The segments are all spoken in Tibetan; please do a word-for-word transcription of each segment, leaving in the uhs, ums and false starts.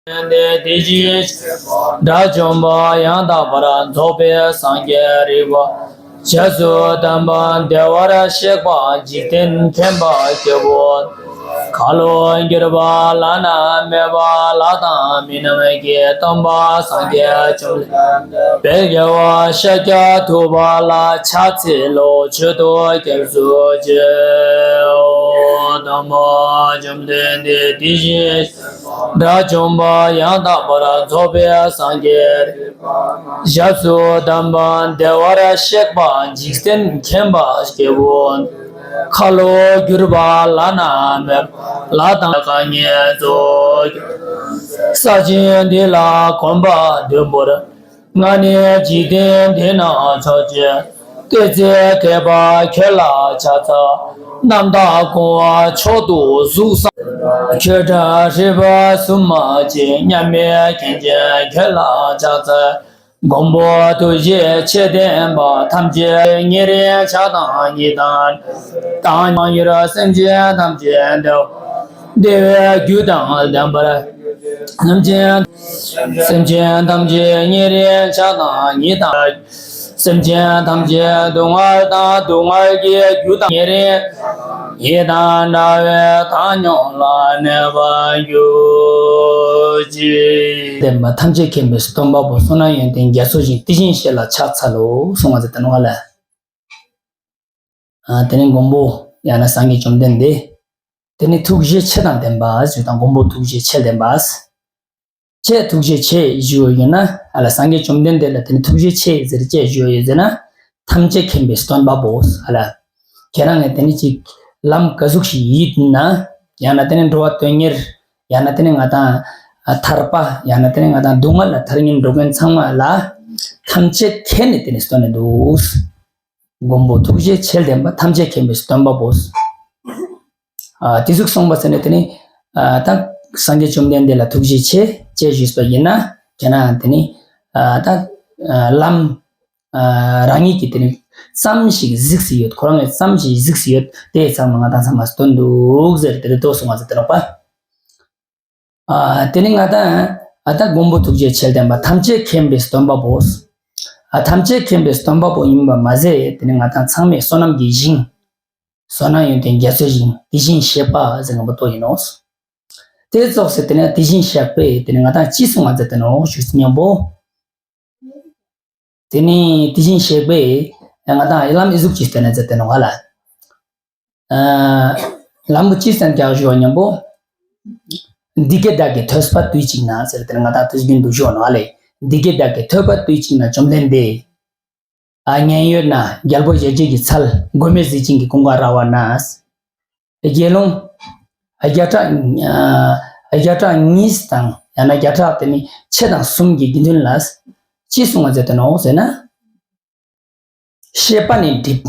དེ་བཞིན་དགྲ་བཅོམ་པ་ཡང་དག་པར་རྫོགས་པའི་སངས་རྒྱས་རིག་པ་ཞབས་སུ་ལྡན་པ་བདེ་བར་གཤེགས་པ་འཇིག་རྟེན་མཁྱེན་པ་སྐྱེ་བོ། ཁ་ལོ་བསྒྱུར་བ་བླ་ན་མེད་པ་ལྷ་དང་མི་རྣམས་ཀྱི་སྟོན་པ་སངས་རྒྱས་བཅོམ་ལྡན་འདས་དཔལ་རྒྱལ་བ་ཤཱཀྱ་ཐུབ་པ་ལ་ཕྱག་འཚལ་ལོ། མཆོད་དོ་སྐྱབས་སུ་མཆིའོ། དམ་པ་བཅོམ་ལྡན་འདས་དེ་བཞིན་དགྲ་བཅོམ་པ་ཡང་དག་པར་རྫོགས་པའི་སངས་རྒྱས་ཞབས་སུ་ལྡན་པ་བདེ་བར་གཤེགས་པ་འཇིག་རྟེན་མཁྱེན་པ་སྐྱེ་བོ། ཁ་ལོ་བསྒྱུར་བ་བླ་ན་མེད་པ་ལྷ་དང་གང་ཉིད་རྫོགས། ས་ཆེན་འདི་ལ་གོམ་པ་བདུན་བོར། ང་ནི་འཇིག་རྟེན་འདི་ན་ཕྱོགས་བཅུའི་བདུད་རྩི་ཐེག་པ་ཁྱོད་ལ་ཕྱག་འཚལ། རྣམ་དག་སྐུ་དབང་མཆོག་ཏུ་གཟུགས་བཟང་། ཁྱོད་འདྲ་རིག་པ་གསུམ་མ་མཆིས། མཉམ་མེད་མཁྱེན་ཅན་ཁྱོད་ལ་ཕྱག་འཚལ། མགོན་པོ་ཐུགས་རྗེ་ཆེ་ལྡན་པ། ཐམས་ཅད་ཉེ་རིང་ཆགས་སྡང་གཉིས་དང་། དང་མ་གྱུར་སེམས་ཅན་ཐམས་ཅད་བདེ་བ། བདེ་བའི་རྒྱུ་དང་ལྡན་པར། སེམས་ཅན། སེམས་ཅན་ཐམས་ཅད་ཉེ་རིང་ཆགས་སྡང་གཉིས་དང་། སེམས་ཅན་ཐམས་ཅད་སྡུག་བསྔལ་དང་སྡུག་བསྔལ་གྱི་རྒྱུ་དང་ཉེ་རིང་ཡི་དང་འདྲ་བའི་བཏང་སྙོམས་ལ་གནས་པར་གྱུར་ཅིག། ལྡན་པ་ཐམས་ཅད་མཁྱེན་པའི་སྟོན་པ་པོ་བསོད་ནམས་ཡོན་ཏན་རྒྱ་མཚོ་བཞིན་དེ་བཞིན་གཤེགས་ལ་ཕྱག་འཚལ་ལོ་གསུང་བ་ཟེར་ཏེ་ནོ་ལ། ཨ་དེ་ནི་མགོན་པོ་ཡང་ན་སངས་རྒྱས་བཅོམ་ལྡན་འདས། དེ་ནི་ཐུགས་རྗེ་ཆེ་དང་ལྡན་པ་ཞུ་དང་མགོན་པོ་ཐུགས་རྗེ་ཆེ་ལྡན་པ། ཆེ་ཐུགས་རྗེ་ཆེ་ཞུ་ཡོད་ན་ཨ་ལ་སངས་རྒྱས་བཅོམ་ལྡན་འདས་ལ་དེ་ནི་ཐུགས་རྗེ་ཆེ་ཟེར་ཅེས་ཞུ་ཡོད་ཟེར་ན། ཐམས་ཅད་མཁྱེན་པའི་སྟོན་པ་པོ་ཨ་ལ། ཁྱེད་རང་ངས་དེ་ནི་ཅིག་ལམ་ག་ཟུག་ཞིག་ཡིད་ན། ཡང་ན་དེ་ནི་འགྲོ་བ་དོན་གཉེར། ཡང་ན་དེ་ནི་ང་དང་ཐར་པ། ཡང་ན་དེ་ནི་ང་དང་སྡུག་བསྔལ་ལ་ཐར་ཉིན་འགྲོ་མཁན་ཚང་མ་ལ། ཐམས་ཅད་མཁྱེན་ནས་དེ་ནི་སྟོན་ནས་འདུག། མགོན་པོ་ཐུགས་རྗེ་ཆེ་ལྡན་པ་ཐམས་ཅད་མཁྱེན་པའི་སྟོན་པ་པོ། ཨ་དེ་ཟུག་གསུངས་པ་ཟེར་ནས་དེ་ནི་ཨ་ད་སངས་རྒྱས་བཅོམ་ལྡན་འདས་ལ་ཐུགས་རྗེ་ཆེ་ཅེས་ཞུས་པ་ཡིན་ན། ཁྱེད་རང་དེ་ནི་ཨ་ད་ཨ་ལམ་ཨ་རང་ཉིད་ཀྱིས་དེ་ནི་ཙམ་ཞིག་གཟིགས་སུ་ཡོད། ཁོ་རང་ལ་ཙམ་ཞིག་གཟིགས་སུ་ཡོད། དེ་ཚང་མ་ང་དང་ཚང་མ་སྟོན་འདུག་ཟེར་དེ་རེ་ཏོ་གསུང་བ་ཟེར་དེ་ལོག་པ། ཨ་དེ་ནི་ང་དང་ཨ་ད་མགོན་པོ་ཐུགས་རྗེ་ཆེ་ལྡན་པ་ཐམས་ཅད་མཁྱེན་པའི་སྟོན་པ་པོ། ཨ་ཐམས་ཅད་མཁྱེན་པའི་སྟོན་པ་པོ་ཡིན་པ་མ་ཟད་དེ་ནི་ང་དང་ཚང་མའི་བསོད་ནམས་ཀྱི་ཞིང་། བསོད་ནམས་ཡོན་ཏན་རྒྱ་མཚོའི་ཞིང་དེ་བཞིན་གཤེགས་པ་ཟེར་ངན་པ་ཏོ་ཡིན་ནོ། དེ་ཙོགས་སེ་དེ་ནི་དེ་བཞིན་གཤེགས་པས་དེ་ནི་ང་དང་ཅི་གསུང་བ་མཛད་དེ་ནོ་ཞུས་སྙམ་པོ། དེ་ནི་དེ་བཞིན་གཤེགས་པས་ང་དང་ལམ་ཨི་ཟུག་ཅིག་བསྟན་ནས་མཛད་དེ་ནོ་ཧ་ལ། ཨ་ལམ་བུ་ཅི་བསྟན་ཀྱང་ཞུ་བ་སྙམ་པོ། འདི་སྐད་བདག་གིས་ཐོས་པ་དུས་གཅིག་ན་ཟེར་དེ་ནི་ང་དང་དུས་རྒྱུན་དུ་ཞུ་བ་ནོ་ཧ་ལེ། འདི་སྐད་བདག་གིས་ཐོས་པ་དུས་གཅིག་ན་བཅོམ་ལྡན་འདས། ཨ་མཉན་ཡོད་ན་རྒྱལ་པོ་ཞལ་གཅིག་གི་ཚལ་མགོན་མེད་ཟས་སྦྱིན་གྱི་ཀུན་དགའ་ར་བ་ན། དགེ་སློང་། བརྒྱ་ཕྲག་བརྒྱ་ཕྲག་གཉིས་དང་ཡང་ན་བརྒྱ་ཕྲག་དེ་ནི་ཕྱེད་དང་གསུམ་གྱི་དགེ་འདུན་ལ་ཅི་གསུང་བ་མཛད་དེ་ནོ་ཟེར་ན། བཤད་པ་ནི་འགྲིབ།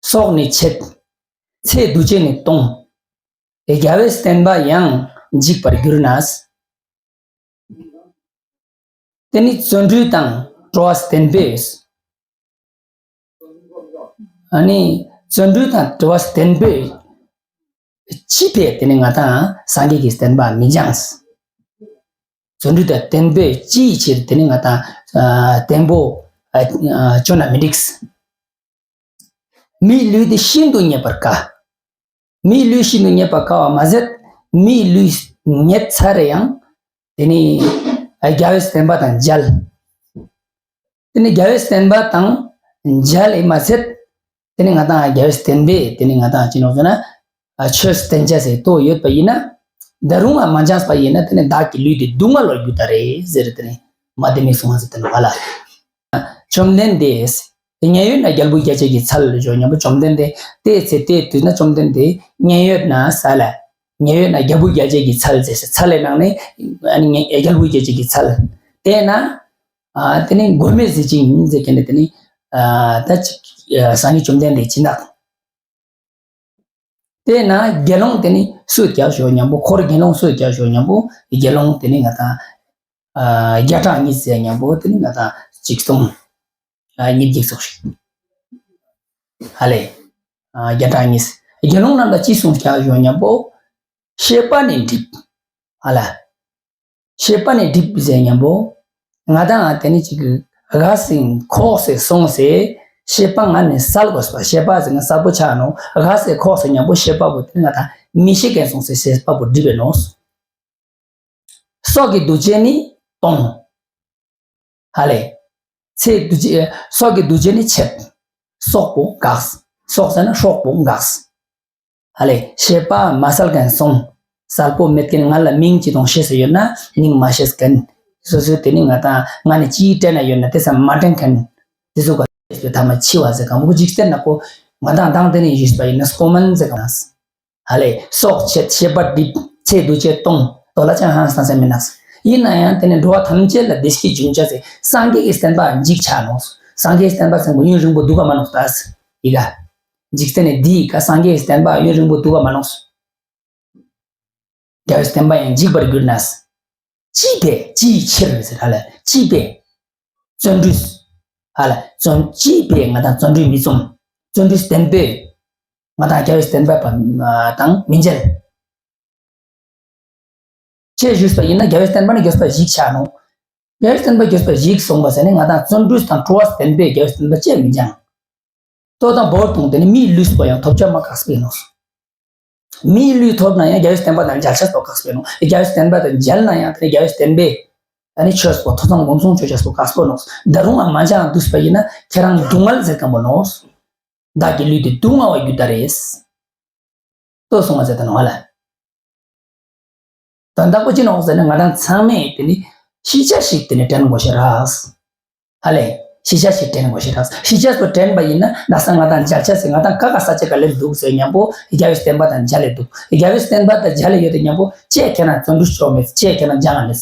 སྲོག་ནི་ཆད། ཚེ་འདུ་བྱེད་ནི་སྟོང་། རྒྱལ་བའི་བསྟན་པ་ཡང་འཇིག་པར་འགྱུར་ན། དེ་ནི་བརྩོན་འགྲུས་དང་སྤྲོ་བ་བརྟན་པོས། ཨ་ནི་བརྩོན་འགྲུས་དང་སྤྲོ་བ་བརྟན་པོས་ཅི་ཕིའ་དེ་ནི་ང་དང་སངས་རྒྱས་ཀྱི་བསྟན་པ་མི་འགྱངས། བརྩོན་འགྲུས་དང་བརྟན་པོས་ཅིའི་ཕྱིར་དེ་ནི་ང་དང་ཨ་བརྟན་པོ་ཨ་ཨ་བཅོ་ན་མི་འགྲིགས། མིའི་ལུས་དེ་ཤིན་ཏུ་རྙེད་པར་དཀའ། མིའི་ལུས་ཤིན་ཏུ་རྙེད་པར་དཀའ་བ་མ་ཟད། མིའི་ལུས་རྙེད་ཚར་རེ་ཡང་། དེ་ནི་རྒྱལ་བའི་བསྟན་པ་དང་མཇལ། དེ་ནི་རྒྱལ་བའི་བསྟན་པ་དང་མཇལ་ཡིན་མ་ཟད། དེ་ནི་ང་དང་རྒྱལ་བའི་བསྟན་པས་དེ་ནི་ང་དང་ཅི་ནོག་ཟེར་ན། ཆོས་བསྟན་བྱ་ཟེར་ཏོ་ཡོད་པ་ཡིན་ན། ད་རུང་ང་མ་འཇངས་པ་ཡིན་ན་དེ་ནི་བདག་གི་ལུས་དེ་སྡུག་བསྔལ་ལོ་རྒྱུ་ད་རེད་ཟེར་དེ་ནི་མ་དེ་ནི་གསུང་བ་ཟེར་དེ་ནི་བ་ལ། བཅོམ་ལྡན་འདས། མཉན་ཡོད་ན་རྒྱལ་བུ་རྒྱལ་བྱེད་ཀྱི་ཚལ་ཞུ་སྙམ་པོ་བཅོམ་ལྡན་འདས་དེའི་ཚེ་དེའི་དུས་ན་བཅོམ་ལྡན་འདས་མཉན་ཡོད་ན་ས་ལ། མཉན་ཡོད་ན་རྒྱལ་བུ་རྒྱལ་བྱེད་ཀྱི་ཚལ་ཟེར་ཚལ་ལས་ནང་ནས་ཨ་ནི་རྒྱལ་བུ་རྒྱལ་བྱེད་ཀྱི་ཚལ། དེ་ན་ཨ་དེ་ནི་མགོན་མེད་ཟས་སྦྱིན་ཟེར་མཁན་དེ་ནི་ཨ་ད་ཅིག་སངས་རྒྱས་བཅོམ་ལྡན་འདས་ཅི་ནག་དེ་ན་དགེ་སློང་དེ་ནི་སུ་རྒྱག་ཞོ་སྙམ་པོ་འཁོར་དགེ་སློང་སུ་རྒྱག་ཞོ་སྙམ་པོ་དགེ་སློང་དེ་ནི་ང་དང་ཨ་བརྒྱ་ཕྲག་གཉིས་ཟེར་སྙམ་པོ་དེ་ནི་ང་དང་གཅིག་སྟོང་ཨ་ཉིས་བརྒྱ་ཙོགས་ཤིག་ཧ་ལེ་ཨ་བརྒྱ་ཕྲག་གཉིས་དགེ་སློང་རྣམས་ལ་ཅི་གསུངས་རྒྱག་ཞོ་སྙམ་པོ། ཤེས་པ་ནི་འགྲིབ། ཧ་ལ། ཤེས་པ་ནི་འགྲིབ་ཟེར་མཉམ་པོ། ང་དང་དེ་ནི་ཅིག་གི་རྒས་སེ་འཁོགས་སེ་སོང་སེ། ཤེས་པ་ང་ནི་གསལ་དགོས་པ། ཤེས་པ་ཟེར་ན་གསལ་པོ་ཆགས་ནོ། རྒས་སེ་འཁོགས་སེ་མཉམ་པོ་ཤེས་པ་པོ་དེ་ནི་ང་དང་མི་ཤེས་མཁན་སོང་སེ་ཤེས་པ་པོ་འགྲིབ་པའི་ནོ། སྲོག་གི་འདུ་བྱེད་ནི་སྟོང་། ཧ་ལེ། ཚེ་འདུ་བྱེད། སྲོག་གི་འདུ་བྱེད་ནི་ཆད། སྲོག་པོ་འགགས། སྲོག་ཟེར་ན་སྲོག་པོ་འགགས། ཧ་ལེ། ཤེས་པ་མ་གསལ་མཁན་སོང་། གསལ་པོ་མེད་མཁན། ང་ལ་མིང་ཅི་དང་ཤེས་སུ་ཡོད་ན་མིང་མ་ཤེས་མཁན། སོ་སོའི་དེ་ནི་ང་དང་ང་ནི་ཅིའི་དྲན་ན་ཡོད་ན་དེ་ས་མ་དྲན་མཁན། དེ་ཚོ་ག་ཤེས་པའི་ཐ་མ་འཆི་བ་ཟེར་གང་པོ་འཇིག་རྟེན་ན་ཁོ་ང་དང་དང་དེ་ནི་ཡོད་པ་ཡིན་ན་སྐོ་མན་ཟེར་གང་ན། ཧ་ལེ། སྲོག་ཆད། ཤེས་པ་འགྲིབ། ཚེ་འདུ་བྱེད་སྟོང་། དོ་ལ་ཅང་ཧང་སང་སེ་མི་ནགས། ཡིན་ན་ཡང་དེ་ནི་འགྲོ་བ་ཐམས་ཅད་ལ་བདེ་སྐྱིད་འབྱུང་བྱ་ཟེར། སངས་རྒྱས་ཀྱི་བསྟན་པ་འཇིག་ཆགས་ནོ། སངས་རྒྱས་བསྟན་པ་ཟེར་མོ་ཡུན་རིང་པོ་འདུག་ག་མ་ནོག་ད་ཟེར། ཡི་ག་འཇིག་རྟེན་ནི་འདི་ཡི་ག་སངས་རྒྱས་བསྟན་པ་ཡུན་རིང་པོ་འདུག་ག་མ་ནོག། རྒྱལ་བའི་བསྟན་པ་ཡང་འཇིག་པར་གྱུར་ན། ཅི་ཕན་ཅིའི་ཕྱིར་ཟེར། ཧ་ལ། ཅི་ཕན། བརྩོན་འགྲུས། ཧ་ལ། བརྩོན། ཅི་ཕན་ང་དང་བརྩོན་འགྲུས་མི་རྩོམ། བརྩོན་འགྲུས་བརྟན་པོས་ང་དང་རྒྱལ་བའི་བསྟན་པ་དང་མི་མཇལ། ཅེས་ཞུས་པ་ཡིན་ན་རྒྱལ་བའི་བསྟན་པ་ནི་མགྱོགས་པ་ཞིག་ཆགས་ནོ། རྒྱལ་བའི་བསྟན་པ་མགྱོགས་པ་ཞིག་སོང་བ་ཟེར་ནས་ང་དང་བརྩོན་འགྲུས་དང་སྤྲོ་བ་བརྟན་པོས་རྒྱལ་བའི་བསྟན་པ་ཅེས་མི་འགྱང་། ལྟོ་དང་བོར་དང་དེ་ནི་མིའི་ལུས་པོ་ཡང་ཐོབ་བྱ་མ་ཁག་པའི་ནོ། མིའི་ལུས་ཐོབ་ན་ཡང་རྒྱལ་བའི་བསྟན་པ་དང་མཇལ་ཆས་པོ་ཁག་པའི་ནོ། རྒྱལ་བའི་བསྟན་པ་དང་མཇལ་ན་ཡང་དེ་ནི་རྒྱལ་བའི་བསྟན་པས་ཨ་ནི་ཆོས་པོ་ཐོབ་ཐང་སྒོམ་སོང་ཆོས་ཆས་པོ་ཁག་པོ་ནོ། ད་རུང་ང་མ་འཇང་འདུས་པ་ཡིན་ན་ཁྱེད་རང་སྡུག་བསྔལ་ཟེར་གམ་པོ་ནོ། བདག་གི་ལུས་འདི་སྡུག་བསྔལ་བ་རྒྱུ་ད་རེས། ལྟོས་སོང་བ་ཟེར་ད་ནོ་ཧ་ལ། དོན་དག་པོ་ཅི་ནོག་ཟེར་ན་ང་དང་ཚང་མས་དེ་ནི་ཤེས་བྱ་ཞིག་དེ་ནི་དྲན་དགོས་ཤེས་རག། ཧ་ལས། ཤེས་བྱ་ཞིག་དྲན་དགོས་ཤེས་རག། ཤེས་བྱ་སོགས་དྲན་པ་ཡིན་ན་ན་ས་ང་དང་མཇལ་ཆ་ཟེར་ང་དང་ཀ་ཀ་ས་ཆ་ག་ལེར་འདུག་ཟེར་མཉམ་པོ་རྒྱལ་བའི་བསྟན་པ་དང་མཇལ་ལེ་འདུག། རྒྱལ་བའི་བསྟན་པ་དང་མཇལ་ལེ་ཡོད་དེ་མཉམ་པོ་ཅེས་ཁྱེད་རང་བརྩོན་འགྲུས་ཆོག་མེད་ཅེས་ཁྱེད་རང་སྦྱང་ང་མེད།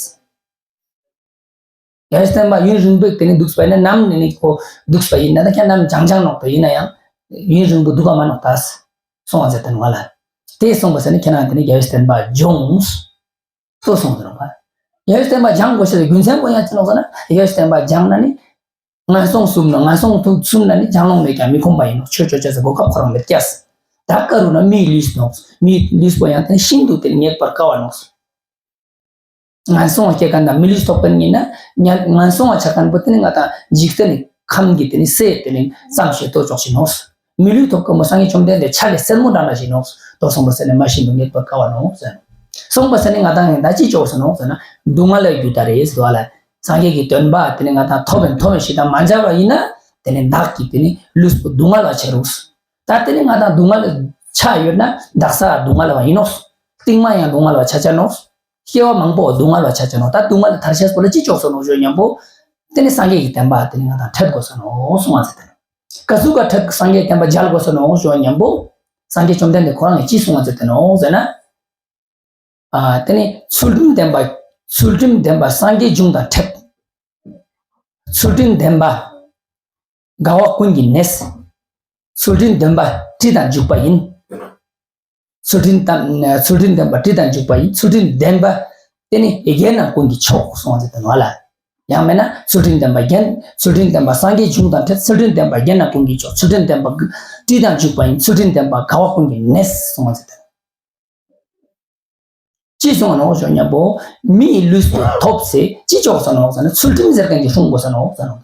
རྒྱལ་བའི་བསྟན་པ་ཡུན་རིང་པོས་དེ་ནི་འདུག་པ་ཡིན་ན་ནམ་ནི་ནི་ཁོ་འདུག་པ་ཡིན་ན་ད་ཁྱེད་ནམ་སྦྱང་སྦྱང་ནོག་པ་ཡིན་ན་ཡང་ཡུན་རིང་པོ་འདུག་ག་མ་ནོག་ད་སོང་བ་ཟེར་དེ་ནི་ང་ལ། དེ་སོང་བ་ཟེར་ནི་ཁྱེད་རང་དེ་ནི་རྒྱལ་བའི་བསྟན་པ་སྦྱོངས། ལྟོས་སོང་ཟེར་བ། རྒྱལ་བའི་བསྟན་པ་སྦྱང་དགོས་ཤེས་རྒྱུ་མཚན་པོ་ཡང་ཅི་ནོག་ཟེར་ན་རྒྱལ་བའི་བསྟན་པ་སྦྱང་ན་ནི། ངན་སོང་གསུམ་ན་ངན་སོང་དུ་གསུམ་ན་ནི་སྦྱང་ལོང་མེད་ཀྱང་མི་ཁོམ་པ་ཡིན་ནོ། ཆོས་ཆོས་ཆོས་ཟེར་གོ་སྐབས་ཁོ་རང་མེད་ཀྱག། ད་ཀ་རུ་ན་མིའི་ལུས་ནོ། མིའི་ལུས་པོ་ཡང་དེ་ཤིན་ཏུ་དེ་ནི་རྙེད་པར་དཀའ་བ་ནོ། ངན་སོང་བ་སྐྱེ་མཁན་དང་མི་ལུས་ཐོབ་མཁན་ཡིན་ན་ཉ་ངན་སོང་བ་ཆགས་མཁན་པོ་དེ་ནི་ང་དང་འཇིག་རྟེན་ནི་ཁམས་ཀྱི་དེ་ནི་སྲས་དེ་ནི་ཙམ་ཞིག་ལྟོས་ཆོག་ཞིག་ནོ། མི་ལུས་ཐོབ་མཁན་པོ་སངས་རྒྱས་བཅོམ་ལྡན་འདས་ཕྱག་གི་སེན་མོ་འདྲ་འདྲ་ཞིག་ནོ། ལྟོས་སོང་བ་ཟེར་ནས་མ་ཤིན་ཏུ་རྙེད་པར་དཀའ་བ་ནོ་ཟེར། སོང་བ་ཟེར་ནས་ང་དང་ཡིན་ད་ཅི་ཆོག་ཟེར་ནོ་ཟེར་ན་སྡུག་བསྔལ་ལ་རྒྱུ་ད་རེ་ཟེར་བ་ལ། སངས་རྒྱས་ཀྱི་སྟོན་པ་དེ་ནི་ང་དང་ཐོབ་ཡིན་ཐོབ་ཡིན་ཞིག་དང་མ་མཇལ་བ་ཡིན་ན་དེ་ནི་བདག་གི་དེ་ནི་ལུས་པོ་སྡུག་བསྔལ་བ་ཆགས་རུག། ད་དེ་ནི་ང་དང་སྡུག་བསྔལ་ཆགས་ཡོད་ན་བདག་ས་སྡུག་བསྔལ་བ་ཡིན་ནོ། རྟིང་མ་ཡང་སྡུག་བསྔལ་བ་ཆགས་ཆ་ནོ། སྐྱེ་བ་མང་པོ་སྡུག་བསྔལ་བ་ཆགས་ཆ་ནོ། ད་སྡུག་བསྔལ་ཐར་ཤེས་པོ་ལ་ཅི་ཆོག་སོ་ནོ་ཞོ་མཉམ་པོ། དེ་ནི་སངས་རྒྱས་ཀྱི་བསྟན་པ་དེ་ནི་ང་དང་འཕྲད་དགོས་ས་ནོ་གསུང་བ་ཟེར་དེ་ནི། ག་ཟུག་ག་འཕྲད་སངས་རྒྱས་བསྟན་པ་མཇལ་དགོས་ས་ནོ་ཞོ་མཉམ་པོ། སངས་རྒྱས་བཅོམ་ལྡན་འདས་ཁོ་རང་གིས་ཅི་གསུང་བ་ཟེར་དེ་ནོ་ཟེར་ན། ཨ། དེ་ནི་ཚུལ་ཁྲིམས་ལྡན་པ། ཚུལ་ཁྲིམས་ལྡན་པ་སངས་རྒྱས་འབྱུང་དང་འཕྲད། ཚུལ་ཁྲིམས་ལྡན་པ་དགའ་བ་ཀུན་གྱི་གནས། ཚུལ་ཁྲིམས་ལྡན་པ་དྲི་དང་བྱུག་པ་ཡིན། ཚུལ་ཁྲིམས་དང་ཚུལ་ཁྲིམས་ལྡན་པ་དྲི་དང་བྱུག་པ་ཡིན། ཚུལ་ཁྲིམས་ལྡན་པ་དེ་ནི་རྒྱན་རྣམས་ཀུན་གྱི་མཆོག་གསུང་བ་ཟེར་དོན་བ་ལ། ཡང་མིན་ན་ཚུལ་ཁྲིམས་ལྡན་པ་རྒྱན། ཚུལ་ཁྲིམས་ལྡན་པ་སངས་རྒྱས་འབྱུང་དང་འཕྲད། ཚུལ་ཁྲིམས་ལྡན་པ་རྒྱན་རྣམས་ཀུན་གྱི་མཆོག། ཚུལ་ཁྲིམས་ལྡན་པ་དྲི་དང་བྱུག་པ་ཡིན། ཚུལ་ཁྲིམས་ལྡན་པ་དགའ་བ་ཀུན་གྱི་གནས་གསུང་བ་ཟེར་དོན། ཅི་གསུངས་ནོ་ཞོ་མཉམ་པོ། མིའི་ལུས་སུ་ཐོབ་ཚེ་ཅི་ཆོག་ཟེར་ནོ་ཟེར་ན་ཚུལ་ཁྲིམས་ཟེར་མཁན་གྱི་སྲུང་དགོས་ཟེར་ནོ་ཟེར་ནོ།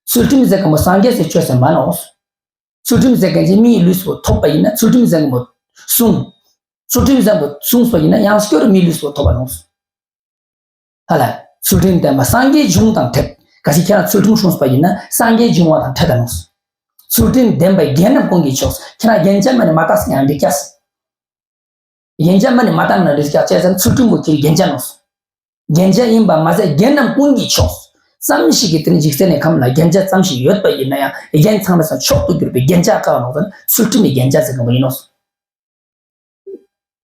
ཚུལ་ཁྲིམས་ཟེར་མཁན་པོ་སངས་རྒྱས་སུ་ཆོས་ཟེར་མ་ནོ། ཚུལ་ཁྲིམས་ཟེར་མཁན་གྱི་མིའི་ལུས་སུ་ཐོབ་པ་ཡིན་ན་ཚུལ་ཁྲིམས་ཟེར་མཁན་པོ་སྲུང་། ཚུལ་ཁྲིམས་ཟེར་མཁན་པོ་སྲུང་པ་ཡིན་ན་ཡང་སྐྱར་མིའི་ལུས་སུ་ཐོབ་པ་ནོ། ཧ་ལ། ཚུལ་ཁྲིམས་ལྡན་པ་སངས་རྒྱས་འབྱུང་དང་འཕྲད། གལ་སྲིད་ཁྱེད་རང་ཚུལ་ཁྲིམས་སྲུང་པ་ཡིན་ན་སངས་རྒྱས་འབྱུང་བ་དང་འཕྲད་ད་ནོ། ཚུལ་ཁྲིམས་ལྡན་པའི་རྒྱན་རྣམས་ཀུན་གྱི་མཆོག། ཁྱེད་རང་རྒྱན་ཆ་མ་ནི་མ་བཏགས་ཀྱང་འགྲིག་ཀྱག། རྒྱན་ཆ་མ་ནི་མ་བཏགས་ན་འགྲིག་ཀྱག་ཅེས་ཟེར་ན་ཚུལ་ཁྲིམས་པོ་ཁྱེད་རྒྱན་ཆ་ནོ། རྒྱན་ཆ་ཡིན་པ་མ་ཟད་རྒྱན་རྣམས་ཀུན་གྱི་མཆོག། ཙམ་ཞིག་གིས་དེ་ནི་འཇིག་རྟེན་ནས་ཁམས་ལ་རྒྱན་ཆ་ཙམ་ཞིག་ཡོད་པ་ཡིན་ན་ཡང་རྒྱན་ཚང་མ་སང་མཆོག་ཏུ་གྱུར་པའི་རྒྱན་ཆ་བཀག་ནོ་ཟེར་ན་ཚུལ་ཁྲིམས་པའི་རྒྱན་ཆ་ཟེར་གི་མོ་ཡིན་ནོ།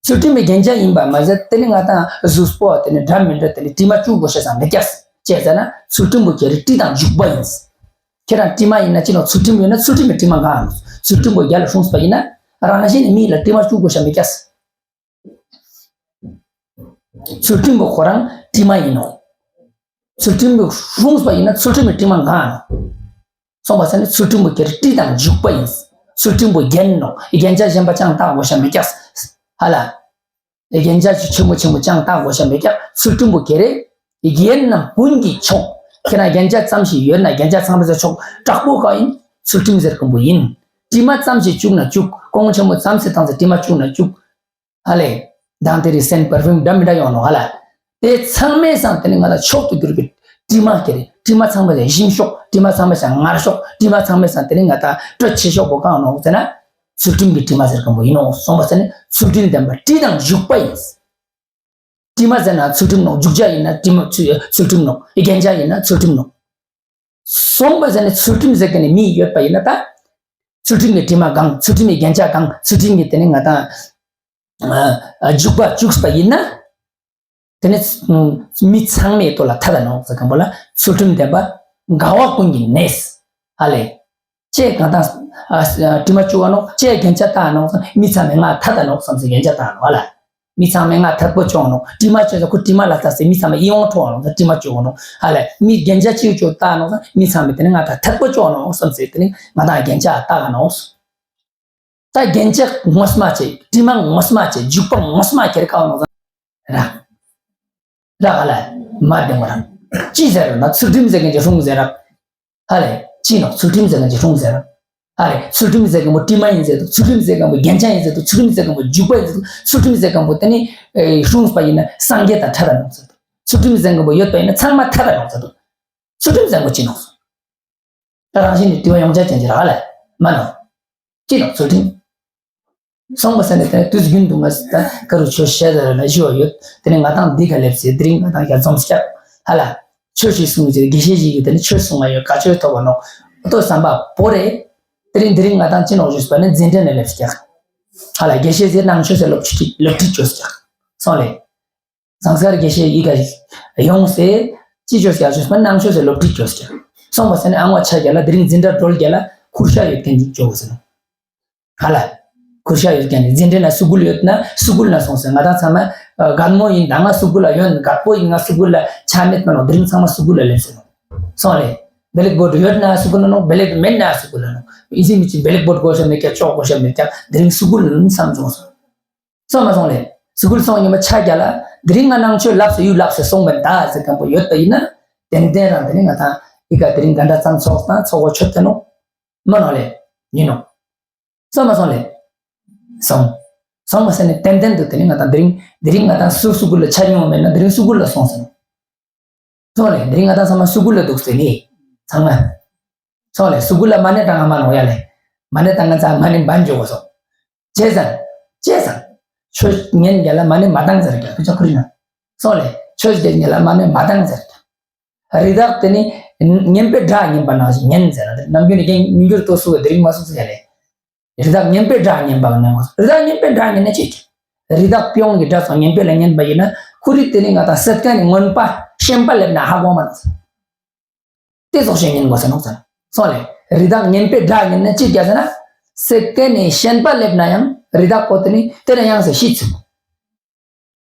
ཚུལ་ཁྲིམས་པའི་རྒྱན་ཆ་ཡིན་པ་མ་ཟད་དེ་ནི་ང་དང་གཟུགས་པོ་དེ་ནི་འདྲ་མི་འདྲ་དེ་ནི་དྲི་མ་བཅུག་དགོས་ཤེས་སང་མེད་ཀྱག། ཅེས་ཟེར་ན་ཚུལ་ཁྲིམས་པོ་ཁྱེད་རི་དྲི་དང་བྱུག་པ་ཡིན། ཁྱེད་རང་དྲི་མ་ཡིན་ན་ཅི་ནོ་ཚུལ་ཁྲིམས་ཡོད་ན་ཚུལ་ཁྲིམས་པའི་དྲི་མ་འགག་ནོ། ཚུལ་ཁྲིམས་པོ་རྒྱལ་ལ་སྲུངས་པ་ཡིན་ན་རང་བཞིན་ནི་མི་ལ་དྲི་མ་བཅུག་དགོས་ཤེས་མེད་ཀྱག། ཚུལ་ཁྲིམས་པོ་ཁོ་རང་དྲི་མ་ཡིན་ནོ། ཚུལ་ཁྲིམས་པོ་སྲུངས་པ་ཡིན་ན་ཚུལ་ཁྲིམས་པའི་དྲི་མ་འགག་ནོ། སོང་བ་ཟེར་ན་ཚུལ་ཁྲིམས་པོ་ཁྱེད་རི་དྲི་དང་བྱུག་པ་ཡིན། ཚུལ་ཁྲིམས་པོ་རྒྱན་ནོ། རྒྱན་ཆ་གཞན་པ་ཅང་བཏགས་དགོས་ཤེས་མེད་ཀྱག། ཧ་ལ། རྒྱན་ཆ་ཆེན་མོ་ཆེན་མོ་ཅང་བཏགས་དགོས་ཤ་མེད་ཀྱང་ཚུལ་ཁྲིམས་པོ་ག་རེ། རྒྱན་རྣམས་ཀུན་གྱི་མཆོག་ཁྱེད་རང་རྒྱན་ཆ་ཙམ་ཞིག་ཡོད་ན་རྒྱན་ཆ་ཚང་མ་ཟེར་ཆོག་དྲག་པོ་གང་ཡིན་ཚུལ་ཁྲིམས་ཟེར་མཁན་པོ་ཡིན། དྲི་མ་ཙམ་ཞིག་བྱུག་ན་བྱུག་གོང་ཆེན་མོ་ཙམ་ཞིག་བཏང་ཚེ་དྲི་མ་བྱུག་ན་བྱུག་ཧ་ལས། དང་དེ་རིང་སེན་པར་ཕིའུམ་འདྲ་མི་འདྲ་ཡོང་ནོ་ཧ་ལ། དེ་ཚང་མའི་སང་དེ་ནི་ང་ལ་མཆོག་ཏུ་གྱུར་པའི་དྲི་མ་སྐྱེ་རེ་དྲི་མ་ཚང་མ་ཞིང་ཤོག་དྲི་མ་ཚང་མ་ཞིང་ངར་ཤོག་དྲི་མ་ཚང་མའི་སང་དེ་ནི་ང་ད་སྤྲོད་ཆེ་ཤོག་པོ་གང་ནོ་ཟེར་ན། ཚུལ་ཁྲིམས་ཀྱི་དྲི་མ་ཟེར་མཁན་པོ་ཡིན་ནོ་གསུངས་པ་ཟེར་ནི་ཚུལ་ཁྲིམས་ལྡན་པ་དྲི་དང་བྱུག་པ་ཡིན། དྲི་མ་ཟེར་ན་ཚུལ་ཁྲིམས་ནོ་བྱུག་བྱ་ཡིན་ན་དྲི་མ་ཚུལ་ཚུལ་ཁྲིམས་ནོ་རྒྱན་ཆ་ཡིན་ན་ཚུལ་ཁྲིམས་ནོ། གསུངས་པ་ཟེར་ནི་ཚུལ་ཁྲིམས་ཟེར་མཁན་ནི་མི་ཡོད་པ་ཡིན་ན་ད། ཚུལ་ཁྲིམས་ཀྱི་དྲི་མ་གང་ཚུལ་ཁྲིམས་ཀྱི་རྒྱན་ཆ་གང་ཚུལ་ཁྲིམས་ཀྱི་དེ་ནི་ང་ད། བྱུག་པ་བྱུགས་པ་ཡིན་ན། དེ་ནི་མི་ཚང་མའི་ཐོག་ལ་ཐ་ད་ནོག་ཟེར་མཁན་པོ་ལ་ཚུལ་ཁྲིམས་ལྡན་པ་དགའ་བ་ཀུན་གྱི་གནས། ཧ་ལས། ཅེས་གང་དང་། དྲི་མ་བྱུག་པ་ནོག་ཅེས་རྒྱན་ཆ་བཏགས་ནོག་མི་ཚང་མའི་ང་ཐ་ད་ནོག་བསམ་སེ་རྒྱན་ཆ་བཏགས་ནོག་ཧ་ལ། མི་ཚང་མའི་ང་ཐད་པོ་བྱུག་ནོག་དྲི་མ་བྱུག་ས་ཁོ་དྲི་མ་ལ་ལྟ་སེ་མི་ཚང་མའི་ཡིད་འོང་འཕྲོག་ནོག་དྲི་མ་བྱུག་ནོག་ཧ་ལས་མི་རྒྱན་ཆ་གཅིག་བྱུག་བཏགས་ནོག་མི་ཚང་མའི་དེ་ནི་ང་ད་ཐད་པོ་བྱུག་ནོག་བསམ་སེ་དེ་ནི་ང་དང་རྒྱན་ཆ་བཏགས་ནོག་ད་རྒྱན་ཆ་ངོ་མ་བྱེད། དྲི་མ་ངོ་མ་བྱེད། བྱུག་པ་ངོ་མ་ཁྱེར་ཀ་བ་ནོ་ཟེར། ར། ར་ག་ལ། མ་བདེ་མོ་ར། ཅི་ཟེར་ན་ཚུལ་ཁྲིམས་ཟེར་མཁན་གྱི་སྲུང་ཟེར་ར། ཧ་ལས། ཅི་ནོ་ཚུལ་ཁྲིམས་ཟེར་མཁན་གྱི་སྲུང་ཟེར་ར། ཧ་ལས། ཚུལ་ཁྲིམས་ཟེར་མཁན་པོ་དྲི་མ་ཡིན་ཟེར་དུ། ཚུལ་ཁྲིམས་ཟེར་མཁན་པོ་རྒྱན་ཆ་ཡིན་ཟེར་དུ། ཚུལ་ཁྲིམས་ཟེར་མཁན་པོ་བྱུག་པ་ཡིན་ཟེར་དུ། ཚུལ་ཁྲིམས་ཟེར་མཁན་པོ་དེ་ནི། སྲུང་པ་ཡིན་ན་སངས་རྒྱས་དང་ཐ་ད་ནོག་ཟེར་དུ། ཚུལ་ཁྲིམས་ཟེར་མཁན་པོ་ཡོད་པ་ཡིན་ན་ཚང་མ་ཐ་ད་ནོག་ཟེར་དུ། ཚུལ་ཁྲིམས་ཟེར་མཁན་པོ་ཅི་ནོག་ཟེར། ད་རང་བཞིན་ནི་དྲི་བ་ཡོང་ཆ་ཅན་གྱི་ར་ལ། མ་ནོ། ཅི་ནོ་ཚུལ་ཁྲིམས། སོང་པ་ས་ནི་དེ་དུས་རྒྱུན་དུ་ང་ད་ཀ་རུ་ཆོས་བཤད་ཟེར་ལ་ཞུ་བ་ཡོད། དེ་ནི་ང་དང་འདི་ག་ལེབ་སེ་དེ་རིང་ང་དང་རྒྱ་འཛོམས་སྐྱབས་ཧ་ལ། ཆོས་ཞིག་གསུང་ཟེར་དགེ་བཤེས་ཞིག་གིས་དེ་ནི་ཆོས་གསུང་བ་ཡོད་ག་ཆོས་ཐོབ་པ་ནོ། ཨ་ཏོ་བསམ་པ་བོ་རེ། དེ་རིང་དེ་རིང་ང་དང་ཅི་ནོ་ཞུས་པ་ནི་འཛིན་གྲྭ་ནས་ལེབ་སྐྱག་ཧ་ལ་དགེ་བཤེས་ཟེར་ནང་ཆོས་ཟེར་སློབ་ཁྲིད་སློབ་ཁྲིད་ཆོས་སྐྱག་སོང་ལེ། ཟངས་དཀར་དགེ་བཤེས་ཡི་ག་ཡོང་སེ། ཅི་བཅོས་ཀྱང་བཅོས་པ་ནང་ཆོས་སེ་སློབ་ཁྲིད་བཅོས་ཀྱང་། སོང་བ་སེ་ནས་ཨང་བ་ཆ་རྒྱ་ལ་དེ་རིང་འཛིན་གྲྭ་སྒྲོལ་རྒྱ་ལ་ཁུར་ཤ་ཡོད་མཁན་ཅིག་བཅོས་སེ། ཧ་ལ། ཁུར་ཤ་ཡོད་མཁན་འཛིན་གྲྭ་ན་སུ་གུལ་ཡོད་ན་སུ་གུལ་ན་སོང་སེ་ང་དང་ཚང་མ་རྒད་མོ་ཡིན་ད་ང་སུ་གུལ་ལ་ཡོད་རྒད་པོ་ཡིན་ང་སུ་གུལ་ལ་ཆ་མེད་མ་ནོ་དེ་རིང་ཚང་མ་སུ་གུལ་ལ་སླེབས་སེ་ནོ། སོང་ལེ། བེ་ལེག་བོརྡ་ཡོད་ན་སུ་གུལ་ན་ནོ་བེ་ལེག་མེད་ན་སུ་གུལ་ལ་ནོ། ཨི་ཟི་མི་ཅི་བེ་ལེག་བོརྡ་གོ་ཤ་མེད་ཀྱང་ཅོག་གོ་ཤ་མེད་ཀྱང་དེ་རིང་སུ་གུལ་ལ་ནོ་བསམ་བྱུང་སོང་། སོང་མ་སོང་ལེ། སུ་གུལ་སོང་ཉི་མ་ཆ་རྒྱ་ལ། དེ་རིང་ང་ནང་ཆོས་ལབ་སུ་ཡུལ་ལབ་སུ་སོང་མེད་ད་ཟེར་མཁན་པོ་ཡོད་པ་ཡིན་ན། ཏན་ཏན་རང་དེ་རིང་ང་དང་ཨི་ཀ་དེ་རིང་ག་འདྲ་ཙམ་ཚོགས་དང་ཚོགས་པ་ཆོད་དེ་ནོ། མ་ནོ་ལེ། ཡིན་ནོ། སོང་མ་སོང་ལེ། སོང་། སོང་མ་སོང་ནི་ཏན་ཏན་དུ་དེ་རིང་ང་དང་དེ་རིང་དེ་རིང་ང་དང་སུ་སུ་གུལ་ལ་ཆ་ཉུང་བ་མེད་ན་དེ་རིང་སུ་གུལ་ལ་སོང་ཟེར་ནོ། སོང་ལེ། དེ་རིང་ང་དང་ཚང་མ་སུ་གུལ་ལ་འདུག་ཟེར་ནི། ཚང་མ། སོང་ལེ། སུ་གུལ་ལ་མ་ཎི་བགྲང་ང་མ་ནོ་ཡ་ལེ། མ་ཎི་བགྲང་ང་ཚང་མ་ཎི་འབན་འཇོག་གོ་སོང་། བྱས་ཙང་། བྱས་ཙང་། ཆོས་ཉན་རྒྱ་ལ་མ་ཎི་མ་བཏང་ཟེར་རྒྱ་ཁུ་ཆ་ཁུ་རི་ན། སོང་ལེ། ཆོས་ཉན་རྒྱ་ལ་མ་ཎི་མ་བཏང་ཟེར་རྒྱ། རི་དྭགས་དེ་ནི་ཉན་པའི་སྒྲ་ཉན་པ་ནང་བཞིན་ཉན་ཟེར་ན་དེ་ནམ་རྒྱུན་ནི་རྒན་མི་འགྱུར་ཏོ་སུ་དེ་རིང་མ་སུ་ཟེར་ལེ། རི་དྭགས་ཉན་པའི་སྒྲ་ཉན་པ་ནང་རི་དྭགས་ཉན་པའི་སྒྲ་ཉན་ན་ཅི་ཅི། རི་དྭགས་དཔེ་གི་སྒྲ་སོགས་ཉན་པའི་ལ་ཉན་པ་ཡིན་ན་ཁུ་རི་དེ་ནི་ང་དང་སེད་ཀ་ནི་མངོན་པ་ཤན་པ་ལེབ་ན་ཧ་གོ་མ་ནོ། དེ་ཚོགས་ཤིག་ཉན་དགོས་ཟེར་ནོ་ཟེར། སོང་ལེ། རི་དྭགས་ཉན་པའི་སྒྲ་ཉན་ན་ཅི་རྒྱ་ཟེར་ན། སེད་ཀ་ནི་ཤན་པ་ལེབ་ན་ཡང་རི་དྭགས་པོ་དེ་ནི་དེ་ན་ཡང་ཟེར་ཤི་ཚུགས།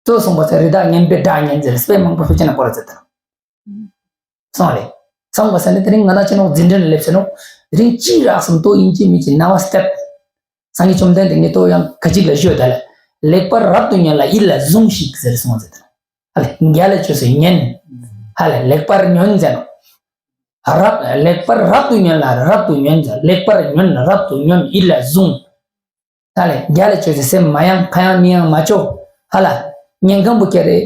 ཏོ་སོང་བ་ཟེར་རི་དྭགས་ཉན་པའི་སྒྲ་ཉན་ཟེར་དཔེ་མང་པོ་ཕུལ་ཅེ་ན་པོ་ར་ཟེར་དང་། སོང་ལེ། སོང་བ་ཟེར་ནི་དེ་རིང་ང་ན་ཅི་ནོ་འཛིན་གྲྭ་ནས་སླེབས་ཟེར་ནོ། དེ་རིང་ཅི་རག་སམ་ཏོ་ཡིན་ཅི་མིན་ཅི་ན་བ་སྟེབ། སངས་རྒྱས་བཅོམ་ལྡན་འདས་ངས་ཏོ་ཡང་ཁ་ཅིག་ལ་ཞུ་ད་ལེ། ལེགས་པར་རབ་ཏུ་ཉོན་ལ་ཡིད་ལ་ཟུང་ཞིག་ཟེར་སོང་ཟེར་དང་། ཧ་ལེ་རྒྱ་ལ་ཆོས་སེ་ཉན། ཧ་ལེ་ལེགས་པར་ཉོན་ཟེར་ནོ། རབ་ལེགས་པར་རབ་ཏུ་ཉོན་ལ་རབ་ཏུ་ཉོན་ཟེར་ལེགས་པར་ཉོན་རབ་ཏུ་ཉོན་ཡིད་ལ་ཟུང་། ད་ལས་རྒྱ་ལ་ཆོས་སེ་སེམས་མ་ཡང་ཁ་ཡང་མི་ཡང་མ་ཆོ། ཧ་ལ། ཉན་མཁན་པོ་ཁྱེད་རེ།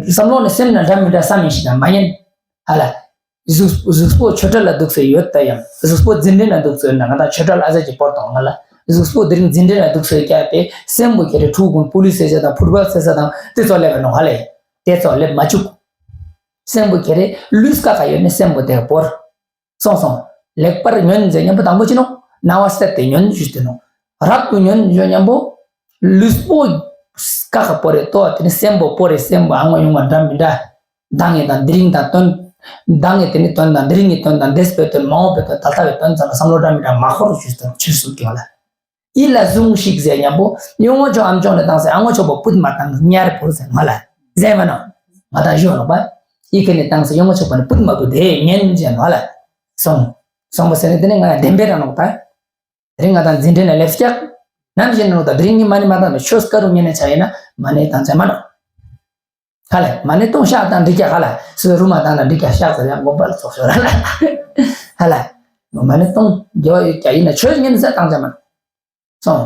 བསམ་བློ་ནི་སེམས་ན་འདྲ་མི་འདྲ་བསམ་མི་ཤེས་ན་མ་ཉན། ཧ་ལ། གཟུགས་གཟུགས་པོ་ཆོས་གྲྭ་ལ་འདུག་སེ་ཡོད་ད་ཡང་གཟུགས་པོ་འཛིན་གྲྭ་ན་འདུག་སེ་ཡོད་ན་ང་ད་ཆོས་གྲྭ་ལ་ཨ་ཟ་ཅིག་བོར་དང་ང་ལ་གཟུགས་པོ་དེ་རིང་འཛིན་གྲྭ་ན་འདུག་སེ་རྒྱ་དེ་སེམས་པོ་ཁྱེད་རེ་ཕྲུ་གུ་པུ་ལི་སེ་ཟ་དང་ཕུར་པ་སེ་ཟ་དང་དེ་ཚོ་ལས་པ་ནོ་ཧ་ལེ། དེ་ཚོ་ལས་མ་བཅུག་སེམས་པོ་ཁྱེད་རེ་ལུས་ཀ་ཁ་ཡོད་ནི་སེམས་པོ་དེ་བོར། སོང་སོང་། ལེགས་པར་ཉོན་ཟེར་མཉམ་པོ་དང་པོ་ཅི་ནོ། རྣ་བ་སྟེར་ཏེ་ཉོན་ཞུས་ཏེ་ནོ། རབ་ཏུ་ཉོན་ཞུ་མཉམ་པོ། ལུས་པོ། ཀ་ཁ་པོ་རེ་ལྟོ་བ་དེ་ནི་སེམས་པོ་པོ་རེ་སེམས་པོ་ཨ་ངོ་ཡོང་བ་འདྲ་མི་འདྲ། ད་ངེ་དང་དེ་རིང་དང་དོན། ད་ངེ་དེ་ནི་དོན་དང་དེ་རིང་གི་དོན་དང་འདས་པའི་དོན་མ་འོངས་པའི་དོན་ད་ལྟ་བའི་དོན་ཙམ་ལ་བསམ་བློ་འདྲ་མི་འདྲ་མ་འཁོར་ཞུས་ཏེ་ནོ་ཆོས་སུ་སྐྱེ་བ་ལ། ཡིད་ལ་ཟུང་ཞིག་ཟེར་མཉམ་པོ་གཡོན་ངོ་ཕྱོགས་ཨམ་ཅོག་ནས་བཏང་སེ་ཨ་ངོ་ཕྱོགས་པོ་ཕུད་མ་བཏང་ཉར་བོར་ཟེར་མ་ལ་ཟེར་མ་ནོ། ང་དང་ཞུ་ནོ་པ། ཡི་གེ་ནས་བཏང་སེ་གཡོན་ངོ་ཕྱོགས་པ་ནས་ཕུད་མ་བུད་དེ་ཉན་ཟེར་མ་ལ། སོང་། སོང་པ་ཟེར་ནས་དེ་ནས་ང་བདེན་པའི་རང་ནོ་ད། དེ་རིང་ང་དང་འཛིན་གྲྭ་ནས་སླེབས་ཀྱག་ནམ་ཞིག་ནང་ད་དེ་རིང་ནི་མ་ཎི་མ་བཏང་ན་ཆོས་དཀའ་རུ་ཉན་ནས་ཆ་ཡིན་ན་མ་ཎི་བཏང་ཆ་མ་འགྲོ། ཧ་ལས་མ་ཎི་གཏོང་ཤག་བཏང་འགྲིག་ཀྱག་ཧ་ལས་སུ་རུ་མ་བཏང་ན་འགྲིག་ཀྱག་ཤག་ཟེར་ཡང་དགོངས་པ་ལ་ཚོགས་ཤོར་ར་ལ། ཧ་ལས་མ་ཎི་གཏོང་དགེ་བ་ཡོད་ཀྱག་ཡིན་ན་ཆོས་ཉན་ས་བཏང་ཆ་མ་འགྲོ། སོང་།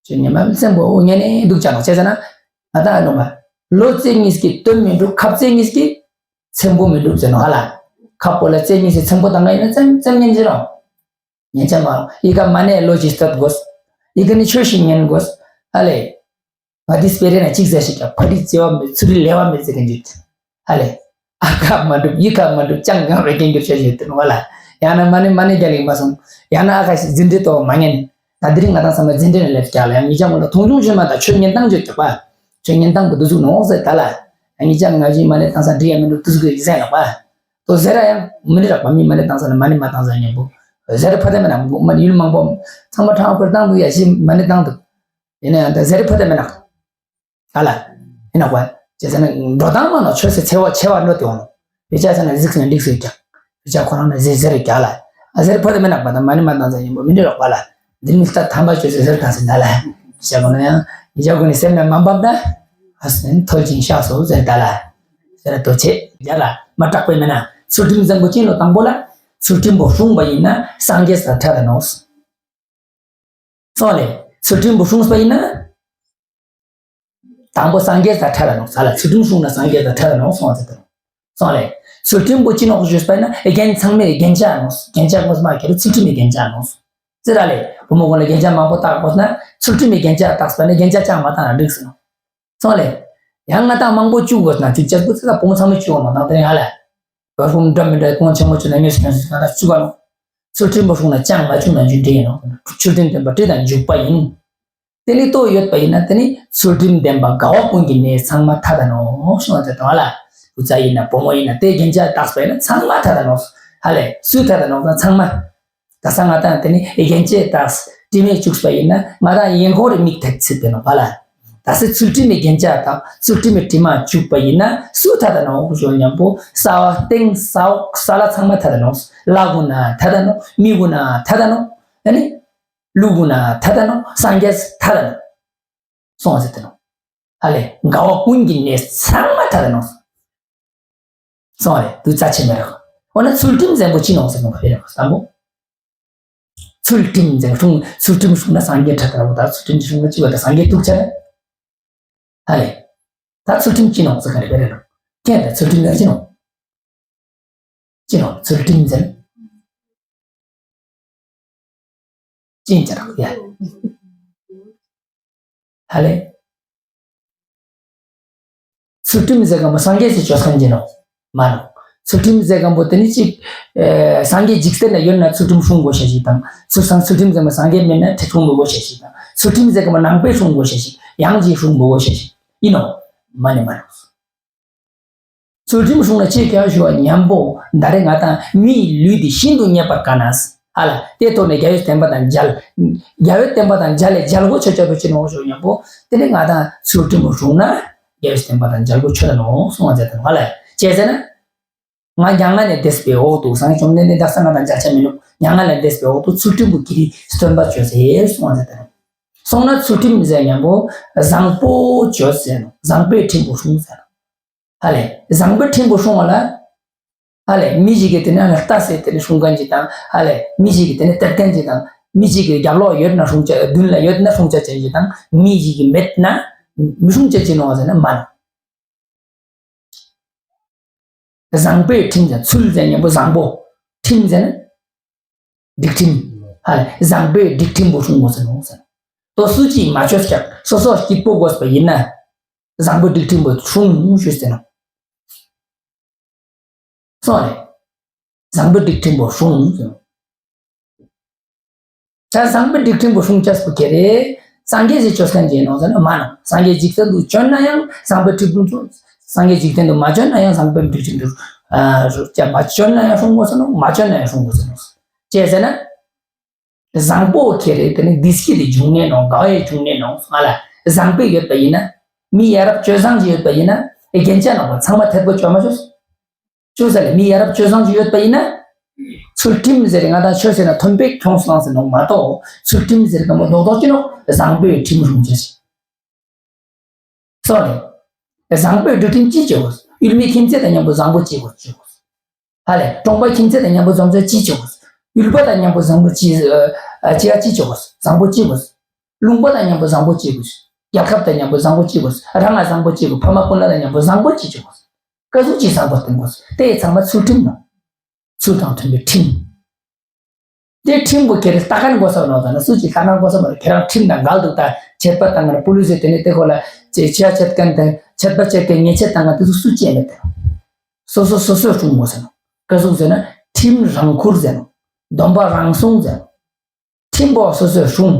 ཆོས་ཉན་མ་བཙན་པོ་ཉན་ནས་འདུག་ཅག་ལ་བྱས་ཟེར་ན། ང་ད་ནོ་མ། ལོ་ཙེ་གཉིས་ཀྱི་སྟོན་མི་འགྲུབ་ཁབ་ཙེ་གཉིས་ཀྱི་ཚེམ་པོ་མི་འགྲུབ་ཟེར་ནོ་ཧ་ལ། ཁབ་པོ་ལ་ཙེ་གཉིས་ཀྱི་ཚེམ་པོ་བཏང་ག་ཡིན་ན་ཙམ་ཙམ་ཉན་ཅི་རང་། ཉན་ཆ་མ་རང་ཡི་ག་མ་ཎི་ལོ་ཅིག་སྟབས་དགོས། ཡི་ག་ནི་ཆོས་ཤིག་ཉན་དགོས། ཧ་ལས། ང་འདི་སྤེ་ར་ན་གཅིག་ཟེར་ཞིག་ཀྱང་ཕ་རི་བརྩེ་བ་མེད་ཚུ་རི་ལེ་བ་མེད་ཟེར་གི་འཇུག་ཧ་ལས། ཨ་ཁ་མ་འགྲུབ་ཡི་ཁ་མ་འགྲུབ་ཅང་གང་བའི་སྐད་འགྱུར་བྱ་ཞིག་ཡོད་དེ་ནོ་ཧ་ལ། ཡང་ན་མ་ཎི་མ་ཎི་རྒྱ་ལིང་མ་སོང་། ཡང་ན་ཨ་ཁ་ཞིག་འཛིན་གྲྭའི་ཐོག་མ་ཉན། ད་དེ་རིང་ང་དང་ཚང་མ་འཛིན་གྲྭ་ནས་སླེབས་ཀྱག་ལ་ཡང་ངེད་ཅག་མོ་ལ་མཐོང་ཆུང་ཆུན་མ་དང་ཆོས་ཉན་སྟངས་བརྗོད་ཀྱག་པ། ཆོས་ཉན་སྟངས་ཀྱི་འདུ་ཚུགས་ནོ་ཟེར་ད་ལ། ཡང་ངེད་ཅག་ང་ཅི་མ་ཎི་བཏང་ས་འདྲི་ཡ་མི་འདུག་འདུ་ཚུགས་ཀྱི་ཟེར་ལགས་པ། དོ་ཟེར་ར་ཡང་མི་འདྲི་རག་པ་མི་མ་ཎི་བཏང་ས་ལ་མ་ཎི་མ་བཏང་ས་ཉན་པོ། ཟེར་ཕ་དེ་མེ་ན་མ་ཎི་ཡུལ་མང་པོ། ཚང་མ་ཁྲང་ཁོར་བཏང་འདུག་ཡ་ཞིག་མ་ཎི་བཏང་འདུག་ཡིན་ན་ཡང་ད་ཟེར་ཕ་དེ་མེ་ན། ཨ་ལ། ཡིན་ན་གོ། ཅེས་ཟེར་ན་འགྲོ་སྟངས་མ་ནོ་ཆོས་སེ་ཚེ་བ་ཆེ་བ་འགྲོ་དེ་འོང་ནོ། བེ་ཅག་ཟེར་ན་གཟིགས་ཟེར་ན་འགྲིག་སོ་ཀྱང་། བེ་ཅག་ཁོ་རང་ན་ཟེར་ཟེར་ཀྱང་ལ། ཨ་ཟེར་ཕོ་དེ་མེ་ནག་པ་དང་མ་ཎི་མ་བཏང་ཟེར་ཡིན་པོ་མི་འདྲི་རོགས་པ་ལ། འདི་མི་ལྟ་ཐམ་པ་ཆོས་སེ་ཟེར་གང་ཟེར་ན་ལ། བྱ་གོ་ན་ཡང་ཡིན་ཅག་གོ་ནི་སེམས་ན་མ་འབབ་ན། ཨ་སེ་ཐོལ་ཅིང་ཤག་སོ་ཟེར་ད་ལ། ཟེར་དོ་ཆེ་ཡ་ལ་མ་དྲག་པའི་མེ་ན་ཚུལ་ཁྲིམས་བཟང་པོ་ཅན་ལོ་དང་པོ་ལ། ཚུལ་ཁྲིམས་པོ་སྲུང་བ་ཡིན་ན་སངས་རྒྱས་ས་ཁྲ་ད་ནོ། སོང་ལེ། ཚུལ་ཁྲིམས་པོ་སྲུང་བ་ཡིན་ན། དང་པོ་སངས་རྒྱས་དང་ཕྲད་ལ་ནོག་ས་ལ་ཚུལ་ཁྲིམས་སྲུང་ན་སངས་རྒྱས་དང་ཕྲད་ལ་ནོག་སོང་བ་ཟེར་ཏེ། སོང་ལེ། ཚུལ་ཁྲིམས་པོ་ཅི་ནོག་ཞུས་པ་ཡིན་ན་རྒྱན་ཚང་མའི་རྒྱན་ཆ་ནོག་རྒྱན་ཆ་ངོ་མ་ཁྱེར་ཚུལ་ཁྲིམས་མའི་རྒྱན་ཆ་ནོག་ཟེར་ར་ལེ། བུ་མོ་ཀུན་ལ་རྒྱན་ཆ་མང་པོ་བཏགས་དགོས་ན་ཚུལ་ཁྲིམས་མའི་རྒྱན་ཆ་བཏགས་པ་ནི་རྒྱན་ཆ་ཅང་མ་བཏགས་ན་འགྲིག་ཟེར་ནོག་སོང་ལེ། ཡང་ང་དང་མང་པོ་བཅུག་དགོས་ན་ཚུལ་རྒྱས་པོ་ཚེ་ལ་བུ་མོ་ཚང་མས་བཅུག་དགོས་མ་དང་དེ་རིང་ཧ་ལེ། བར་ཁུང་འདྲ་མི་འདྲའི་གོང་ཆེན་མོ་བཅུག་ན་ངེས་སུ་ཁྱོད་ཚོས་ང་དང་བཅུག་ག་ནོག་ཚུལ་ཁྲིམས་པོ་སྲུང་ན་ཅང་མ་བཅུག་ན་རྒྱུ་འབྲས་ཡིན་ནོག་ཆོས་ཁྲིམས་སྟོན་པ་སྲིད་དང་འཇུག་པ་ཡིན། དེ་ནི་ལྟོས་ཡོད་པ་ཡིན་ན་དེ་ནི་ཚུལ་ཁྲིམས་ལྡན་པ་དགའ་བ་ཀུན་གྱི་གནས་ཚང་མ་ཐ་དད་ནོ་ཞུ་བ་དེ་དང་ལ། བུ་ཚ་ཡིན་ན་བུ་མོ་ཡིན་ན་དེ་རྒྱན་ཆ་བཏགས་པ་ཡིན་ན་ཚང་མ་ཐ་དད་ནོ། ཧ་ལས་སུ་ཐ་དད་ནོ་ཚང་མ། ད་ས་ང་དང་དེ་ནི་རྒྱན་ཆ་བཏགས་དྲི་མས་བཅུག་པ་ཡིན་ན་ང་དང་ཡིན་ཁོ་རེ་མིག་ཐད་ཚིག་དེ་ནོ་བ་ལ། ད་སི་ཚུལ་ཁྲིམས་མའི་རྒྱན་ཆ་དང་ཚུལ་ཁྲིམས་མའི་དྲི་མ་བཅུག་པ་ཡིན་ན་སུ་ཐ་དད་ནོ་ཞུ་མཉམ་པོ་ས་བ་སྟེང་ས་འོག་ས་ལ་ཚང་མ་ཐ་དད་ནོ། ལ་གུན་ན་ཐ་དད་ནོ་མི་གུན་ན་ཐ་དད་ནོ། ཨ་ནི། ཀླུ་གུན་ན་ཐ་དད་ནོ། སངས་རྒྱས་ཐ་དད་ནོ། སོང་ཟེར་ཏེ་ནོ། ཨ་ལེ་དགའ་བ་ཀུན་གྱི་གནས་ཚང་མ་ཐ་དད་ནོ། སོང་རེ་དུ་རྩ་ཆེ་མེད་རོགས། འོ་ན་ཚུལ་ཁྲིམས་ཟེར་པོ་ཅི་ནོ་ཟེར་ནོ་བ་ཕེ་རེ་བ་བསམ་པོ། ཚུལ་ཁྲིམས་ཟེར་སྲུང་ཚུལ་ཁྲིམས་སྲུང་ན་སངས་རྒྱས་ཐ་དད་རོགས་ད་ཚུལ་ཁྲིམས་སྲུང་ན་ཅི་བ་ད་སངས་རྒྱས་ཐུག་ཆ་ན། ཨ་ལེ། ད་ཚུལ་ཁྲིམས་ཅི་ནོ་ཟེར་ག་རེ་བེ་རེ་རོགས། ཁྱེད་ད་ཚུལ་ཁྲིམས་ཟེར་ཅི་ནོ། ཅི་ནོ་ཚུལ་ཁྲིམས་ཟེར། ཅི་ཡིན་ཅི་རག་ཡ། ཧ་ལེ། ཚུལ་ཁྲིམས་ཟེར་གམ་པོ་སངས་རྒྱས་སུ་ཆོས་སེམས་ཅི་ནོ། མ་ནོ། ཚུལ་ཁྲིམས་ཟེར་གམ་པོ་དེ་ནི་ཅིག་ཨེ། སངས་རྒྱས་འཇིག་རྟེན་ན་ཡོད་ན་ཚུལ་ཁྲིམས་སྲུང་དགོས་ཤེས་ཤིག་དང་ཚུལ་སང་ཚུལ་ཁྲིམས་ཟེར་མ་སངས་རྒྱས་མེད་ན་ཁྲི་སྲུང་དགོས་ཤེས་ཤིག་དང་ཚུལ་ཁྲིམས་ཟེར་གམ་པོ་ནང་པས་སྲུང་དགོས་ཤེས་ཤིག་ཡང་ཅིག་སྲུང་དགོས་ཤེས་ཤིག་ཡིན་ནོ། མ་ནི་མ་ནོ། ཚུལ་ཁྲིམས་སྲུང་ན་ཅི་ཁྱབ་ཞུ་བ་མཉམ་པོ་ད་རེས་ང་དང་མིའི་ལུས་འདི་ཤིན་ཏུ་རྙེད་པར་དཀའ་ན། ཧ་ལ་དེ་ཐོག་ནས་རྒྱལ་བའི་བསྟན་པ་དང་མཇལ། རྒྱལ་བའི་བསྟན་པ་དང་མཇལ་ལས་མཇལ་སྒོ་ཆོད་ཆོད་པོ་ཅི་ནོ་ཞུ་བ་མཉམ་པོ་དེ་ནས་ང་དང་ཚུལ་ཁྲིམས་སྲུང་ན་རྒྱལ་བའི་བསྟན་པ་དང་མཇལ་སྒོ་ཆོད་ད་ནོ་གསུང་བ་མཛད་དང་ཧ་ལ་ཅེས་ཟེར་ན། ང་མྱ་ངན་ལས་འདས་པའི་འོག་ཏུ་སངས་རྒྱས་བཅོམ་ལྡན་འདས་འདི་ལྟར་ང་དང་མཇལ་ཆ་མི་ནུས། མྱ་ངན་ལས་འདས་པའི་འོག་ཏུ་ཚུལ་ཁྲིམས་པོ་གི་རི་སྟོན་པ་བྱོས་ཟེར་གསུང་བ་མཛད་དང་། སོང་ན་ཚུལ་ཁྲིམས་ཟེར་མཉམ་པོ་བཟང་པོ་བྱོས་ཟེར་ནོ། བཟང་པོའི་ཁྲིམས་པོ་སྲུང་ཟེར་ནོ། ཧ་ལས་བཟང་པོའི་ཁྲིམས་པོ་སྲུང་བ་ལ། ཧ་ལས་མི་ཞིག་གིས་དེ་ནས་ལྟ་ཟེར་དེ་ནས་སྲུང་མཁན་ཅིག་དང་ཧ་ལས་མི་ཞིག་གིས་དེ་ནས་སྟེར་མཁན་ཅིག་དང་མི་ཞིག་གིས་རྒྱབ་ལོགས་ཡོད་ན་སྲུང་བྱ་མདུན་ལ་ཡོད་ན་སྲུང་བྱ་ཅན་ཅིག་དང་མི་ཞིག་གིས་མེད་ན་མི་སྲུང་བྱ་ཅིག་ནོ་ཟེར་ན་མ་ནོ། བཟང་པོའི་ཁྲིམས་ཟེར་ཚུལ་ཟེར་མཉམ་པོ་བཟང་པོ། ཁྲིམས་ཟེར་ན། སྒྲིག་ཁྲིམས། ཧ་ལས་བཟང་པོའི་སྒྲིག་ཁྲིམས་པོ་སྲུང་དགོས་ཟེར་ནོ་ཟེར། དོ་སུ་ཅིག་མ་ཆོས་ཀྱང་སོ་སོ་སྐྱིད་པོ་དགོས་པ་ཡིན་ན། བཟང་པོའི་སྒྲིག་ཁྲིམས་པོ་སྲུང་ཞུས་ཟེར་ནོ། སོང་རེད། བཟང་པོའི་སྒྲིག་ཁྲིམས་པོ་སྲུང་ཟེར་ནོ། ད་བཟང་པོའི་སྒྲིག་ཁྲིམས་པོ་སྲུང་ཅེས་པོ་ཁྱེད་རེད། སངས་རྒྱས་ཀྱི་ཆོས་ཁན་གྱི་ནོ་ཟེར་ན་མ་ནོ། སངས་རྒྱས་འཇིག་རྟེན་དུ་བྱོན་ན་ཡང་བཟང་པོའི་སྒྲིག་ཁྲིམས་སྲུང་། སངས་རྒྱས་འཇིག་རྟེན་དུ་མ་བྱོན་ན་ཡང་བཟང་པོའི་སྒྲིག་ཁྲིམས་སྲུང་། ཨ་སྲུང་། ཅི་མ་བྱོན་ན་ཡང་སྲུང་དགོས་ཟེར་ནོ། མ་བྱོན་ན་ཡང་སྲུང་དགོས་ཟེར་ནོ། ཅི་ཟེར་ན། བཟང་པོ་ཁྱེད་རེད་དེ་ནི་བདེ་སྐྱིད་དེ་འབྱུང་གནས་ནོ། དགའ་བའི་འབྱུང་གནས་ནོ། ང་ལ་བཟང་པོ་ཡོད་པ་ཡིན་ན། མི་ཡ་རབས་སྤྱོད་བཟང་ཅིག་ཡོད་པ་ཡིན་ན། རྒྱན་ཆ་ནོ་བ་ཚང་མ་ཐད་པོ་བཅོས་མ་བཅོས། བཅོས་ས་ལས་མི་ཡ་རབས་སྤྱོད་བཟང་ཅིག་ཡོད་པ་ཡིན་ན། ཚུལ་ཁྲིམས་ཟེར་ང་དང་ཆོས་ཟེར་ན་མཐུན་པའི་ཁྱོངས་སུ་བླངས་ཟེར་ནོ་མ་གཏོགས། ཚུལ་ཁྲིམས་ཟེར་ག་མོ་རྡོག་རྡོག་ཅི་ནོ་བཟང་པོའི་ཁྲིམས་སྲུང་བྱེད་ཅིག་སོ་ནི། བཟང་པོའི་འགྲོ་དོན་ཅི་བྱེད་དགོས། ཡུལ་མི་ཁྱིམ་མཚེས་དང་མཉམ་པོ་བཟང་པོ་ཅི་དགོས་ཅི་དགོས། ཧ་ལས་གྲོང་པ་ཁྱིམ་མཚེས་དང་མཉམ་པོ་འཛོམས་ཚེ་ཅི་བྱེད་དགོས། ཡུལ་པ་དང་མཉམ་པོ་བཟང་པོ་ཅི་ཨ་ཅི་ཡ་ཅི་བྱེད་དགོས། བཟང་པོ་ཅི་དགོས། ལུང་པ་དང་མཉམ་པོ་བཟང་པོ་ཅི་དགོས། རྒྱལ་ཁབ་དང་མཉམ་པོ་བཟང་པོ་ཅི་དགོས། རང་ང་བཟང་པོ་ཅི་དགོས། ཕ་མ་སྤུན་ཟླ་དང་མཉམ་པོ་བཟང་པོ་ཅི་བྱེད་དགོས། ཀ་ཟུག་ཅི་བཟང་པོ་སྟོན་དགོས། དེ་ཚང་མ་ཚུལ་ཁྲིམས་ནོ། ཚུལ་དང་མཐུན་པའི་ཁྲིམས། དེ་ཁྲིམས་པོ་ཁྱེད་རང་ལྟ་མཁན་དགོས་ས་ནོ་ད་ན་སུ་ཅི་ལྟ་མཁན་དགོས་ས་མ་རེད། ཁྱེད་རང་ཁྲིམས་དང་འགལ་འདུག་ད་ཆད་པ་བཏང་ན་པུ་ལི་སི་དེ་ནས་དེ་ཁོ་ལ་ཅེ་ཆ་ཆད་མཁན་དང་ཆད་པ་ཆད་མཁན་ཉེས་ཆད་བཏང་ན་དེ་ཚོ་སུ་ཅི་མེད་དེ། སོ་སོ་སོ་སོས་སྲུང་དགོས་ས་ནོ། ཀ་ཟུག་ཟེར་ན་ཁྲིམས་རང་ཁུར་ཟེར་ནོ། སྡོམ་པ་རང་སྲུང་ཟེར་ནོ། ཁྲིམས་པོ་སོ་སོས་སྲུང་།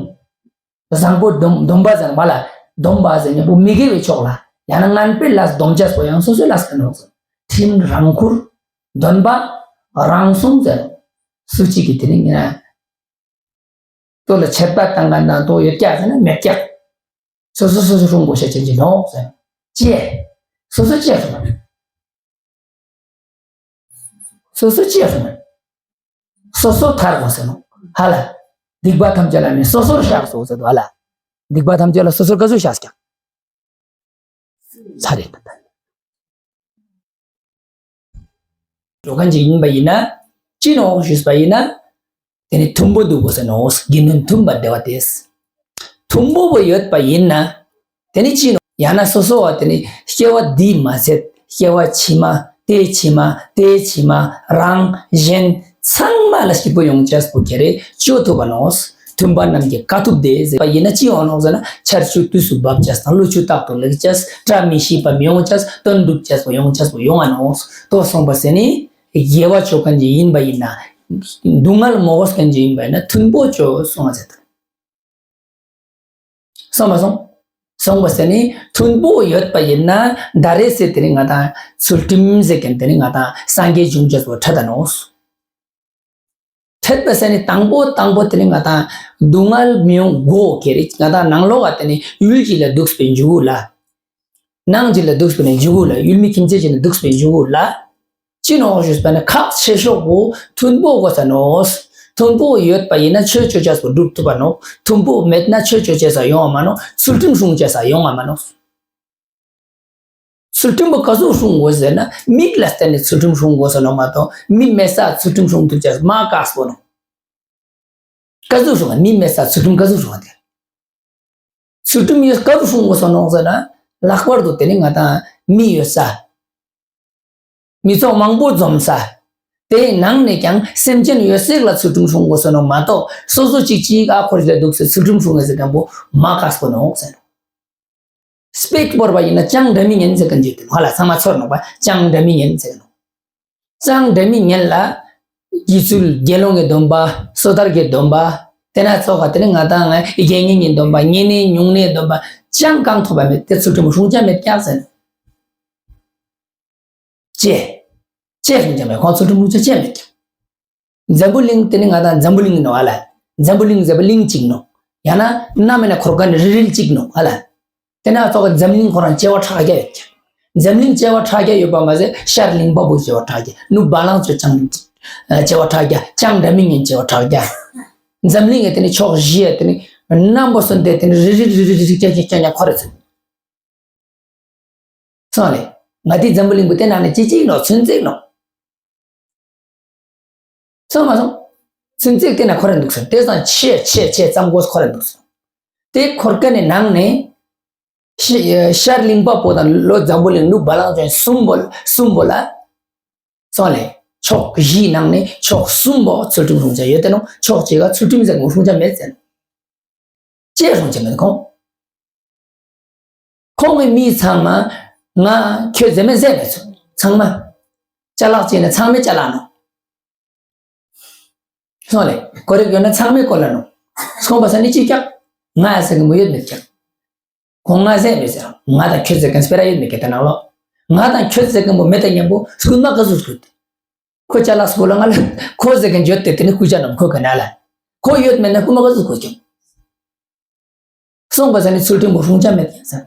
བཟང་པོ་སྡོམ་སྡོམ་པ་ཟེར་མ་ལ། སྡོམ་པ་ཟེར་མཉམ་པོ་མི་དགེ་བའི་ཕྱོགས་ལ། ཡང་ན་ངན་པའི་ལས་སྡོམ་བྱས་པོ་ཡང་སོ་སོའི་ལས་ཀ་ནོ། ཁྲིམས་རང་ཁུར། སྡོམ་པ་རང་སྲུང་ཟེར། སུ་གཅིག་གིས་དེ་ནི་ངན། དོ་ལ་ཆད་པ་བཏང་ག་ན་དོ་ཡོད་ཀྱག་ཟེར་ན་མེད་ཀྱག་སོ་སོ་སོ་སོ་སྲུང་དགོས་ཤེས་ཅན་གྱི་ནོ་ཟེར། ཅེས། སོ་སོ་ཅེས་སོ། སོ་སོ་ཅི་ཡང་སོང་། སོ་སོ་ཐར་དགོས་ཟེར་ནོ། ཧ་ལ། སྡིག་པ་ཐམས་ཅད་ལ་ནི་སོ་སོར་བཤགས་སོ་ཟེར་དོ་ཧ་ལ། སྡིག་པ་ཐམས་ཅད་ལ་སོ་སོར་ག་ཚོད་བཤགས་ཀྱང་། ཚར་རེད་ད། འགྲོ་མཁན་ཅིག་ཡིན་པ་ཡིན་ན། ཅི་ནོ་ཞུས་པ་ཡིན་ན། དེ་ནི་མཐུན་པོ་འདུག་དགོས་ཟེར་ནོ། དགེ་འདུན་མཐུན་པར་བསྡེ་བ་སྟེ། མཐུན་པོ་བ་ཡོད་པ་ཡིན་ན། དེ་ནི་ཅི་ནོ། ཡང་ན་སོ་སོ་བ་དེ་ནི་སྐྱེ་བ་འདིའི་མ་ཟད་སྐྱེ་བ་ཕྱི་མ་དེའི་ཕྱི་མ་དེའི་ཕྱི་མ་རང་གཞན་ཚང་མ་ལ་སྐྱིད་པོ་ཡོང་ཅེས་པོ་ཁྱེད་རེ་ཅོ་ཐུབ་པ་ནོ། མཐུན་པ་རྣམས་ཀྱི་དཀའ་ཐུབ་སྟེ་ཟེར་བ་ཡིན་ན་ཅི་ཡོང་ནོ་ཟེར་ན་ཆར་ཆུ་དུས་སུ་འབབ་ཅེས་དང་ལོ་ཆུ་རྟག་ཏུ་ལེགས་ཅེས་བཀྲ་མི་ཤིས་པ་མི་ཡོང་ཅེས་དོན་འགྲུབ་ཅེས་པོ་ཡོང་ཅེས་པོ་ཡོང་ང་ནོ། དོ་སོང་པ་ཟེར་ནི་དགེ་བ་ཅོ་མཁན་ཅིག་ཡིན་པ་ཡིན་ན། སྡུག་བསྔལ་མ་དགོས་མཁན་ཅིག་ཡིན་པ་ཡིན་ན་མཐུན་པོ་ཅོ་སོང་ང་ཟེར་ད། སོང་མ་སོང་། སོང་བ་ཟེར་ནི་མཐུན་པོ་ཡོད་པ་ཡིན་ན་ད་རེས་ཟེར་དེ་ནི་ང་དང་ཚུལ་ཁྲིམས་ཟེར་མཁན་དེ་ནི་ང་དང་སངས་རྒྱས་འབྱུང་བྱེད་པོ་ཁྲ་ད་ནོ། ཁྲེད་པ་ཟེར་ནི་དང་པོ་དང་པོ་དེ་ནི་ང་དང་སྡུག་བསྔལ་མི་ཡོང་དགོས་ཁེ་རེ་ང་དང་ནང་ལོགས་ཀ་དེ་ནི་ཡུལ་གྱི་ལ་འདུག་པའི་འཇུག་གུ་ལ། ནང་གཅིག་ལ་འདུག་པའི་ནས་འཇུག་གུ་ལ་ཡུལ་མི་ཁྱིམ་མཚེས་གཅིག་ལ་འདུག་པའི་འཇུག་གུ་ལ། ཅི་ནོ་ཞུས་པ་ན་ཁག་ཆེ་ཤོས་པོ་མཐུན་པོ་དགོས་ས་ནོ། མཐུན་པོ་ཡོད་པ་ཡིན་ན་ཆོས་ཅོ་ཅེས་པོ་སྒྲུབ་ཐུབ་པ་ནོ། མཐུན་པོ་མེད་ན་ཆོས་ཅོ་ཅེས་ས་ཡོང་བ་མ་ནོ། ཚུལ་ཁྲིམས་སྲུང་ཅེས་ས་ཡོང་བ་མ་ནོ། ཚུལ་ཁྲིམས་པོ་ག་ཟུག་སྲུང་དགོས་ཟེར་ན་མིག་ལ་བརྟེན་ནས་ཚུལ་ཁྲིམས་སྲུང་དགོས་ས་ནོ་མ་གཏོགས་མི་མེད་ས་ཚུལ་ཁྲིམས་སྲུང་ཐུབ་ཅེས་མ་དཀགས་པོ་ནོ། ག་ཟུག་སྲུང་བ་མི་མེད་ས་ཚུལ་ཁྲིམས་ག་ཟུག་སྲུང་བ་དེ། ཚུལ་ཁྲིམས་ཡོད་སྐབས་སྲུང་དགོས་སོ་ནོ་ཟེར་ན། ལྷག་པར་དུ་དེ་ནི་ང་དང་མི་ཡོད་ས། མི་ཚོགས་མང་པོ་འཛོམས་ས། དེའི་ནང་ནས་ཀྱང་སེམས་ཅན་ཡོད་སྲེག་ལ་ཚུལ་ཁྲིམས་སྲུང་དགོས་སོ་ནོ་མ་གཏོགས་སོ་སོ་གཅིག་གཅིག་ཨ་འཁོར་ཞིག་ལ་འདུག་ཟེར་ཚུལ་ཁྲིམས་སྲུང་ངེས་ཟེར་མཁན་པོ་མ་དཀགས་པོ་ནོ་ཟེར་ནོ། སྤེག་བོར་བ་ཡིན་ན་ཅང་འདྲ་མི་ཉན་ཟེར་མཁན་ཅིག་དེ་ནོ་ཧ་ལ་ཚང་མ་ཚོར་ནོ་པ་ཅང་འདྲ་མི་ཉན་ཟེར་ནོ། ཅང་འདྲ་མི་ཉན་ལ། དགེ་ཚུལ་དགེ་སློང་གི་སྡོམ་པ། སོ་ཐར་གྱི་སྡོམ་པ། དེ་ན་ཚོགས་ཁ་དེ་ནི་ང་དང་ང་དགེ་བསྙེན་གྱི་སྡོམ་པ་བསྙེན་གནས་སྨྱུང་གནས་སྡོམ་པ་ཅང་གང་ཐོབ་པ་མེད་དེ་ཚུལ་ཁྲིམས་སྲུང་ཅང་མེད་ཀྱག་ཟེར། ཅེས། ཅེས་སྲུང་ཅང་མེད་ཁོང་ཚུལ་ཁྲིམས་སྲུང་ཅང་ཅེས་མེད་ཀྱག་འཛམ་བུ་གླིང་དེ་ནི་ང་དང་འཛམ་བུ་གླིང་ནོ་ཧ་ལ། འཛམ་བུ་གླིང་ཟེར་བ་གླིང་གཅིག་ནོ། ཡང་ན་གནམ་མེད་ན་འཁོར་མཁན་ནི་རིལ་རིལ་གཅིག་ནོ་ཧ་ལ། དེ་ན་ཚོགས་འཛམ་གླིང་ཁོ་རང་བྱེ་བ་ཕྲག་བརྒྱ་ཡོད་ཀྱག་འཛམ་གླིང་བྱེ་བ་ཕྲག་བརྒྱ་ཡོད་པ་མ་ཟད་ཤར་གླིང་པ་པོ་བྱེ་བ་ཕྲག་བརྒྱ་ནུབ་བ་ལང་སྤྱོད་ཅང་བྱེ་བ་ཕྲག་བརྒྱ་ཅང་འདྲ་མི་ཉན་བྱེ་བ་ཕྲག་བརྒྱ། འཛམ་གླིང་ངི་དེ་ནི་ཕྱོགས་བཞི་ཡ་དེ་ནི་རྣམ་པ་གསུམ་དེ་དེ་ནི་རི་རི་རི་རི་རི་རི་ཀྱ་ཀྱ་ཀྱ་ཀྱ་ཁོ་རེ་ཚུན། སོང་ལེ། ང་དེ་འཛམ་བུ་གླིང་པོ་དེ་ནང་ནས་ཅི་གཅིག་ནོ་ཚུན་ཚིག་ནོ། སོང་མ་སོང་། ཚུན་ཚིག་དེ་ན་ཁོ་རེ་འདུག་སོང་དེ་སང་ཆེ་ཆེ་ཆེ་ཙམ་གོ་ཁོ་རེ་འདུག་སོང་། དེ་འཁོར་མཁན་ནི་ནང་ནས། ཤ་ཤར་གླིང་པ་པོ་དང་ལྷོ་འཛམ་བུ་གླིང་ནུབ་བ་ལང་ཅན་གསུམ་པོ་གསུམ་པོ་ལ། སོང་ལེ། ཕྱོགས་བཞིའི་ནང་ནས་ཕྱོགས་གསུམ་པོ་ཚུལ་ཁྲིམས་སྲུང་བྱ་ཡོད་དེ་ནོ་ཕྱོགས་གཅིག་ག་ཚུལ་ཁྲིམས་ཟེར་ངོ་སྲུང་བྱ་མེད་ཟེར། ཅེས་སྲུང་བྱ་མེད་ཁོང་། ཁོང་གི་མི་ཚང་མ་ང་ཁྱོད་ཟེར་མེད་ཟེར་མེད་ཚོ་ཚང་མ། ཅ་ལག་ཅིག་ནས་ཚང་མས་ཅ་ལག་ནོ། སོང་ལེ། གོ་རིག་ཡོད་ན་ཚང་མས་གོ་ལ་ནོ། སོང་བ་ས་ནི་ཅི་ཀྱག་ང་ཟེར་གི་མོ་ཡོད་མེད་ཀྱག་ཁོང་ང་ཟེར་མེད་ཟེར། ང་དང་ཁྱོད་ཟེར་མཁན་སྤེ་ར་ཡོད་མེད་ཀྱག་དེ་ནང་ལོ། ང་དང་ཁྱོད་ཟེར་མཁན་པོ་མེད་དང་མཉམ་པོ་སྐུལ་མ་ག་ཟུག་སྐུལ་ཏེ། ཁོ་ཅ་ལག་སྐུལ་ལ་ང་ལ་ཁོ་ཟེར་མཁན་ཡོད་དེ་དེ་ནི་སྐུལ་ཅ་ནམ་ཁོ་ག་ན་ལ། ཁོ་ཡོད་མེད་ན་སྐུལ་མ་ག་ཟུག་སྐུལ་ཀྱང་། སོང་བ་ས་ནི་ཚུལ་ཁྲིམས་པོ་སྲུང་ཅང་མེད་ཀྱང་ཟེར།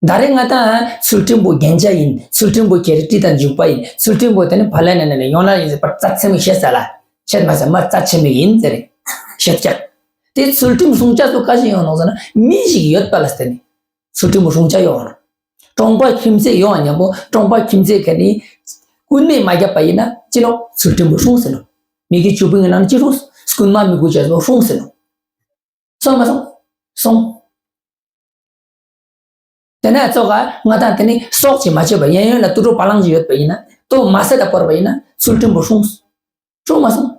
ད་རེས་ང་དང་ཚུལ་ཁྲིམས་པོ་རྒྱན་ཆ་ཡིན། ཚུལ་ཁྲིམས་པོ་ཁྱེད་རི་ཏི་དང་འཇུག་པ་ཡིན། ཚུལ་ཁྲིམས་པོ་དེ་ནི་ཕ་ལ་ནས་ནས་ཡོང་ལ་ཡིན་ཟེར་པར་རྩ་ཚེ་མི་བཤད་ས་ལ། བཤད་མ་ཟེར་མ་རྩ་ཆེན་མོ་ཡིན་ཟེར། བཤད་ཀྱག་དེ་ཚུལ་ཁྲིམས་སྲུང་བྱ་སོ་ཀ་ཞིག་ཡོང་ནོ་ཟེར་ན་མི་ཞིག་ཡོད་པ་ལ་བརྟེན་ནས་ཚུལ་ཁྲིམས་པོ་སྲུང་བྱ་ཡོང་ནོ། གྲོང་པ་ཁྱིམ་མཚེས་ཡོང་བ་མཉམ་པོ་གྲོང་པ་ཁྱིམ་མཚེས་ཁ་ནི་སྐུན་མེད་མ་བརྒྱབ་པ་ཡིན་ན་ཅི་ནོ་ཚུལ་ཁྲིམས་པོ་སྲུང་ཟེར་ནོ། མི་གི་ཆུ་བུང་གི་ནང་ཅི་རུང་སྐུན་མ་མི་དགོས་བྱ་སོ་སྲུང་ཟེར་ནོ། སོང་མ་སོང་། སོང་། དེ་ནས་ཙོག་ག་ང་དང་དེ་ནི་སྲོག་ཅིག་མ་ཆོད་པ་གཡས་གཡོན་ལ་དུད་འགྲོ་བ་ལང་ཅིག་ཡོད་པ་ཡིན་ན་དོ་མ་བསད་ད་བོར་བ་ཡིན་ན་ཚུལ་ཁྲིམས་པོ་སྲུང་། སྲུང་མ་སྲུང་།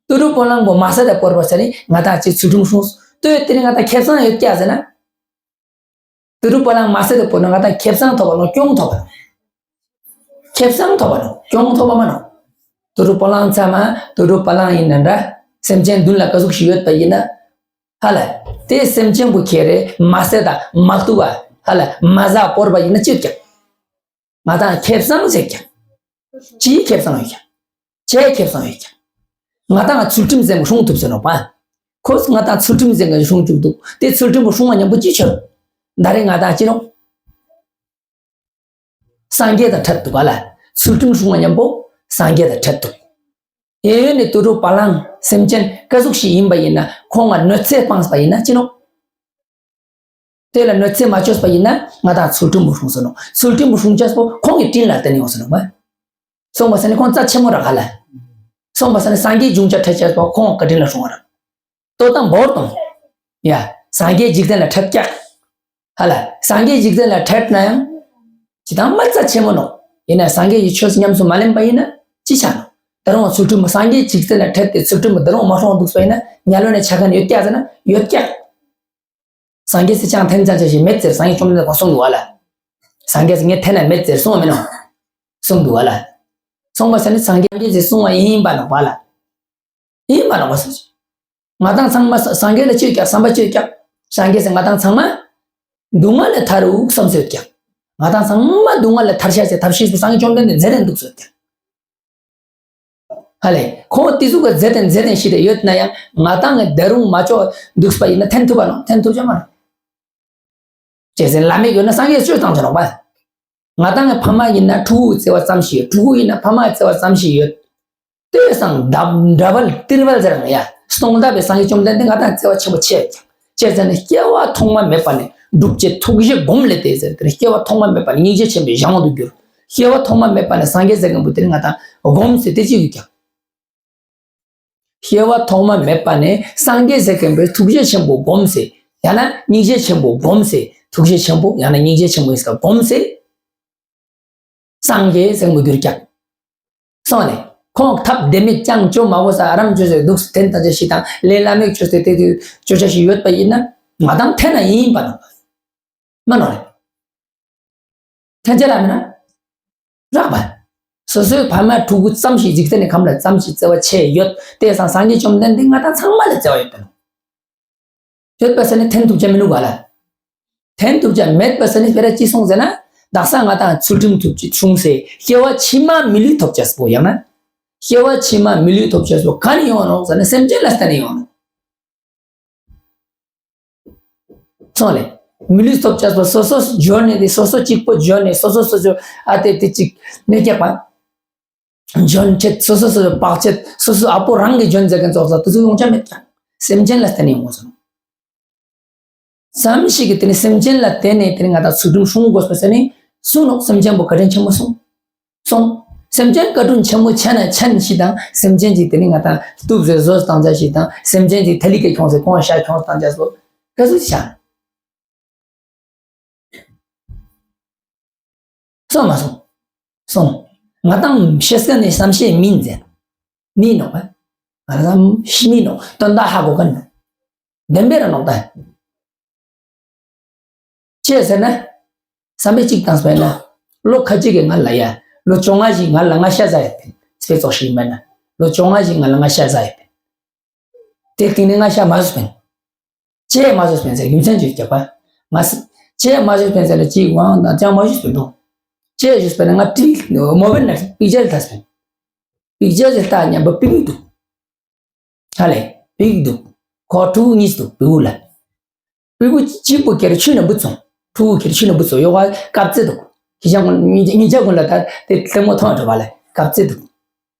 དུད་འགྲོ་བ་ལང་པོ་མ་བསད་ད་བོར་བ་ཟེར་ནི་ང་དང་ཅི་ཚུལ་ཁྲིམས་སྲུང་། དོ་དེ་ནི་ང་དང་ཁེ་བཟང་ཡོད་ཀྱག་ཟེར་ན། དུད་འགྲོ་བ་ལང་མ་བསད་ད་བོར་ན་ང་དང་ཁེ་བཟང་ཐོབ་པ་ནོ་གྱོང་ཐོབ་པ་ནོ། ཁེ་བཟང་ཐོབ་པ་ནོ་གྱོང་ཐོབ་པ་མ་ནོ། དུད་འགྲོ་བ་ལང་ཚང་མ་དུད་འགྲོ་བ་ལང་ཡིན་ན་འདྲ། སེམས་ཅན་མདུན་ལ་ཀ་ཟུག་ཞིག་ཡོད་པ་ཡིན་ན། ཧ་ལ། དེ་སེམས་ཅན་པོ་ཁྱེད་རེ་མ་བསད་ད་མ་གཏུབ་པ། ཧ་ལ་མ་ཟ་བོར་བ་ཡིན་ན་ཅི་ཡོད་ཀྱག་ང་དང་ཁེ་བཟང་ཟེར་ཀྱག་ཅིའི་ཁེ་བཟང་ཡོད་ཀྱག་ཅའི་ཁེ་བཟང་ཡོད་ཀྱག་ང་དང་ཚུལ་ཁྲིམས་ཟེར་མོ་སྲུང་ཐུབ་ཟེར་ནོ་པ། ཁོས་ང་དང་ཚུལ་ཁྲིམས་ཟེར་ག་སྲུང་བཅུག་འདུག་དེ་ཚུལ་ཁྲིམས་པོ་སྲུང་བ་མཉམ་པོ་ཅི་ཆོད། ད་རེས་ང་དང་ཅི་རུང་། སངས་རྒྱས་དང་འཕྲད་འདུག་ག་ལ། ཚུལ་ཁྲིམས་སྲུང་བ་མཉམ་པོ་སངས་རྒྱས་དང་འཕྲད་འདུག་གཡས་གཡོན་ནས་དུད་འགྲོ་བ་ལང་སེམས་ཅན་ཀ་ཟུག་ཞིག་ཡིན་པ་ཡིན་ན་ཁོང་ང་གནོད་འཚེ་སྤངས་པ་ཡིན་ན་ཅི་ནོ། དེ་ལ་གནོད་འཚེ་མ་བཅོས་པ་ཡིན་ན་ང་དང་ཚུལ་ཁྲིམས་པོ་སྲུང་ཟེར་ནོ། ཚུལ་ཁྲིམས་པོ་སྲུང་བྱ་སོ་ཁོང་གི་སྤྲིན་ལ་བརྟེན་ནས་ཡོང་ཟེར་ནོ་མ། སོང་བ་ས་ནི་ཁོང་རྩ་ཆེན་མོ་ར་ག་ལ། སོང་བ་ས་ནི་སངས་རྒྱས་འབྱུང་བྱ་འཕྲད་བྱ་སོ་ཁོང་བཀའ་དྲིན་ལ་སྲུང་བ་ར། ལྟོ་དང་བོར་དང་། ཡ། སངས་རྒྱས་འཇིག་རྟེན་ལ་འཕྲད་ཀྱག་ཧ་ལ། སངས་རྒྱས་འཇིག་རྟེན་ལ་འཕྲད་ན་ཡང་། ཇི་ལྟར་མ་རྩ་ཆེན་མོ་ནོ། ཡིན་ན་སངས་རྒྱས་ཀྱི་ཆོས་ཉམས་སུ་མ་ལེན་པ་ཡིན་ན་ཅི་བྱ་ནོ། ད་རུང་ཚུལ་ཁྲིམས་སངས་རྒྱས་འཇིག་རྟེན་ལ་འཕྲད་དེ་ཚུལ་ཁྲིམས་ད་རུང་མ་སྲུང་འདུག་པ་ཡིན་ན་ཉ་ལོ་ནས་ཆ་མཁན་ཡོད་ཀྱག་ཟེར་ན་ཡོད་ཀྱག་སངས་རྒྱས་སི་ཅང་ཐེན་ཅང་ཅང་ཞིག་མེད་ཟེར་སངས་རྒྱས་བཅོམ་ལྡན་འདས་ཁོང་གསུངས་འདུག་བ་ལ། སངས་རྒྱས་སི་ངས་ཐེན་ན་མེད་ཟེར་གསུངས་མིན་ནོ། གསུངས་འདུག་བ་ལ། གསུངས་པ་ས་ནི་སངས་རྒྱས་སི་གསུངས་བ་ཡིན་པ་ནོ་བ་ལ། ཡིན་པ་ལ་བ་སོ། ང་དང་ཚང་མ་སངས་རྒྱས་ལ་ཆོས་ཀྱག་བསམ་པ་ཆོས་ཀྱག་སངས་རྒྱས་སི་ང་དང་ཚང་མ་སྡུག་བསྔལ་ལས་ཐར་རུག་བསམ་སོད་ཀྱག་ང་དང་ཚང་མ་སྡུག་བསྔལ་ལས་ཐར་ཤ་ཟེར་ཐབས་ཤེས་སུ་སངས་རྒྱས་བཅོམ་ལྡན་འདས་མཛད་དེ་འདུག་སོད་ཀྱག་ཧ་ལས་ཁོང་དེ་ཟུག་གི་མཛད་དེ་མཛད་དེ་ཤི་དེ་ཡོད་ན་ཡང་ང་དང་ངི་ད་རུང་མ་ཆོག་འདུག་པ་ཡིན་ན་ཐེན་ཐུབ་པ་ནོ་ཐེན་ཐུབ་ཅང་མ་ནོ། ཅེས་ཟེར་བླ་མེད་ཡོད་ན་སངས་རྒྱས་ཆོས་བཏང་ཆ་ནོག་པ། ང་དང་ངི་ཕ་མ་ཡིན་ན་ཕྲུ་གུ་བརྩེ་བ་ཙམ་ཞིག་ཡོད། ཕྲུ་གུ་ཡིན་ན་ཕ་མ་བརྩེ་བ་ཙམ་ཞིག་ཡོད། དེ་སང་འདྲ་འདྲ་བལ་ཏིར་བལ་ཟེར་ང་ཡ། སྟོང་དག་པའི་སངས་རྒྱས་བཅོམ་ལྡན་འདས་ང་དང་བརྩེ་བ་ཆེན་པོ་ཆེ་ཡོད་ཀྱང་། ཅེས་ཟེར་ན་སྐྱེ་བ་ཐོག་མ་མེད་པ་ནས་སྒྲུབ་བྱེད་ཐུགས་རྗེ་བསྒོམ་ལས་ཏེ་ཟེར་དེ་སྐྱེ་བ་ཐོག་མ་མེད་པ་ནས་སྙིང་རྗེ་ཆེན་པོའི་གཞུང་དུ་གྱུར། སྐྱེ་བ་ཐོག་མ་མེད་པ་ནས་སངས་རྒྱས་ཟེར་མཁན་པོ་དེ་ནི་ང་དང་སྒོམ་ཟེར་དེ་ཅི་ཡོད་ཀྱང་། སྐྱེ་བ་ཐོག་མ་མེད་པ་ནས་སངས་རྒྱས་ཟེར་མཁན་པོའི་ཐུགས་རྗེ་ཆེན་པོ་བསྒོམ་ཟེར། ཡང་ན་སྙིང་རྗེ་ཆེན་པོ་བསྒོམ་ཟེར། ཐུགས་རྗེ་ཆེན་པོ་ཡང་ན་སྙིང་རྗེ་ཆེན་པོ་ཡིན་ས་བསྒོམ་ཟེར། སངས་རྒྱས་ཟེར་མོ་གྱུར་ཀྱང་། སོང་ནས་ཁོང་ཐབས་ལྡན་མིན་ཅང་བཅོ་མ་བོ་ས་ཨ་རམ་བཅོས་ཟེར་འདུག་ཐེན་ད་ཅེ་ཤི་དང་ལས་བླ་མེད་བཅོས་ཏེ་དེ་དུས་བཅོ་ཆ་ཞིག་ཡོད་པ་ཡིན་ན་ང་དང་ཐེན་ན་ཡིན་པ་ནོ། མ་ནོ་རེད། ཐན་ཅེ་ར་མེ་ན། རག་པ། སོ་སོའི་ཕ་མ་ཕྲུ་གུ་ཙམ་ཞིག་འཇིག་རྟེན་ནི་ཁམས་ལ་ཙམ་ཞིག་བརྩེ་བ་ཆེ་ཡོད་དེ་སང་སངས་རྒྱས་བཅོམ་ལྡན་འདས་ང་དང་ཚང་མ་ལ་བརྩེ་བ་ཡོད་དེ་ནོ། ཡོད་པ་ས་ནི་ཐན་ཐུབ་ཅེ་མི་ནུག་ག་ལ། ཐན་ཐུབ་ཅེ་མེད་པ་ས་ནི་སྤེ་ར་ཅི་སོང་ཟེར་ན། དག་ས་ང་དང་ཚུལ་ཁྲིམས་ཐུབ་ཅེ་བྱུང་སེ་སྐྱེ་བ་ཕྱི་མ་མི་ལུས་ཐོབ་ཅེས་པོ་ཡང་ན། སྐྱེ་བ་ཕྱི་མ་མི་ལུས་ཐོབ་ཅེས་པོ་ག་ནས་ཡོང་ནོ་ཟེར་ན་སེམས་ཅན་ལ་བརྟེན་ནས་ཡོང་ནོ། སོང་ལེ། མི་ལུས་ཐོབ་ཅེས་པོ་སོ་སོ་འབྱོར་ནས་དེ་སོ་སོ་གཅིག་པོ་འབྱོར་ནས་སོ་སོ་སོ་སོ་ཨ་དེ་དེ་གཅིག་གནོད་སྐྱེལ་པ། འཇོན་ཆེད་སོ་སོ་སོ་སོ་བག་ཆེད་སོ་སོ་ཨ་པོ་རང་གི་འཇོན་མཛད་མཁན་ཙོགས་ལ་དེ་ཚོ་ཡོང་ཆ་མེད་ཀྱང་སེམས་ཅན་ལ་བརྟེན་ནས་ཡོང་དགོས་སོང་། ཙམ་ཞིག་གིས་དེ་ནི་སེམས་ཅན་ལ་བརྟེན་ནས་དེ་ནི་ང་དང་ཚུལ་ཁྲིམས་སྲུང་དགོས་པ་ཟེར་ནས་གསུངས་ནོག་སེམས་ཅན་པོ་བཀའ་དྲིན་ཆེན་པོ་སོང་། སོང་། སེམས་ཅན་བཀའ་དྲིན་ཆེན་པོ་ཆ་ན་ཆན་ཞིག་དང་སེམས་ཅན་ཅིག་དེ་ནི་ང་དང་གཏུབ་ཟེར་བཟོས་བཏང་ཆ་ཞིག་དང་སེམས་ཅན་ཅིག་ཐ་ལི་ཀ་ཁྱོངས་ཟེར་ཁོང་ཤ་ཁྱོངས་བཏང་ཆ་སོ། ག་ཚོད་ཆ། སོང་མ་སོང་། སོང་། ང་དང་ཤེས་ཀ་ནས་བསམ་ཤེས་མིན་ཟེར། མིན་ནོག་པ། ང་རང་ཤི་མིན་ནོག་དོན་དག་ཧ་གོ་ག་ནས། བདེན་པའི་ར་ནོག་ད། ཅེས་ཟེར་ན། བསམ་པའི་གཅིག་དང་སྤེན་ན། ལོ་ཁ་ཅིག་གི་ང་ལ་ཡ། ལོ་བཅོ་ལྔ་ཞིག་ང་ལ་ང་ཤ་ཟ་ཡ་པིན། སྤེ་ཙོག་ཞིག་མེད་ན། ལོ་བཅོ་ལྔ་ཞིག་ང་ལ་ང་ཤ་ཟ་ཡ་པིན། དེ་སྟེང་ནས་ང་ཤ་མ་ཟོས་པིན། ཅེས་མ་ཟོས་པིན་ཟེར་རྒྱུ་མཚན་ཅིག་རྒྱག་པ། ང་ཟ། ཅེས་མ་ཟོས་པིན་ཟེར་ལ་ཅིག་ཝང་དང་ཅང་མ་ཟོས་པིན་དོ། ཅེས་ཟོས་པིན་ང་ཏི་མོ་བིན་ན་པིག་ཅལ་ཐ་སྤིན། པིག་ཅལ་ཟེར་ལྟ་ཉམས་པ་པིག་པིག་འདུག་ཧ་ལས་པིག་འདུག་ཁོ་ཕྲུ་གུ་གཉིས་འདུག་པིག་བུ་ལ། པིག་བུ་གཅིག་པོ་ཀེར་ཆུ་ནང་བུད་སོང་ ཕྲུ་གུ་ཁྱེར་ཤི་ནས་བུ་ཚོ་ཡོག་ག་བཀབ་རྩེ་འདུག་ཁྱི་ཤ་ངོ་ཉིན་ཉིན་ཆ་ཀུན་ལ་ད་དེ་ལྟད་མོ་མཐོང་འགྲོ་བ་ལས་བཀབ་རྩེ་འདུག་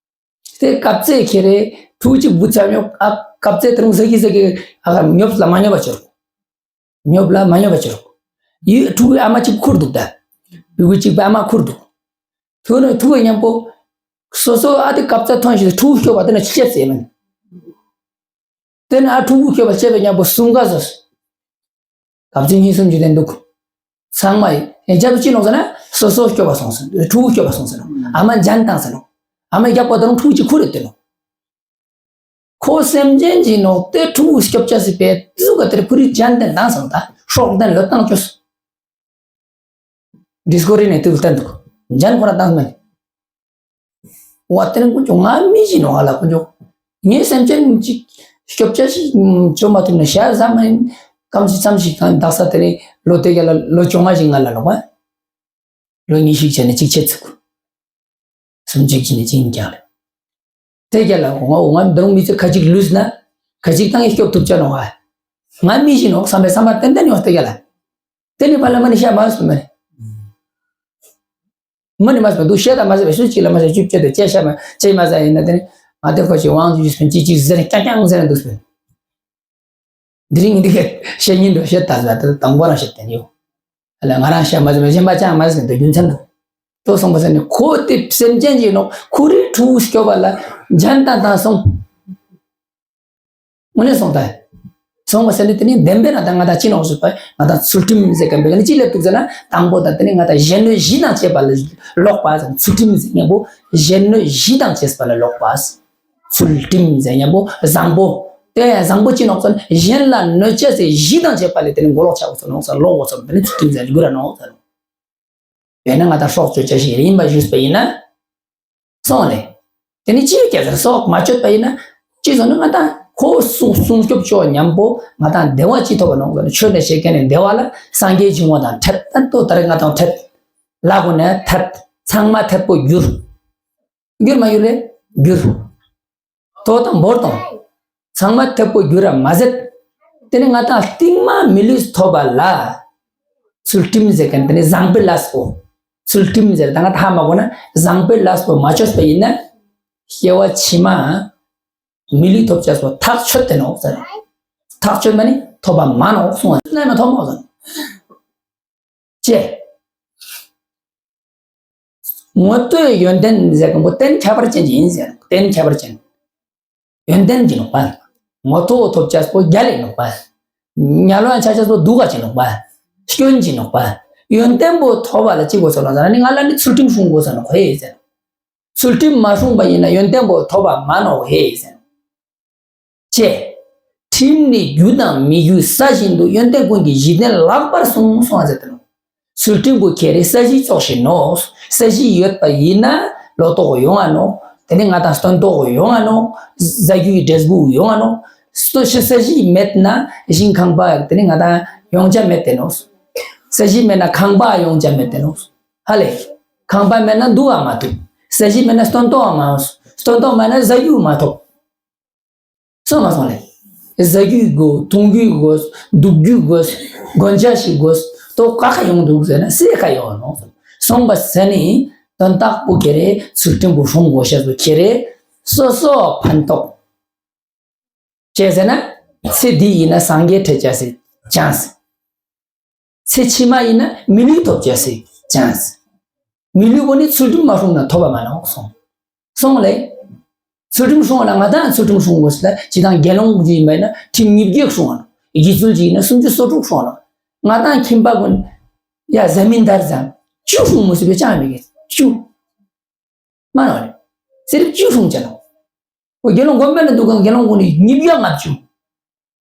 དེ་བཀབ་རྩེ་ཁྱེར་རེ་ཕྲུ་གུ་གཅིག་བུ་ཚ་ཉོག་ཨ་བཀབ་རྩེ་དེ་རུང་ཟ་གི་ཟ་གི་ཨ་ཉོབ་ལ་མ་ཉོབ་པ་བྱོས་རོགས། ཉོབ་ལ་མ་ཉོབ་པ་བྱོས་རོགས། ཡུལ་ཕྲུ་གུའི་ཨ་མ་གཅིག་ཁུར་འདུག་ད་ཕྲུ་གུ་གཅིག་པའི་ཨ་མ་ཁུར་འདུག་ཐུག་ནས་ཐུག་པའི་མཉམ་པོ་སོ་སོ་ཨ་དེ་བཀབ་རྩེ་མཐོང་ཞིག་ཕྲུ་གུ་སྐྱོབ་པ་དེ་ན་ཆི་ཆད་ཟེར་མིན། དེ་ན་ཨ་ཕྲུ་གུ་སྐྱོབ་པ་བྱས་པའི་མཉམ་པོ་གསུམ་ཀ་ཟོས། གབ་ཚིག་གཉིས་གསུམ་ཅིག་དེ་འདུག་ཚང་མ་ཡི་རྒྱབ་ཅི་ནོག་ཟེར་ན་སོ་སོ་སྐྱོབ་པ་སོང་ཟེར། ཕྲུ་གུ་སྐྱོབ་པ་སོང་ཟེར་ནོག་ཨ་མ་འཇན་བཏང་ཟེར་ནོག་ཨ་མ་རྒྱབ་པ་དང་ཕྲུ་གུ་གཅིག་ཁུར་རེ་སྟེར་ནོག་ཁོ་སེམས་ཅན་གྱི་ནོག་སྟེ་ཕྲུ་གུ་སྐྱོབ་བྱ་སྲིད་པའི་ཏི་ཟུག་ག་དེར་ཁུ་རི་འཇན་དེ་བཏང་སོང་ད་སྲོག་དན་ལོ་བཏང་བཅོས། ཌིས་ཀོ་རི་ནས་ཏི་ལྟ་འདུག་འཇན་ཁོ་ར་བཏང་མེད། ཝ་དེ་ནི་ཀུན་ཀྱང་ང་མི་ཞིག་ནོག་ཧ་ལ་ཀུན་ཀྱང་། ངའི་སེམས་ཅན་གཅིག་སྐྱོབ་བྱ་ཞིག་བཅོ་མ་ཐུབ་ན་ཤ་ཟ་མ་ཡིན། སྐམ་ཞིག་ཙམ་ཞིག་གང་དག་ས་དེ་ནི་ལོ་དེ་ག་ལ་ལོ་བཅོ་ལྔ་ཞིག་ང་ལ་ལོག་པ། ལོ་ཉི་ཤུ་བྱས་ནས་གཅིག་ཆད་ཚུགས། སུམ་ཅུ་གྱི་ནི་གཅིག་ཀྱང་རེད། དེ་རྒྱ་ལ་ང་འོ་ང་འདི་རུང་མི་ཚེ་ཁ་ཅིག་ལུས་ན། ཁ་ཅིག་བཏང་ཡི་སྐྱོབ་ཐུབ་ཅག་ནོ་ང་། ང་མི་ཞིག་ནོ་བསམ་པའི་བསམ་པ་ཏན་ཏན་ཡོང་དེ་རྒྱ་ལ། དེ་ནི་ཕ་ལ་མ་ནི་ཤ་མ་སོ་མ་ནི། མ་ནི་མ་སོ་འདུག་ཤ་དང་མ་སོ་སུ་ཅི་ལ་མ་སོ་ཅུབ་ཅེ་དེ་ཅེ་ཤ་མ་ཅེ་མ་ཟ་ཡིན་ན་དེ་ནི་ང་དེ་ཁོ་ཅི་དབང་ཅུ་ཅི་སོན་ཅི་ཅི་ཟེར་ཀྱང་ཀྱང་ཟེར་འདུག་སོན། འདི་རིང་འདི་ག་བཤད་ཉིན་དུ་བཤད་ད་ཟ་ད་དང་པོ་རང་བཤད་དེ་ནི་ཡོ། ཨ་ལ་ང་རང་ཤ་མ་ཟ་མ་གཞན་པ་ཅང་མ་ཟ་འདུག་རྒྱུ་མཚན་དུ། ཏོ་སོང་པ་ཟེར་ནས་ཁོ་དེ་སེམས་ཅན་གྱི་ནོ་ཁོ་རི་ཕྲུ་གུ་སྐྱོབ་པ་ལ་འཇན་ཏན་ཏན་སོང་། དངོས་གནས་སོང་ད། སོང་པ་ཟེར་ནས་དེ་ནི་བདེན་པའི་ན་ད་ང་ད་ཅི་ནོ་ཟེར་པ་ང་ད་ཚུལ་ཁྲིམས་ཟེར་གམ་པའི་ནི་ཅི་ལབ་འདུག་ཟེར་ན་དང་པོ་ད་དེ་ནི་ང་ད་གཞན་གནོད་གཞི་དང་བཅས་པ་ལ་ལོག་པ་ཟེར། ཚུལ་ཁྲིམས་ཟེར་མཉམ་པོ་གཞན་གནོད་གཞི་དང་བཅས་པ་ལ་ལོག་པ། ཚུལ་ཁྲིམས་ཟེར་མཉམ་པོ་བཟང་པོ། དེ་ཡང་བཟང་པོ་ཅི་ནོ་ཟེར་ན་གཞན་ལ་གནོད་བྱ་ཟེར་གཞི་དང་བཅས་པ་ལ་དེ་ནི་མགོ་ལོག་ཆགས་སོ་ནོ་ཟེར་ལོག་འོ་ཟེར། དེ་ནི་ཚུལ་ཁྲིམས་ཟེར་དགོས་ར་ནོ་ཟེར། དཔེར་ན་ང་དང་སྲོག་གཅོད་བྱ་ཞིག་ཡིན་པ་ཞུས་པ་ཡིན་ན། སོང་ལེ། དེ་ནི་ཅི་ཡོད་ཀྱང་ཟེར་སྲོག་མ་གཅོད་པ་ཡིན་ན། ཅི་སོང་ན་ང་དང་ཁོ་སྲུང་སྲུང་སྐྱོབ་ཆོག་མཉམ་པོ་ང་དང་བདེ་བ་ཅི་ཐོབ་པ་ནོ་ཟེར་ན་ཆོས་ནས་བཤད་མཁན་ནི་བདེ་བ་ལ་སངས་རྒྱས་བྱུང་བ་དང་འཕྲད་ད་ལྟོ་ད་རེས་ང་དང་འཕྲད། ལ་གོ་ནས་འཐད་ཚང་མ་འཐད་པོ་འགྱུར། འགྱུར་མ་འགྱུར་རེད། འགྱུར། དོ་དང་འབོར་དང་། ཚང་མ་ཐེབ་པོ་འགྱུར་ར་མ་ཟད། དེ་ནི་ང་དང་རྟིང་མ་མི་ལུས་ཐོབ་པ་ལ། ཚུལ་ཁྲིམས་ཟེར་མཁན་དེ་ནི་བཟང་པོའི་ལས་པོ། ཚུལ་ཁྲིམས་ཟེར་ད་ང་ད་ཧ་མ་གོ་ན་བཟང་པོའི་ལས་པོ་མ་བཅོས་པ་ཡིན་ན། སྐྱེ་བ་ཕྱི་མ། མི་ལུས་ཐོབ་བྱ་སོ་ཐག་ཆོད་དེ་ནོ་ཟེར། ཐག་ཆོད་མ་ནི་ཐོབ་པ་མ་ནོ་གསུང་བ་ན་མ་ཐོབ་མོ་ཟེར། ཅེས། ངོ་བསྟོད་ཡོན་ཏན་ཟེར་མཁན་པོ་རྟེན་ཁྱད་པར་ཅན་ཅིག་ཡིན་ཟེར། རྟེན་ཁྱད་པར་ཅན། ཡོན་ཏན་གྱི་ནོག་པ། ངོ་ཐོག་ཐོབ་བྱ་སོ་རྒྱལ་ལ་ནོག་པ། ཉ་ལོ་ཡང་ཆ་ཆ་སོ་སྡུག་ག་ཅིག་ནོག་པ། སྐྱོན་གྱི་ནོག་པ། ཡོན་ཏན་པོ་ཐོབ་པ་ལ་ཅི་དགོས་སོ་ལ་ཟེར་ན་ནི་ང་ལ་ནི་ཚུལ་ཁྲིམས་སྲུང་དགོས་སོ་ནོག་ཧེ་ཟེར། ཚུལ་ཁྲིམས་མ་སྲུང་པ་ཡིན་ན་ཡོན་ཏན་པོ་ཐོབ་པ་མ་ནོག་ཧེ་ཟེར། ཅེས། ཁྲིམས་ནི་རྒྱུ་དང་མི་རྒྱུ་ས་བཞིན་དུ་ཡོན་ཏན་ཀུན་གྱི་གཞི་རྟེན་ལགས་པར་གསུངས་གསུངས་ཟེར་ཏེ་ནོ། ཚུལ་ཁྲིམས་པོ་ཁྱེད་རེ་ས་གཞི་ཙོགས་ཤིག་ནོ། ས་གཞི་ཡོད་པ་ཡིན་ན་ལོ་ཏོག་ཡོང་ང་ནོ། དེ་ནི་ང་དང་སྟོན་ཐོག་ཡོང་ང་ནོ། ཟ་རྒྱུའི་འབྲས་བུ་ཡོང་ང་ནོ། སྟོ་ཤི་ས་གཞི་མེད་ན་ཞིང་ཁང་པ་དེ་ནི་ང་དང་ཡོང་ཆ་མེད་དེ་ནོ། ས་གཞི་མེད་ན་ཁང་པ་ཡོང་ཆ་མེད་དེ་ནོ། ཧ་ལེ། ཁང་པ་མེད་ན་འདུག་བ་མ་ཐུབ། ས་གཞི་མེད་ན་སྟོན་ཐོག་མ་སྟོན་ཐོག་མེད་ན་ཟ་རྒྱུ་མ་ཐོབ། སོང་མ་སོང་ལེ། ཟ་རྒྱུ་དགོས། འཐུང་རྒྱུ་དགོས། འདུག་རྒྱུ་དགོས། གོན་ཆ་ཞིག་དགོས། ཏོ་ཀ་ཁ་ཡོང་འདུག་ཟེར་ན་སེ་ཁ་ཡོང་ནོ། སོང་པ་ཟེར་ནི་དོན་དག་པོ་ཁྱེད་རེ་ཚུལ་ཁྲིམས་པོ་སྲུང་དགོས་ཤེས་པོ་ཁྱེད་རེ་སོ་སོ་ཕན་ཐོགས། ཅེས་ཟེར་ན་ཚེ་འདི་ཡིན་ན་སངས་རྒྱས་འཕྲད་བྱ་སྲིད་ཅང་སྲིད། ཚེ་ཕྱི་མ་ཡིན་ན་མི་ལུས་ཐོབ་བྱ་སྲིད་ཅང་སྲིད། མི་ལུས་པོ་ནི་ཚུལ་ཁྲིམས་མ་སྲུང་ན་ཐོབ་པ་མ་ནོག་སོང་། སོང་ལེ། ཚུལ་ཁྲིམས་སྲུང་བ་ལ་ང་དང་ཚུལ་ཁྲིམས་སྲུང་དགོས་ཟེར་ལ་ཇི་ལྟར་དགེ་སློང་ཅིག་ཡིན་པ་ཡིན་ན་ཁྲིམས་ཉིས་བརྒྱ་སྲུང་བ་ནོ། དགེ་ཚུལ་ཅིག་ཡིན་ན་སུམ་ཅུ་སོ་དྲུག་སྲུང་བ་ནོ། ང་དང་ཁྱིམ་པ་ཀུན་ཡ་ཟ་མིན་དར་ཟ་བཅུ་སྲུང་མི་སྲིད་པའི་ཅང་མི་དགེ་བཅུ། མ་ནོ་རེད། ཟེར་བཅུ་སྲུང་བྱ་ནོ། འོ་དགེ་སློང་དགོན་པ་ན་འདུག་གམ་དགེ་སློང་ཀུན་ནི་ཉིས་བརྒྱ་ལྔ་བཅུ།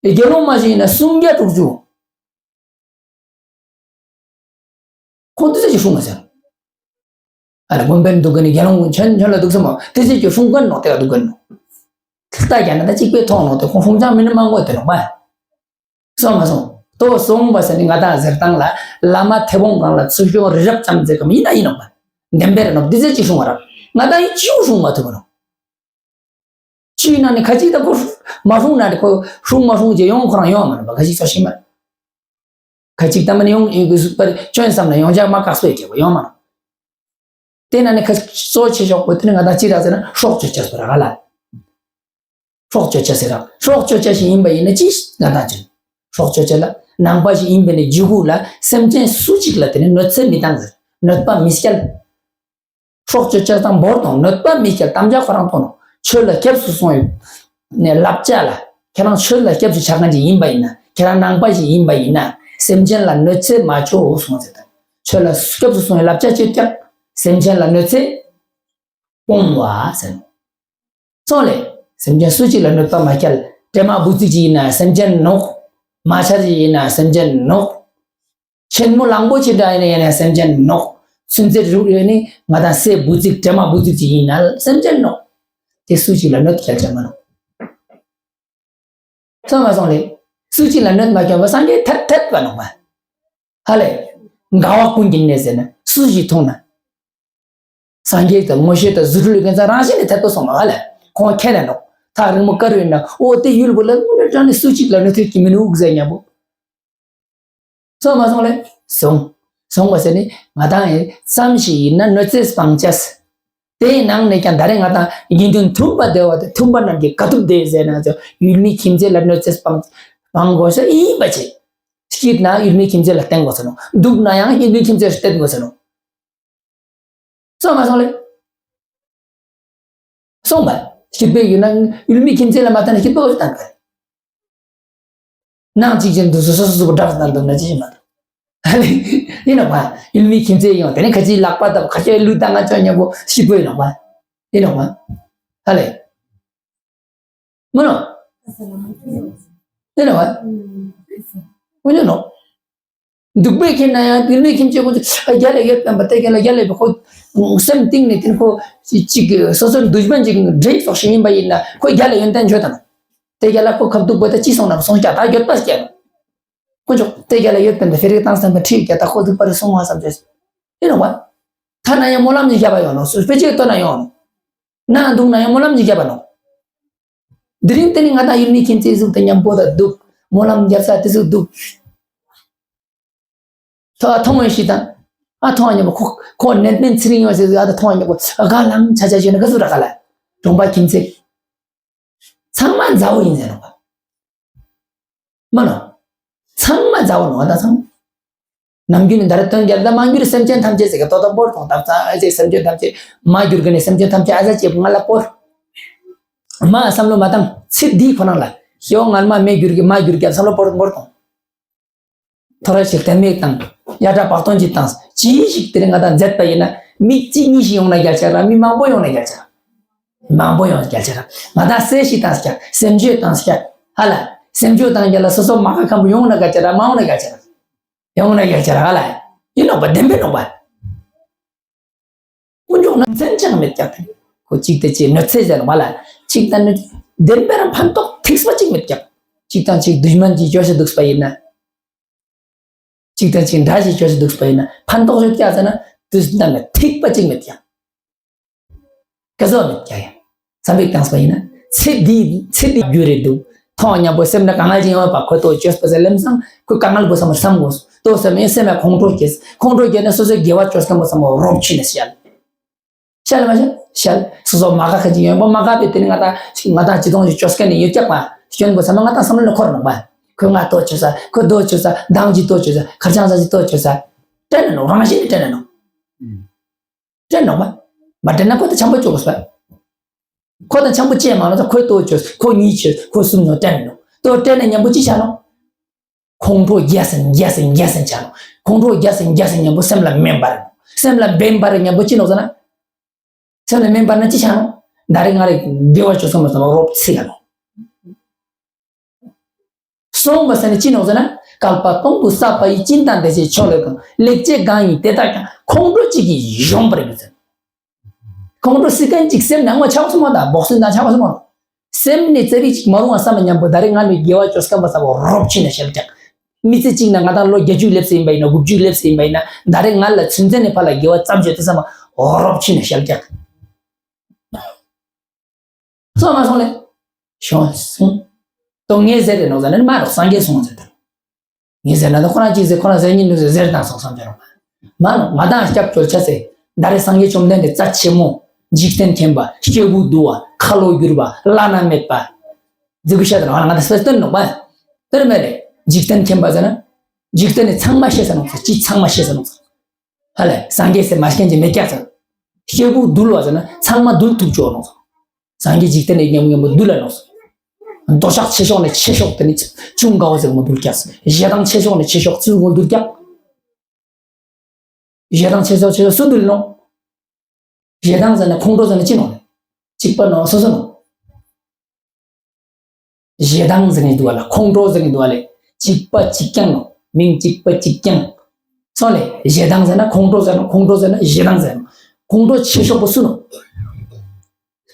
དགེ་སློང་མ་ཞིག་ཡིན་ན་སུམ་བརྒྱ་དྲུག་ཅུ། ཁོང་དེ་ཚོ་ཅིག་སྲུང་མ་ཟེར། ཨ་ལ་དགོན་པ་ན་འདུག་གམ་དགེ་སློང་ཀུན་ཆོན་ཆོན་ལ་འདུག་སེ་མོ་དེ་ཚོ་ཅིག་སྲུང་གི་ནོ་དེ་ག་འདུག་གི་ནོ། ལྟ་རྒྱ་ན་ད་གཅིག་པའི་ཐོག་ནོ་དེ་ཁོང་སྲུང་ཅང་མི་ནི་མང་པོ་དེ་ནོ་མ། སོང་མ་སོང་། ཏོ་སོང་བ་ཟེར་ནི་ང་དང་ཟེར་སྟངས་ལ་བླ་མ་ཐེ་བོང་གང་ལ་ཚུར་ཤོག་རི་རབ་ཙམ་ཟེར་གམ་ཡིན་ན་ཡིན་ནོ་མ། འདེམ་པེ་རེ་ནོ་འདི་ཟེར་ཅིག་སྲུང་བ་ར། ང་དང་ཡིན་ཅིའུ་སྲུང་མ་ཐུབ་ནོ། ཅིའུ་ན་ནི་ཁ་ཅིག་ད་ཁོ་མ་སྲུང་ན་ནི་ཁོ་སྲུང་མ་སྲུང་ཅེས་ཡོང་ཁོ་རང་ཡོང་མ་ནོ་མ་ཁ་ཅིག་ཚོ་ཤི་མ། ཁ་ཅིག་ད་མ་ནི་ཡོང་ཡོང་གི་ཟུག་པར་ཁྱོད་བསམ་ན་ཡོང་ཆ་མ་བཀག་སོ་ཡི་གེ་བ་ཡོང་མ་ནོ། དེ་ན་ནི་ཁ་གཙོ་ཆེ་ཤོག་པོ་དེ་ནི་ང་དང་ཅི་ར་ཟེར་ན་སྲོག་གཅོད་བྱ་སོ་ར་ག་ལ། སྲོག་གཅོད་བྱ་ཟེར་ར། སྲོག་གཅོད་བྱ་ཞིག་ཡིན་པ་ཡིན་ན་ཅི་ང་དང་ཅི། སྲོག་གཅོད་བྱ་ལ་ནང་པ་ཞིག་ཡིན་པ་ནི་འཇུག་གུ་ལ་སེམས་ཅན་སུ་གཅིག་ལ་དེ་ནི་གནོད་འཚེ་མི་བཏང་ཟེར། གནོད་པ་མི་སྐྱལ། སྲོག་གཅོད་བྱ་དང་བོར་དང་གནོད་པ་མི་སྐྱལ་དམ་བཅའ་ཁོ་རང་ཐོག་ནོ། ཆོས་ལ་སྐྱབས་སུ་སོང་ཡོད། ནས་བསླབ་བྱ་ལ། ཁྱེད་རང་ཆོས་ལ་སྐྱབས་སུ་ཆ་མཁན་ཅིག་ཡིན་པ་ཡིན་ན། ཁྱེད་རང་ནང་པ་ཞིག་ཡིན་པ་ཡིན་ན། སེམས་ཅན་ལ་གནོད་འཚེ་མ་བྱོ་གསུངས་ཟེར་ད། ཆོས་ལ་སྐྱབས་སུ་སོང་བའི་བསླབ་བྱ་སྤྱོད་ཀྱང་སེམས་ཅན་ལ་གནོད་འཚེ་སྤོང་བ་ཟེར། སོང་ལེ། སེམས་ཅན་སུ་གཅིག་ལ་གནོད་པ་མ་སྐྱལ། དྲེད་མ་འབུ་ཚིག་ཅིག་ཡིན་ན་སེམས་ཅན་ནོག་མ་ཆར་ཅིག་ཡིན་ན་སེམས་ཅན་ནོག་ཆེན་མོ་གླང་པོ་ཆེ་འདྲ་ཡིན་ན་ཡིན་ན་སེམས་ཅན་ནོག་ཚུན་ཚོད་རུག་ཡོད་ནི་ང་དང་སའི་འབུ་ཚིག་དྲེད་མ་འབུ་ཚིག་ཅིག་ཡིན་ན་སེམས་ཅན་ནོག་དེ་སུ་གཅིག་ལ་གནོད་སྐྱལ་ཆ་མ་ནོག་སོང་མ་སོང་ལེ། སུ་གཅིག་ལ་གནོད་མ་སྐྱལ་བ་སངས་རྒྱས་ཐད་ཐད་པ་ནོག་པ། ཧ་ལེ། དགའ་བ་ཀུན་གྱི་གནས་ཟེར་ན་སུ་ཞིག་མཐོང་ན། སངས་རྒྱས་དང་མངོན་ཤེས་དང་རྫུ་འཕྲུལ་ལུས་ཀུན་ཚང་རང་བཞིན་ནས་ཐད་པ་སོང་མ་ཧ་ལེ། ཁོང་ཁས་ལེན་ནོག་ཐག་རིང་མོ་དཀར་ཡོད་ན་ཨོ་དེ་ཡུལ་བུ་ལ་དངོས་གནས་དྲང་ནས་སུ་གཅིག་ལ་གནོད་ཐུབ་ཀྱི་མི་ནུག་ཟེར་ཉམ་པོ། སོང་མ་སོང་ལེ། སོང་། སོང་བ་ཟེར་ནི་ང་དང་ཡིན་ཙམ་ཞིག་ཡིན་ན་གནོད་འཚེ་སྤང་བྱ། དེའི་ནང་ནས་ཀྱང་ད་རེས་ང་དང་དགེ་འདུན་མཐུན་པ་བདེ་བ་དང་མཐུན་པ་རྣམས་ཀྱི་དགའ་ཐུབ་བདེ་ཟེར་ན་ཚོ་ཡུལ་མི་ཁྱིམ་མཚེས་ལ་གནོད་འཚེ་སྤང་སྤང་དགོས་ས་ཡིན་པ་ཆེ། སྐྱིད་ན་ཡུལ་མི་ཁྱིམ་མཚེས་ལ་བརྟེན་དགོས་ས་ནོ། སྡུག་ན་ཡང་ཡུལ་མི་ཁྱིམ་མཚེས་ལ་བརྟེན་དགོས་ས་ནོ། སོང་མ་སོང་ལེ། སོང་བ། སྐྱིད་པའི་ཡུལ་ན་ཡུལ་མི་ཁྱིམ་མཚེས་ལ་མ་བརྟེན་ན་སྐྱིད་པོ་ག་ཚོད་བཏང་གི་རེད། ནང་གཅིག་ཅན་དུ་སོ་སོ་སོ་སོ་སྒྲག་སྣང་དུ་ན་ཅི་ཞིག་མ་དང་། ཨ་ལེ། ཡིན་ནོ་བ། ཡུལ་མི་ཁྱིམ་མཚེས་ཡོང་དེ་ནས་ཁ་ཅིག་ལག་པ་དང་ཁ་ཅིག་ལུས་དང་ང་ཅོ་ཉོ་གོ་སྐྱིད་པོ་ཡིན་ནོ་བ། ཡིན་ནོ་བ། ཨ་ལེ། མ་ནོ། ཡིན་ནོ་བ། ཀུན་ཉོ་ནོ། འདུག་པའི་ཁྱིམ་ན་ཡང་ཡུལ་མི་ཁྱིམ་མཚེས་ཀུན་ཏུ་རྒྱ་ལ་ཡོད་པ་དེ་རྒྱ་ལ་རྒྱ་ལ་ཁོ་སེམས་གཏིང་ནས་དེ་ཁོ་ཅིག་སོ་སོར་འདུ་བྱེད་ཅིག་འདྲེས་སོགས་ཤིག་ཡིན་པ་ཡིན་ན་ཁོ་རྒྱ་ལ་ཡོན་ཏན་ཆོད་དང་། དེ་རྒྱ་ལ་ཁོ་ཁབ་སྡུག་པོ་ད་ཅི་སོང་ན་སོང་རྒྱ་ད་ཡོད་པ་སྐྱེ་ནོ། ཁོ་ཅོག་དེ་རྒྱ་ལ་ཡོད་པ་འདི་ཧྥེ་རིག་བཏང་སྟེ་ཁྲིད་རྒྱ་ད་ཁོ་སྡུག་པ་རེ་སོང་བ་བསམ་བྱས། ཡིན་ནོ་བ། ཐ་ན་ཡང་སྨོན་ལམ་ཞིག་བརྒྱབ་པ་ཡོང་ནོ་སུ་དཔེ་ཆའི་ལྟོ་ན་ཡོང་ནོ། ན་འདུག་ན་ཡང་སྨོན་ལམ་ཞིག་བརྒྱབ་པ་ནོ། དེ་རིང་དེ་ནི་ང་དང་ཡུལ་མི་ཁྱིམ་མཚེས་ཟུག་དང་མཉམ་པོ་དང་འདུག་སྨོན་ལམ་རྒྱབ་ས་དེ་ཟུག་འདུག་ཐོ་ཨ་ཐོང་བའི་ཤི་དང་། ཨ་ཐོང་བ་མཉམ་པོ་ཁོ་ཁོ་ནན་ཏན་ཚེ་རིང་ཡོང་ཟེར་ཟེར་ཨ་ད་ཐོང་བ་མཉམ་པོ་ཨ་ག་ལང་ཆ་ཆ་ཞོན་ན་ག་ཟུག་ར་ག་ལ། གྲོང་པ་ཁྱིམ་མཚེས། ཚང་མ་མཛའ་བོ་ཡིན་ཟེར་ནོ་བ། མ་ནོ། ཚང་མ་མཛའ་བོ་ནོ་ད་ཚང་། ནམ་རྒྱུན་ནི་ད་རེ་སྟོན་རྒྱལ་ད་མང་རྒྱུ་རེ་སེམས་ཅན་ཐམས་ཅད་ཟེར་གི་ཏོ་ཏོ་འབོར་ཐོང་ཐབས་ཚང་ཨ་ཅེ་སེམས་ཅན་ཐམས་ཅད་མ་གྱུར་གི་ནི་སེམས་ཅན་ཐམས་ཅད་ཨ་ཟ་ཅེ་ང་ལ་བོར། མ་བསམ་བློ་མ་བཏང་ཚེ་འདིའི་ཁོ་རང་ལ་ཡོ་ངར་མ་མེ་གྱུར་གི་མ་གྱུར་གི་བསམ་བློ་བོར་འབོར་ཐོང་། ཐོ་ར་ཞིག་དལ་མེད་དང་། ཡ་དྲ་བག་སྟོན་གྱི་དང་ཅི་ཞིག་དེ་རིང་ང་དང་མཛད་པ་ཡིན་ན་མི་གཅིག་གཉིས་ཤིག་ཡོང་ན་རྒྱལ་ཆེ་ར་མི་མང་པོ་ཡོང་ན་རྒྱལ་ཆེ་ར། མང་པོ་ཡོང་ན་རྒྱལ་ཆེ་ར། ང་དང་སེ་ཞིག་དང་སྐྱ་སེམས་བཅོས་དང་སྐྱ་ཧ་ལ། སེམས་བཅོས་དང་རྒྱལ་ལ་སོ་སོ་མ་ཁ་ཁམ་པོ་ཡོང་ན་རྒྱལ་ཆེ་ར་མ་ཡོང་ན་རྒྱལ་ཆེ་ར། ཡོང་ན་རྒྱལ་ཆེ་ར་ཧ་ལ། ཡིན་ནོག་པ་བདེན་པའི་ནོག་པ། དཀོན་མཆོག་ནང་མཚན་ཅང་མེད་ཀྱང་། ཁོ་གཅིག་དེ་ཅི་གནོད་འཚེ་ཟེར་བ་ལ། གཅིག་དང་ནི་བདེན་པ་རང་ཕན་ཐོགས་ཐིགས་པ་གཅིག་མེད་ཀྱང་། གཅིག་དང་གཅིག་དུ་ཤ་མན་གྱི་བཅོས་ཤ་འདུག་པ་ཡིན་ན། གཅིག་དང་གཅིག་འདྲ་ཞིག་བཅོས་ཤ་འདུག་པ་ཡིན་ན་ཕན་ཐོགས་ཡོད་ཀྱང་ཟེར་ན་དུས་འདའ་ན་ཐིགས་པ་གཅིག་མེད་ཀྱང་། ག་ཟོ་མེད་ཀྱང་ཡང་། བསམ་པའི་བཏང་པ་ཡིན་ན། ཚེ་འདི་ཚེ་འདི་རྒྱུ་རེད་འདུག་མཐོང་མཉམ་པོ་སེམས་ན་དཀའ་ངལ་ཅིག་ཡོང་བ་པ་ཁོ་ལྟོ་བཅོས་པ་ཟེར་ལེམ་སང་ཁོས་དཀའ་ངལ་པོ་བསམ་བསམ་དགོས། ལྟོ་བསམ་ཡང་སེམས་ལ་ཁོང་ཁྲོ་སྐྱེས། ཁོང་ཁྲོ་སྐྱེས་ན་སོ་སོའི་དགེ་བ་བཅོས་མཁན་པོ་བསམ་པ་རོབ་ཕྱིན་ནས་བཤད། བཤད་ལ་མ་བཤད་བཤད། སོ་སོ་མ་དགའ་མཁན་ཅིག་ཡོང་པ་མ་དགའ་པའི་དེ་ནི་ང་དང་ང་དང་ཅི་གཏོང་ཞིག་བཅོས་མཁན་ནི་ཡོད་ཀྱག་པ་སྐྱོན་པོ་བསམ་ན་ང་དང་བསམ་བློ་ནི་འཁོར་ནོག་པ། ཁོས་ང་ལྟོ་བཅོས་ས་ཁོས་ལྟོ་བཅོས་ས་མདང་ཅིག་ལྟོ་བཅོས་ས་ཁར་ཆང་ས་ཅིག་ལྟོ་བཅོས་ས། དྲན་ནོག་རང་བཞིན་ནི་དྲན་ནོག་དྲན་ནོག་པ། མ་དྲན་ན་ཁོ་དང་འཆམ་པོ་བཅོས་དགོས་པ། ཁོ་དང་འཆམ་པོ་བཅས་མ་ལོ་ཚ་ཁོས་ལྟོ་བཅོས་ཁོ་གཉིས་བཅོས་ཁོ་གསུམ་ནོ་དྲན་ནོ། ལྟོ་དྲན་ན་མཉམ་པོ་ཅི་བྱ་ནོ། ཁོང་ཁྲོ་རྒྱས་སེ་རྒྱས་སེ་རྒྱས་སེ་བྱ་ནོ། ཁོང་ཁྲོ་རྒྱས་སེ་རྒྱས་སེ་མཉམ་པོ་སེམས་ལ་མེ་འབར་ནོ། སེམས་ལ་མེ་འབར་མཉམ་པོ་ཅི་ནོ་ཟེར་ན། སེམས་ལ་མེ་འབར་ན་ཅི་བྱ་ནོ། ད་རེས་ང་རེ་དགེ་བ་བཅོས་སོང་མ་སོང་རོབ་ཚིག་ལ་ནོ། སོང་བ་ཟེར་ནས་ཅི་ནོག་ཟེར་ན། བསྐལ་པ་སྟོང་དུ་བསགས་པ་ཡི། སྦྱིན་དང་བདེ་གཤེགས་མཆོག་ལེགས་དང་། ལེགས་སྤྱད་གང་ཡིན་དེ་དག་ཀྱང་། ཁོང་ཁྲོ་གཅིག་གིས་གཞོམ་པར་འགྱུར་ཟེར། ཁོང་ཁྲོ་སྲིད་མཁན་གཅིག་སེམས་ནང་མ་ཆགས་སོང་མ་དང་འབོག་སོན་དང་ཆགས་སོང་མ། སེམས་ནས་རྩ་བིག་ཅིག་མ་རུང་བ་བསམ་པ་མཉམ་པོ་ད་རེས་ང་ལ་དགེ་བ་བཅོས་སྐམ་པ་བསམ་པ་རོབ་ཕྱིན་ནས་ཤར་ཀྱག་མི་ཚེ་གཅིག་ན་ང་དང་ལོ་བརྒྱད་ཅུ་སླེབས་སེ་ཡིན་པ་ཡིན་ན་དགུ་བཅུ་སླེབས་སེ་ཡིན་པ་ཡིན་ན་ད་རེས་ང་ལ་ཚུན་ཚན་ནས་ཕར་ལ་དགེ་བ་བརྩམས་བྱས་ཏེ་བསམ་པ་རོབ་ཕྱིན་ནས་ཤར་ཀྱག་སོང་མ་སོང་ལེ། བྱུང་སོང་། ཏོ་ངས་ཟེར་རེ་ནོག་ཟེར་ན་མ་རོགས་སངས་རྒྱས་སོང་ཟེར་ད། ངས་ཟེར་ན་ད་ཁོ་རང་གཅིག་ཟེར་ཁོ་རང་ཟེར་ཉིན་ནུ་ཟེར་ཟེར་དང་སོང་བསམ་བྱས་རོགས། མ་ནོ་ང་དང་སྐྱབས་བཅོལ་ཆ་ཟེར། ད་རེས་སངས་རྒྱས་བཅོམ་ལྡན་འདས་རྩ་ཆེན་མོ། འཇིག་རྟེན་མཁྱེན་པ། སྐྱེས་བུ་འདུལ་བ། ཁ་ལོ་བསྒྱུར་བ། བླ་ན་མེད་པ། ཟེར་གི་ཤ་དང་ང་ད་སེ་སྟོན་ནོག་པ། དེར་མེད་ལེ། འཇིག་རྟེན་མཁྱེན་པ་ཟེར་ན། འཇིག་རྟེན་ནི་ཚང་མ་ཤེས་ས་ནོག་ཟེར། ཅི་ཚང་མ་ཤེས་ས་ནོག་ཟེར། ཧ་ལས་སངས་རྒྱས་སེ་མ་མཁྱེན་གྱི་མེད་ཀྱག་ཟེར། སྐྱེས་བུ་འདུལ་བ་ཟེར་ན་ཚང་མ་འདུལ་ཐུབ་ཆོག་ནོག་ཟེར། སངས་རྒྱས་འཇིག་རྟེན་ནི་མཉམ་མཉམ་པོ་འདུལ་ལ་ནོག་ཟེར། མདོ་ཕྱག་ཆེ་ཤོག་ནས་ཆེ་ཤོག་དེ་ནི་ཅུང་དགའ་བོ་ཟེར་མོ་འདུལ་ཀྱག་ཟེར། ཞེ་སྡང་ཆེ་ཤོག་ནས་ཆེ་ཤོག་ཚུལ་མོ་འདུལ་ཀྱག་ཞེ་སྡང་ཆེ་ཤོག་ཆེ་ཤོག་སུ་འདུལ་ནོག་ཞེ་སྡང་ཟེར་ན་ཁོང་ཁྲོ་ཟེར་ན་ཅི་ནོག་གཅིག་པ་ནོག་སོ་སོ་ནོག་ཞེ་སྡང་ཟེར་ནི་འདུག་བ་ལ། ཁོང་ཁྲོ་ཟེར་ནི་འདུག་བ་ལས། གཅིག་པ་གཅིག་རྐྱང་ནོག་མིང་གཅིག་པ་གཅིག་རྐྱང་། སོང་ལས་ཞེ་སྡང་ཟེར་ན་ཁོང་ཁྲོ་ཟེར་ནོག་ཁོང་ཁྲོ་ཟེར་ན་ཞེ་སྡང་ཟེར་ནོག་ཁོང་ཁྲོ་ཆེ་ཤོག་པོ་སུ་ནོག་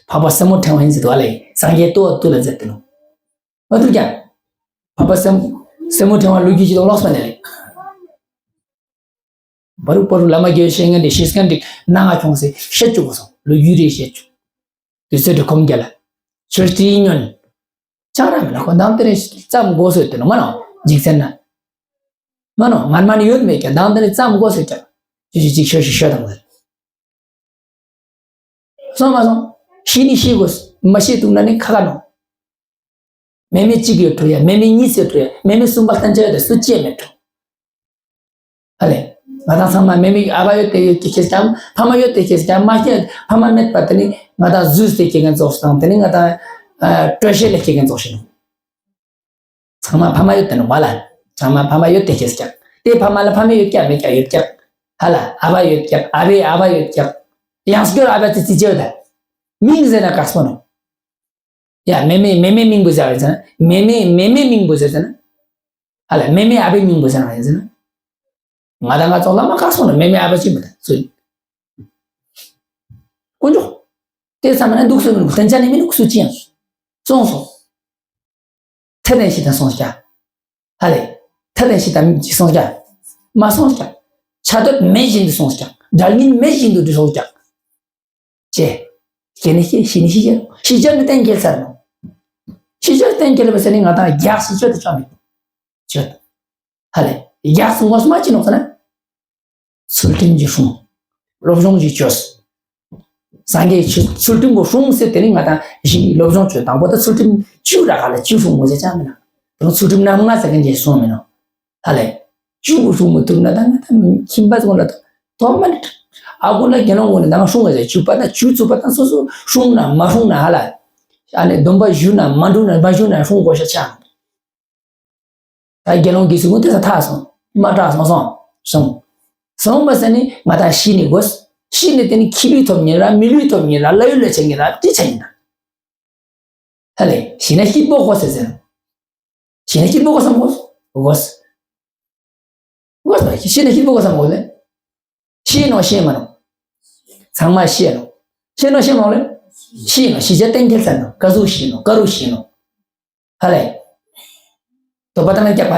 འཕགས་པ་སེར་མོ་ཕྲེང་བ་ཡིན་ཟེར་འདུག་བ་ལས། སངས་རྒྱས་ཏོ་ཏུ་ལ་ཟེར་ཏེ་ནོག་མ་ཐུབ་ཀྱང་། འཕགས་པ་སེར་སེར་མོ་ཕྲེང་བ་ལོ་རྒྱུས་ཅི་དང་ལོག་སོང་ནས་ལས། བ་རུ་བ་རུ་བླ་མ་དགེ་བའི་བཤེས་གཉེན་དེ་ཤེས་མཁན་དེ་ནང་ང་ཁྱོངས་སེ་བཤད་བཅུག་གོ་སོང་། ལོ་རྒྱུས་རེ་བཤད་བཅུག་དུས་ཚོད་དེ་ཁོམ་རྒྱ་ལ། ཆོས་སྲིད་ཉོན། ཆང་ར་མེད་ན་ཁོ་འདང་དེ་རེ་ཙམ་དགོས་སོ་དེ་ནོ་མ་ནོ། འཇིག་རྟེན་ན། མ་ནོ་ངར་མ་ནི་ཡོད་མེད་ཀྱང་འདང་དེ་རེ་ཙམ་དགོས་སོ་ཀྱང་། ཅི་ཞིག་ཅིག་ཤོད་ཤིག་ཤོད་དང་ཟེར། སོང་མ་སོང་། ཤི་ནི་ཤི་དགོས། མ་ཤི་འདུག་ན་ནི་ཁ་ཁ་ནོ། མེ་མེ་གཅིག་ཡོད་འགྲོ་ཡ། མེ་མེ་གཉིས་ཡོད་འགྲོ་ཡ། མེ་མེ་གསུམ་པ་ལྟན་ཆ་ཡོད་དེ་སུ་ཅི་ཡང་མེད་འགྲོ། ཧ་ལས། ང་དང་ཚང་མ་མེ་མེ་ཨ་ཕ་ཡོད་དེ་ཡོད་ཀྱི་ཁེས་ཀྱང་ཕ་མ་ཡོད་དེ་ཁེས་ཀྱང་མ་ཁེས་ཕ་མ་མེད་པ་དེ་ནི་ང་དང་ཟུས་ཏེ་ཁེ་མཁན་ཙོགས་དང་དེ་ནི་ང་དང་སྤྲོ་ཤེས་ལས་ཁེ་མཁན་ཙོགས་ཤིག་ནོ། ཚང་མ་ཕ་མ་ཡོད་དེ་ནོ་མ་ལ། ཚང་མ་ཕ་མ་ཡོད་དེ་ཁེས་ཀྱང་དེ་ཕ་མ་ལ་ཕ་མེས་ཡོད་ཀྱང་མེད་ཀྱང་ཡོད་ཀྱང་། ཧ་ལ་ཨ་ཕ་ཡོད་ཀྱང་ཨ་ཕའི་ཨ་ཕ་ཡོད་ཀྱང་། ཡང་སྐྱོར་ཨ་ཕ་ཙི་ཙི་ཅེ་ཡོད་ད། མིང་ཟེར་ན་དཀགས་པོ་ནོ། ཡ་མེ་མེ་མེ་མེ་མིང་པོ་ཟེར་བ་ཟེར་ན། མེ་མེ་མེ་མེ་མིང་པོ་ཟེར་ཟེར་ན། ཧ་ལ་མེ་མེ་ཨ་ཕའི་མིང་པོ་ཟེར་བ་ཡིན་ཟེར་ན། ང་དང་ང་ཚོ་བླ་མ་དཀགས་སོང་ན་མེ་མེ་ཨ་ཕ་ཅི་མི་ད་སུ་ཡིན། དཀོན་མཆོག་དེ་ཚང་མ་ན་འདུག་སེ་མི་འདུག་དན་ཆ་ནི་མི་འདུག་སུ་ཅི་ཡང་། སོང་སོང་། ཐེ་དན་ཞིག་དང་སོང་ཀྱང་། ཧ་ལས། ཐེ་དན་ཞིག་དང་སོང་ཀྱང་། མ་སོང་ཀྱང་། ཆ་དོད་མེད་བཞིན་དུ་སོང་ཀྱང་། འདྲ་མིན་མེད་བཞིན་དུ་འདུ་སོང་ཀྱང་། ཅེས། སྐྱེ་ནི་སྐྱེ། ཤི་ནི་ཤི་ཀྱང་། ཤི་ཆ་ནི་གཏན་འཁེལ་ཚར་ནོ། ཤི་ཆ་གཏན་འཁེལ་བ་ཟེར་ནི་ང་དང་རྒྱགས་ཤི་ཆོད་དུ་ཆོད་མེད། ཆོད། ཧ་ལས། རྒྱགས་ངོ་མ་ཅི་ནོ་ཟེར་ན། ཚུལ་ཁྲིམས་ཀྱི་སྲུང་། སློབ་སྦྱོང་གི་བཅོས། སངས་རྒྱས་ཆོས་ཚུལ་ཁྲིམས་པོ་སྲུང་ཟེར་དེ་ནི་ང་དང་ཞིང་སློབ་སྦྱོང་བཅོས་དང་པོ་ད་ཚུལ་ཁྲིམས་བཅུ་ར་ག་ལ་བཅུ་སྲུང་མོ་ཅེ་ཅང་མེད་ན། དེ་ཚུལ་ཁྲིམས་རྣམ་ལྔ་ཟེར་མཁན་ཅེ་སྲུང་མེད་ནོ། ཧ་ལས། བཅུ་པོ་སྲུང་མི་ཐུབ་ན་ད་ང་ད་ཁྱིམ་པ་ཚོ་ལ་ཐོག་མ་ནི། ཨ་ཁུ་ལ་དགེ་སློང་ངོ་ནས་ད་ང་སྲུང་བ་ཟེར་བཅུ་པ་ད་བཅུ་ཚུགས་པ་ད་སོ་སོ་སྲུང་ན་མ་སྲུང་ན་ཧ་ལ། ཨ་ནི་སྡོམ་པ་ཞུ་ན་མ་འགྲུབ་ན་མ་ཞུ་ན་སྲུང་དགོས་ཤ་ཆ། ད་དགེ་སློང་གིས་སུ་མོ་དེ་ས་ཐག་སོང་། མ་དྲག་སོང་སོང་། སོང་། སོང་བ་ཟེར་ནི་ང་དང་ཤི་ནི་དགོས། ཤི་ནི་དེ་ནི་ཁྱི་ལུས་ཐོབ་ཉིན་ར་མི་ལུས་ཐོབ་ཉིན་ར་ལ་ཡུལ་ལ་ཆེ་ཉིན་ར་ཏི་ཆ་ཉིན་ར། ཧ་ལས་ཤི་ན་སྐྱིད་པོ་དགོས་ཟེར་ཟེར། ཤི་ན་སྐྱིད་པོ་དགོས་སམ་དགོས། དགོས། དགོས་པ་ཤི་ན་སྐྱིད་པོ་དགོས་སམ་དགོས་ལེ། ཤི་ནོ་ཤི་མ་ནོ། ཚང་མ་ཤི་ནོ། ཤི་ནོ་ཤི་མ་ནོ་ལེ། ཤི་ནོ་ཤི་ཆ་གཏན་འཁེལ་ཚར་ནོ། ག་ཟུག་ཤི་ནོ་ག་རུ་ཤི་ནོ། ཧ་ལས། དོ་པ་ཏ་མེ་རྒྱག་པ།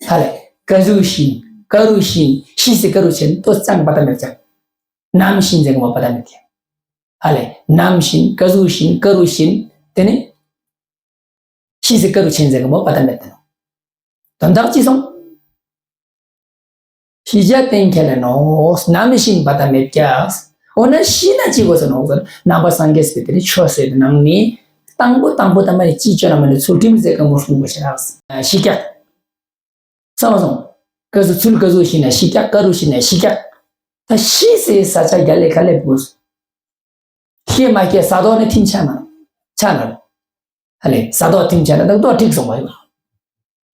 ཧ་ལས། ག་ཟུག་ཤི། ག་རུ་ཤི། ཤི་སི་ག་རུ་ཆེན་དོ་ཙང་པ་ཏ་མེ་རྒྱག་ནམ་ཤི་ཟེར་གི་མོ་པ་ཏ་མེ་རྒྱག་ཧ་ལས། ནམ་ཤི། ག་ཟུག་ཤི། ག་རུ་ཤི། དེ་ནི། ཤི་སི་ག་རུ་ཆེན་ཟེར་གི་མོ་པ་ཏ་མེ་རྒྱག་དོན་དག་ཅི་སོང་། ཤི་ཆ་གཏན་འཁེལ་ལེ་ནོ། ནམ་ཤི་པ་ཏ་མེད་ཀྱག་འོ་ན་ཤི་ན་ཅི་དགོས་ཟེར་ནོ་ཟེར་ན་རྣམ་པ་སངས་རྒྱས་པའི་དེ་ནི་ཆོས་ཟེར་ནང་ནི། དང་པོ་དང་པོ་ད་མ་ནི་ཅི་ཆོས་ན་མ་ནི་ཚུལ་ཁྲིམས་ཟེར་གང་པོ་སྲུང་དགོས་ཤེ་ན། ཤི་ཀྱག་སོང་སོང་། ག་ཟུག་ཚུལ་ག་ཟུག་ཤི་ན་ཤི་ཀྱག་ག་རུ་ཤི་ན་ཤི་ཀྱག་ད་ཤི་སི་ས་ཆ་རྒྱ་ལས་ཁ་ལས་དགོས། ཤི་མ་ཤི་ས་དོག་ནི་ཐིམ་ཆ་མ་ཆ་ན། ཧ་ལས་ས་དོག་ཐིམ་ཆ་ན་ད་དོག་འགྲིག་སོང་བ་ཡོད།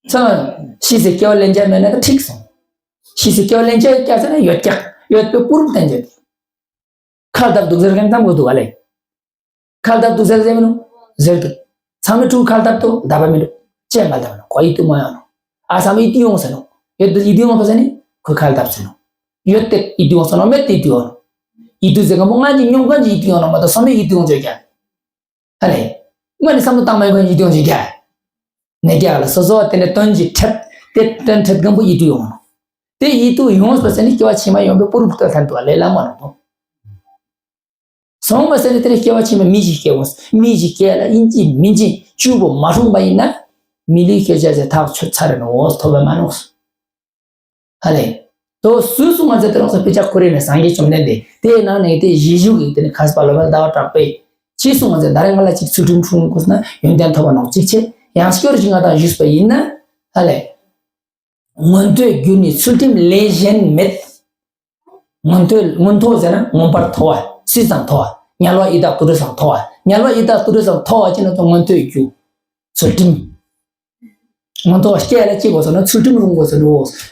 སོང་། ཤི་སི་སྐྱེ་བ་ལེན་ཆ་མེད་ན་ད་འགྲིག་སོང་། ཤི་སི་སྐྱེ་བ་ལེན་ཆ་ཡོད་ཀྱག་ཟེར་ན་ཡོད་ཀྱག་ཡོད་པའི་པུ་རུབ་བསྟན་ཆ་དེ། ཁ་བརྡབ་འདུག་ཟེར་མཁན་དང་པོ་འདུག་ཨ་ལས། ཁ་བརྡབ་འདུག་ཟེར་ཟེར་མི་ནུ། ཟེར་འདུག་ཚང་མའི་ཕྲུ་གུ་ཁ་བརྡབ་འདུག་བརྡབ་པ་མི་འདུག་ཅེས་མ་བརྡབ་ནོ་ཁོ་ཡིད་དུ་མ་ཡོང་ནོ། ཨ་ས་མ་ཡིད་དུ་ཡོང་ཟེར་ནོ། ཡོད་དུ་ཡིད་དུ་ཡོང་ཐོ་ཟེར་ནི་ཁོས་ཁ་བརྡབ་ཟེར་ནོ། ཡོད་དེ་ཡིད་དུ་ཡོང་ཟེར་ནོ་མེད་དེ་ཡིད་དུ་ཡོང་ནོ། ཡིད་དུ་ཟེར་མཁན་པོ་ང་གི་མྱོང་མཁན་གྱི་ཡིད་དུ་ཡོང་ནོ་མ་གཏོགས་ས་མའི་ཡིད་དུ་ཡོང་ཆོག་ཀྱང་། ཧ་ལས། སྔོན་ནས་བསམ་བློ་བཏང་མ་ཡོང་མཁན་ཡིད་དུ་ཡོང་ཆོག་ཀྱང་། ནས་ཀྱང་ལ་སོ་སོ་བ་དེ་ནས་དོན་གྱི་འཕྲད་དེ་དོན་འཕྲད་མཁན་པོ་ཡིད་དུ་ཡོང་ནོ། དེ་ཡིད་དུ་ཡོངས་པ་ཟེར་ནི་སྐྱེ་བ་ཕྱི་མ་ཡོང་པའི་པུ་རུབ་ལྟ་ཐན་དུ་བ་ལས་ལ་མ་ནོ་དོ། སོང་བ་ཟེར་ནི་དེ་ནས་སྐྱེ་བ་ཕྱི་མ་མི་ཞིག་སྐྱེ་འོང་མི་ཞིག་སྐྱེ་ལ་ཡིན་གཅིག་མིན་གཅིག་བཅུ་པོ་མ་སྲུང་བ་ཡིན་ན། མི་ལུས་སྐྱེ་བྱ་ཟེར་ཐག་ཆོད་ཚར་རེ་ནོ་འོ་ཐོབ་པ་མ་ནོ། ཧ་ལས། དོ་སུས་གསུང་ང་ཚེ་དེ་རང་ས་དཔེ་ཆ་ཁོ་རེ་ནས་སངས་རྒྱས་བཅོམ་ལྡན་འདས་དེའི་ནང་ནས་དེ་གཞི་བཞུགས་ཀྱི་དེ་ནས་མཁས་པ་སློབ་དཔོན་ཟླ་བ་གྲགས་པས་ཅི་གསུང་ང་ཚེ་ད་རེས་ང་ལ་ཅིག་ཚུལ་ཁྲིམས་སྲུང་དགོས་ན་ཡོན་ཏན་ཐོབ་པ་ནང་གཅིག་བྱས། ཡང་སྐྱོར་ཞིག་ང་དང་ཞུས་པ་ཡིན་ན། ཧ་ལས། མངོན་མཐོའི་རྒྱུ་ནི་ཚུལ་ཁྲིམས་ལས་གཞན་མེད། མངོན་མཐོ་མངོན་མཐོ་ཟེར་ན་མངོན་པར་མཐོ་བ། སུས་ཙམ་མཐོ་བ། དམྱལ་བ་ཡི་དྭགས་དུད་འགྲོ་སམ་མཐོ་བ། དམྱལ་བ་ཡི་དྭགས་དུད་འགྲོ་སམ་མཐོ་བ་ཅི་ན་ཚོ་མངོན་མཐོའི་རྒྱུ། ཚུལ་ཁྲིམས། མངོན་མཐོ་བ་སྐྱེ་ལ་ཅི་དགོས་སོ་ན་ཚུལ་ཁྲིམས་སྲུང་དགོས་སོ་ནོ།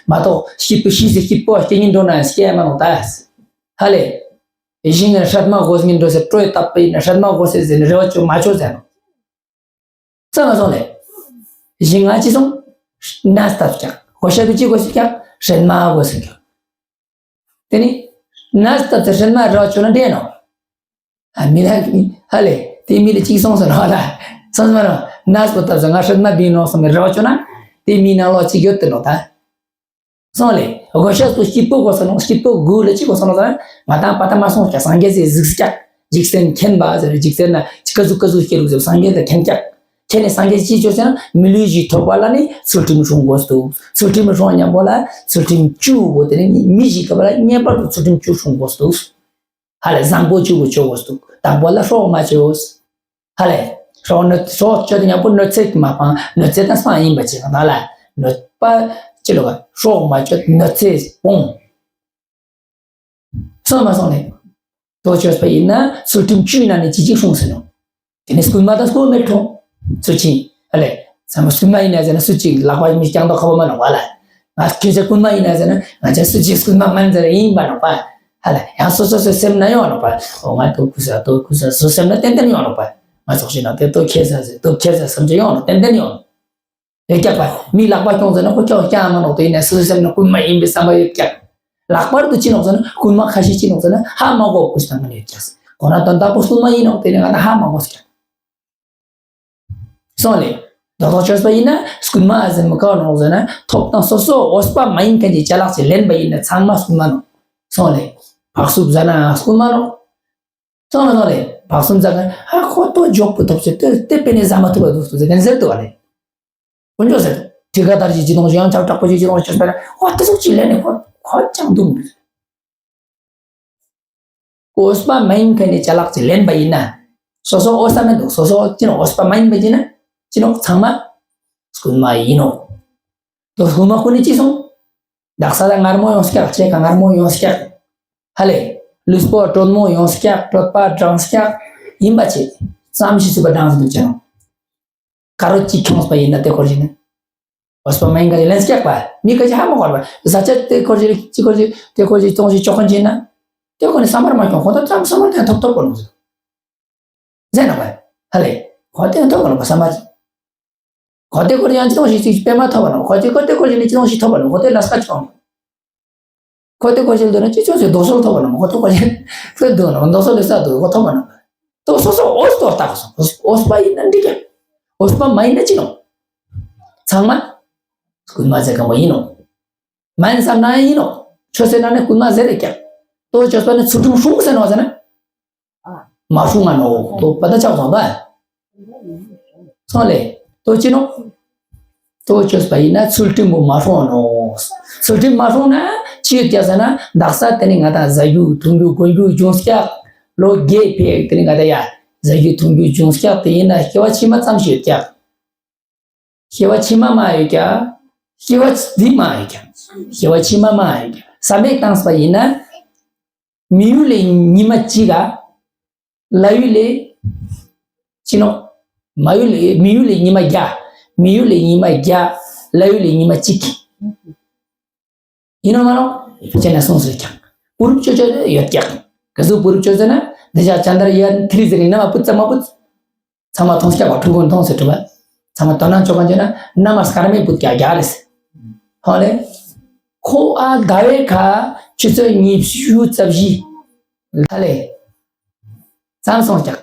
མ་གཏོགས་སྐྱིད་པོ་ཤི་ཟེར་སྐྱིད་པོ་སྐྱེ་ཉིན་འགྲོ་ན་སྐྱེ་མ་ནོ་ད། ཧ་ལས། ཞིང་ངན་སྲན་མ་དགོས་ཉིན་འགྲོ་ཟེར་སྤྲོས་བཏབ་པ་ཡིན་ན་སྲན་མ་དགོས་ཟེར་ཟེར་ནས་རེ་བ་བཅོལ་མ་བཅོལ་ཟེར་ནོ། ཚང་མ་སོང་ལེ། ཞིང་ང་ཅི་སོང་། ནས་བཏབ་ཀྱང་། དགོས་ཤ་བི་ཅི་དགོས་སུ་ཀྱང་སྲན་མ་དགོས་སུ་ཀྱང་། དེ་ནི། ནས་བཏབ་ཚེ་སྲན་མ་རེ་བ་བཅོལ་ན་འདྲེན་ནོ། ཨ་མི་ལ་ཧ་ལེ། དེ་མི་ལ་ཅིག་སོང་སོང་ལ་ཧ་ལ། སོང་སོང་ལ་ནས་པོ་བཏབ་ཚེ་ང་སྲན་མ་བིན་ནོ་སོང་མི་རེ་བ་བཅོལ་ན། དེ་མི་ནང་ལོགས་ཅིག་ཡོད་དེ་ནོ་ད། སོང་ལེ། དགོས་ཤ་སུ་སྐྱིད་པོ་དགོས་སོང་ནོ་སྐྱིད་པོ་དགོས་ལ་ཅིག་དགོས་སོང་ནོ་ད། ང་དང་པ་ད་མ་སོང་ཀྱང་སངས་རྒྱས་སི་གཟིགས་ཀྱག་འཇིག་རྟེན་མཁྱེན་པ་ཟེར་འཇིག་རྟེན་ན་ཅི་ཀ་ཟུག་ཀ་ཟུག་སྐྱེ་རུག་ཟེར་སངས་རྒྱས་ལ་མཁྱེན་ཀྱག་ཁྱེད་ནི་སངས་རྒྱས་ཅི་བཅོས་ཟེར་ན་མི་ལུས་ཞིག་ཐོབ་པ་ལ་ནི་ཚུལ་ཁྲིམས་སྲུང་དགོས་འདུག་ཚུལ་ཁྲིམས་སྲུང་མཉམ་པོ་ལ་ཚུལ་ཁྲིམས་བཅུ་བོ་དེ་ནི་མི་ཞིག་ཐོབ་པ་ལ་ངེས་པར་དུ་ཚུལ་ཁྲིམས་བཅུ་སྲུང་དགོས་འདུག་ཧ་ལས་བཟང་པོ་བཅུ་བོ་བཅོ་དགོས་འདུག་དང་པོ་ལ་སྲོག་མ་བཅོས། ཧ་ལས། སྲོག་གནོད་སྲོག་གཅོད་དེ་མཉམ་པོ་གནོད་འཚེ་མ་སྤང་གནོད་འཚེ་དང་སྤང་ཡིན་པ་ཅིག་ན་ལ་གནོད་པ་ཅི་ལོ་ག་སྲོག་མ་གཅོད་གནོད་འཚེ་སྤོང་། སོང་མ་སོང་ནས། དོ་ཅོས་པ་ཡིན་ན་ཚུལ་ཁྲིམས་བཅུའི་ནང་ནས་ཅི་ཅིག་སྲུང་ཟེར་ནོ། དེ་ནས་རྐུན་མ་དང་རྐུན་མའི་གྲོང་། ཚུལ་ཁྲིམས་ཨ་ལས། ཚང་མ་རྐུན་མ་ཡིན་ན་ཟེར་ན་སུ་གཅིག་ལག་པ་མི་རྐྱང་དོ་ཁ་བོ་མ་ནོག་པ་ལ། ང་ཁྱོད་ཚོ་རྐུན་མ་ཡིན་ན་ཟེར་ན་ང་ཚོ་སུ་གཅིག་རྐུན་མ་མིན་ཟེར་ཡིན་པ་ནོག་པ། ཧ་ལ་ཡང་སོ་སོ་སོའི་སེམས་ན་ཡོང་ནོག་པ། འོ་ང་དོ་ཁུ་ས་དོ་ཁུ་ས་སོ་སེམས་ན་ཏན་ཏན་ཡོང་ནོག་པ། ང་ཚོགས་ཤིག་ན་དེ་དོ་ཁྱེད་ས་ཟེར་དོ་ཁྱེད་ས་བསམ་ཚུལ་ཡོང་ནོག་ཏན་ཏན་ཡོང་ནོག་ཡོད་ཀྱག་པ། མི་ལག་པ་སྐྱོང་ཟེར་ན་ཁོ་ཁྱོད་སྐྱང་མ་ནོག་དེ་ཡིན་ན་སོ་སོའི་སེམས་ན་རྐུན་མ་ཡིན་པའི་བསམ་པ་ཡོད་ཀྱག་ལག་པར་དུ་ཅི་ནོག་ཟེར་ན་རྐུན་མ་ཁ་ཤས་ཅི་ནོག་ཟེར་ན་ཧ་མ་གོ་ཁུ་སྟངས་ཀ་ནས་ཡོད་ཀྱག་ཁོ་ན་དོན་དག་པོ་རྐུན་མ་ཡིན་ནོག་དེ་ནས་ང་ད་ཧ་མ་གོ་ཟེར་ཀྱག་སོང་ལེ། རྡོག་རྡོག་ཆོས་པ་ཡིན་ན་རྐུན་མ་ཟེར་མི་ག་ནོག་ཟེར་ན་ཐོབ་ཐང་སོ་སོ་འོས་པ་མ་ཡིན་མཁན་གྱི་ཅ་ལག་ཅིག་ལེན་པ་ཡིན་ན་ཚང་མ་རྐུན་མ་ནོག་སོང་ལེ། བག་སུབ་ཟ་ན་རྐུན་མ་ནོག་སོང་ལེ་སོང་ལེ། བག་སུབ་ཟ་མཁན་ཧ་ཁོ་ཏོ་འཇོག་པོ་ཐོབ་ཆེ་ཏེ་ཏེ་པེ་ནེ་ཟ་མ་ཐུབ་པ་འདུག་ཟེར་ཏེ་ཟེར་དུ་བ་ལེ། དཀོན་མཆོག་ཟེར། ཁྲི་ཀ་དར་གྱི་སྤྱི་དོང་ཞིག་ཡང་ཆག་དྲག་པོ་ཞིག་སྤྱི་དོང་ཞིག་ཆགས་པ་ལ་ཨོ་དེ་ཟུག་ཅིག་ལེན་ནས་ཁོ་ཁོ་ཅང་འདུག་མི་འདུག་འོས་པ་མ་ཡིན་མཁན་ནས་ཅ་ལག་ཅིག་ལེན་པ་ཡིན་ན། སོ་སོ་འོས་པ་མི་འདུག་སོ་སོ་ཅི་ནོག་འོས་པ་མ་ཡིན་པ་ཡིན་ན། ཅི་ནོག་ཚང་མ། རྐུན་མ་ཡིན་ནོག་དོ་རྐུན་མ་ཁོ་ནས་ཅི་སོང་། དག་ས་ལ་མངར་མོ་ཡོང་སྐྱག་ཆེ་ག་མངར་མོ་ཡོང་སྐྱག་ཧ་ལས། ལུས་པོ་དྲོན་མོ་ཡོང་སྐྱག་གྲོད་པ་འགྲང་སྐྱག་ཡིན་པ་ཆེ། ཙམ་ཞིག་སུ་པ་འགྲང་སུ་འདུག་ཅི་ནོག་ག་རོ་གཅིག་ཁྱོངས་པ་ཡིན་ན་དེ་སྐོར་ཞིག་ནི། འོས་པ་མ་ཡིན་ག་ཅིག་ལེན་སྐྱག་པ། མི་ག་ཅིག་ཧ་མ་གོ་བ། བཟའ་བཅའ་དེ་སྐོར་ཞིག་ཅི་སྐོར་ཞིག་དེ་སྐོར་ཞིག་ཙོང་ཞིག་ཅོག་གན་ཅིག་ན། དེ་སྐོར་ནི་བསམ་པར་མ་ཁྱོང་ཁོ་ད་ཙམ་བསམ་པར་དེ་ཐོབ་ཐོབ་གོ་ནོ་ཟེར། ཟེར་ན་བ། ཧ་ལེ། ཁོ་དེ་ཐོབ་གོ་ནོ་བ་བསམ་པ་ཅིག་ཁོ་དེ་སྐོར་ཡང་ཅི་ཙོང་ཞིག་ཅིག་པད་མ་ཐོབ་པ་ནོ། ཁོ་ཅིག་ཁོ་དེ་སྐོར་ཞིག་ནི་ཅི་ཙོང་ཞིག་ཐོབ་པ་ནོ། ཁོ་དེ་ལ་སྐ་ཆོག་ཁོ་དེ་སྐོར་ཞིག་འདོད་ན་ཅི་ཙོང་ཞིག་རྡོག་སོལ་ཐོབ་པ་ནོ། ཁོ་དེ་སྐོར་ཞིག་ཁོས་འདོད་ནོ་རྡོག་སོལ་ལས་ས་འདོད་ཁོ་ཐོབ་པ་ནོ། དོ་སོ་སོ་འོས་ཏོ་བཏགས་སོ། འོས་པ་ཡིན་ན་འགྲིག་ག་འོས་པ་མ་ཡིན་ན་ཅི་ནོ། ཚང་མ། རྐུན་མ་ཟེར་ག་མོ་ཡིན་ནོ། མ་ཡིན་བསམ་ན་ཡིན་ནོ། ཆོས་ཟེར་ན་ནི་རྐུན་མ་ཟེར་རེད་ཀྱང་། དོ་ཅོས་པ་ནི་ཚུལ་ཁྲིམས་སྲུང་ཟེར་ནོ་ཟེར་ན། མ་སྲུང་ང་ནོ་དོ་པ་ད་ཆགས་སོང་ད། སོང་ལེ། དོ་ཅི་ནོ། དོ་ཅོས་པ་ཡིན་ན་ཚུལ་ཁྲིམས་པོ་མ་སྲུང་ནོ། ཚུལ་ཁྲིམས་མ་སྲུང་ན་ཅི་ཡོད་ཀྱག་ཟེར་ན་དག་ས་དེ་ནི་ང་དང་ཟ་རྒྱུ་འཐུང་རྒྱུ་གོན་རྒྱུ་ཅུང་སྐྱག་ལོ་རྒས་ཕེ་དེ་ནི་ང་དང་ཡ་ཟ་རྒྱུ་འཐུང་རྒྱུ་ཅུང་སྐྱག་དེ་ཡིན་ན་སྐྱེ་བ་ཕྱི་མ་ཙམ་ཞིག་ཡོད་ཀྱག་སྐྱེ་བ་ཕྱི་མ་མ་ཡོད་ཀྱག་སྐྱེ་བ་འདི་མ་ཡོད་ཀྱག་སྐྱེ་བ་ཕྱི་མ་མ་ཡོད་ཀྱག་བསམ་པས་བཏང་པ་ཡིན་ན། མི་ཡུལ་ལས་ཉི་མ་གཅིག་ག་ལྷ་ཡུལ་ལས། ཅི་ནོ། མ་ཡུལ་ལས་མི་ཡུལ་ལས་ཉི་མ་བརྒྱ། མི་ཡུལ་ལས་ཉི་མ་བརྒྱ། ལྷ་ཡུལ་ལས་ཉི་མ་གཅིག་ཡིན་ནོ་མ་ནོ། ཕལ་ཆེར་ན་སོང་ཟེར་ཀྱང་། བུ་རུབ་ཅོ་ཅོ་ཡོད་ཀྱག་ག་ཟུག་བུ་རུབ་ཅོ་ཟེར་ན་འདི་ཅག་ཅན་དར་ཡ་ཐི་རི་ཟེར་ནི་ན་མ་བུ་ཙམ་མ་བུ། ཚང་མ་མཐོང་སྐྱ་བ་ཕྲུ་གུ་མཐོང་ཟེར་གྲུབ་པ། ཚང་མ་དོ་སྣང་ཆོག་ག་བྱས་ན་མནའ་མ་སྐར་མའི་བུ་རྒྱ་རྒྱ་རེད་ཟེར། ཧོ་ལེ། ཁོ་ཨ་ཟླ་བའི་ཁ་ཆུ་ཚོད་ཉི་ཤུ་རྩ་བཞི། ཧ་ལེ། ཙམ་སོང་ཀྱང་།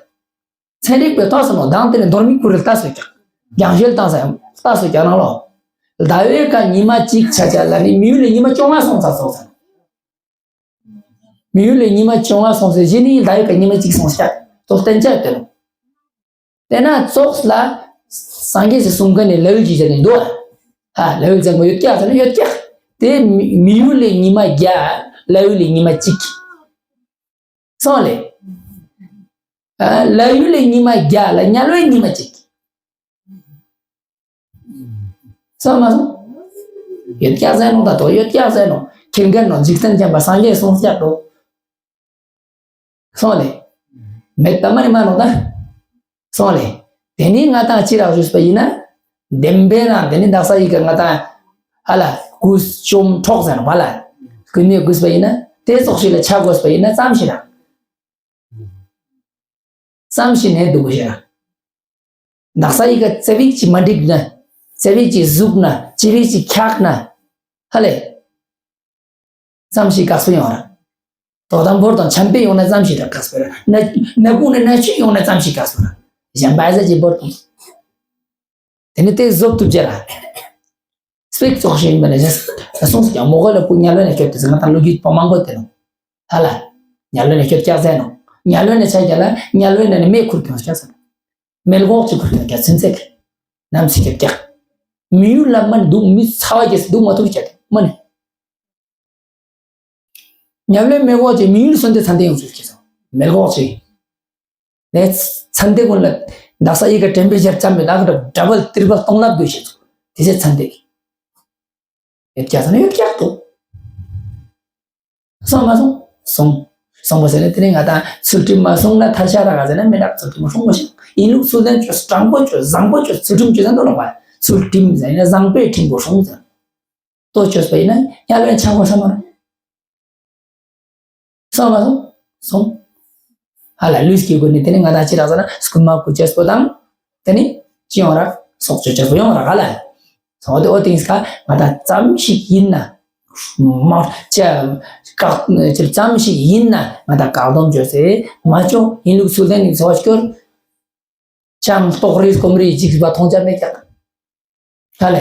ཚན་རིག་པའི་ཐོག་སོང་ནོ་དང་དེ་ནས་མདོར་མི་ཀུ་རེ་ལྟ་སོང་ཀྱང་། རྒྱང་ཤེལ་བཏང་ས་ཡང་ལྟ་སོང་ཀྱང་ནང་ལོ། ཟླ་བའི་ཁ་ཉི་མ་གཅིག་ཆ་ཆ་ལ་ནི་མི་ཡུལ་ལས་ཉི་མ་བཅོ་ལྔ་སོང་ཚར་སོང་ཚར། མི་ཡུལ་ལས་ཉི་མ་བཅོ་ལྔ་སོང་ཚེ་གཞི་ནས་ཟླ་བའི་ཁ་ཉི་མ་གཅིག་སོང་ཤག་ཏོ་བསྟན་བྱ་དེ་ནོ། དེ་ན་ཙོགས་ལ། སངས་རྒྱས་སི་གསུང་མཁན་ནི་ལྷ་ཡུལ་གྱི་ཟེར་ནས་འདུག་ཨ། ལྷ་ཡུལ་ཟེར་མོ་ཡོད་ཀྱག་ཟེར་ན་ཡོད་ཀྱག་དེ་མི་མི་ཡུལ་ལས་ཉི་མ་བརྒྱ། ལྷ་ཡུལ་ལས་ཉི་མ་གཅིག་སོང་ལེ། ཨ། ལྷ་ཡུལ་ལས་ཉི་མ་བརྒྱ་ལ་དམྱལ་བའི་ཉི་མ་གཅིག་སོང་མ་སོང་། ཡོད་ཀྱག་ཟེར་ནོ། ད་དོ་ཡོད་ཀྱག་ཟེར་ནོ། ཁྱེད་མཁན་ནོ་འཇིག་རྟེན་མཁྱེན་པ་སངས་རྒྱས་གསུངས་ཀྱག་དོ། སོང་ལེ། མེད་པ་མ་ནི་མ་ནོ་ད། སོང་ལེ། དེ་ནི་ང་དང་ཅི་རག་ཞུས་པ་ཡིན་ན། བདེན་པའི་རང་དེ་ནི་དག་ས་ཡི་ག་ང་དང་། ཧ་ལ། གུས་ཅོམ་འཕྲོག་ཟེར་ནོ་བ་ལ། གུས་མེད་གུས་པ་ཡིན་ན། དེ་ཙོགས་ཤིག་ལ་ཆ་དགོས་པ་ཡིན་ན་ཙམ་ཞིག་རག་ཙམ་ཞིག་ནས་འདུག་གོ་ཤེས་ར། དག་ས་ཡི་ག་ཙེ་བིག་ཅིག་མ་འགྲིག་ན། ཙེ་བིག་ཅིག་ཟུག་ན། ཙེ་བིག་ཅིག་འཁྱག་ན། ཧ་ལེ། ཙམ་ཞིག་དཀགས་པོ་ཡོང་ར། དོ་དམ་བོར་དང་ཆམ་པས་ཡོང་ན་ཙམ་ཞིག་ར་དཀགས་པོ་ར། ན་ན་ཁུག་ནས་ན་ཆུས་ཡོང་ན་ཙམ་ཞིག་དཀགས་པོ་ར། གཞན་པ་ཨ་ཟ་ཅིག་བོར་དང་། དེ་ནི་དེ་བཟོ་ཐུབ་ཅེ་ར། སྤེག་ཙོགས་ཤིག་ཡིན་པ་ནི་ཟེར། སོང་ཟེར་ཀྱང་མོ་གོ་ལ་བུ་དམྱལ་བའི་ནང་སྐྱོད་དེ་ཟེར། ང་དང་ལོ་རྒྱུས་པོ་མང་པོ་དེ་ནོ། ཧ་ལ། དམྱལ་བའི་ནང་སྐྱོད་ཀྱག་ཟེར་ནོ། དམྱལ་བའི་ནང་ཆ་ཀྱག་ལ་དམྱལ་བའི་ནང་ནས་མེ་ཁུར་ཀྱང་ཀྱག་ཟེར། མེ་ལྐོག་ཅིག་ཁུར་ཀྱང་ཀྱག་ཚུན་ཚད་ཀྱི། ནམ་ཚིག་ཀྱག་ཀྱག་མི་ཡུལ་ལ་མ་ནི་འདུག་མི་ཚ་བ་རྒྱས་སུ་འདུག་མ་ཐུབ་ཀྱག་མ་ནི། དམྱལ་བའི་མེ་འོག་ཅིག་མི་ཡུལ་སོན་ཏེ་ཚན་ཏེ་ཡོང་ཚུལ་ཀྱི་སོང་། མེ་འོག་ཅིག་ནས་ཚན་ཏེ་ཀུན་ལ་དག་ས་ཡི་ག་དྲན་པའི་ཞབས་ཅམ་པའི་ལག་ཏུ་ཌ་བལ་ཏྲི་བལ་སྟོང་ལབ་དུས་ཤེས་ཚུལ་དེ་ཚེ་ཚན་ཏེ་གི། ཡོད་ཀྱག་ཟེར་ན་ཡོད་ཀྱག་ཏོ། སོང་མ་སོང་། སོང་། སོང་བ་ཟེར་ན་དེ་ནི་ང་དང་ཚུལ་ཁྲིམས་མ་སྲུང་ན་ཐར་ཤ་རག་ག་ཟེར་ན་མི་རག་ཚུལ་ཁྲིམས་མ་སྲུང་བ་ཞིག་ཡིན་ལུགས་ཚུལ་ལྡན་བཅོས་དྲང་པོ་བཅོས་བཟང་པོ་བཅོས་ཚུལ་ཁྲིམས་བཅོས་ཟེར་འདུག་ལོ་བ། ཚུལ་ཁྲིམས་ཟེར་ན་བཟང་པོའི་ཁྲིམས་པོ་སྲུང་ཟེར། ལྟོ་བཅོས་པ་ཡིན་ན་དམྱལ་བའི་ཆག་སྒོ་ས་མ་རུང་། སོང་མ་སོང་། སོང་། ཧ་ལ་ལུས་ཀྱི་སྒོ་ནས་དེ་ནི་ང་དང་ཅི་རག་ཟེར་ན་སྐུ་མ་ཁུ་ཅེས་པོ་དང་། དེ་ནི་ཅི་ཡོང་རག་སྲོག་གཅོད་ཅེས་པོ་ཡོང་རག་ཧ་ལ། སོང་དེ་ཨོ་ཏིང་སྐ་ང་དང་ཙམ་ཞིག་ཡིན་ན། མ་ཅ་བཀག་ཙམ་ཞིག་ཡིན་ན་ང་དང་བཀག་སྡོམ་བྱོས་ཟེར་མ་བྱོས་ཡིན་ལུགས་ཚུལ་ལྡན་ནི་འཚོ་བ་སྐྱོར། ཅང་ལྟོགས་རེས་སྐོམ་རེས་འཇིགས་པ་མཐོང་ཆ་མེད་ཀྱང་། ཧ་ལས།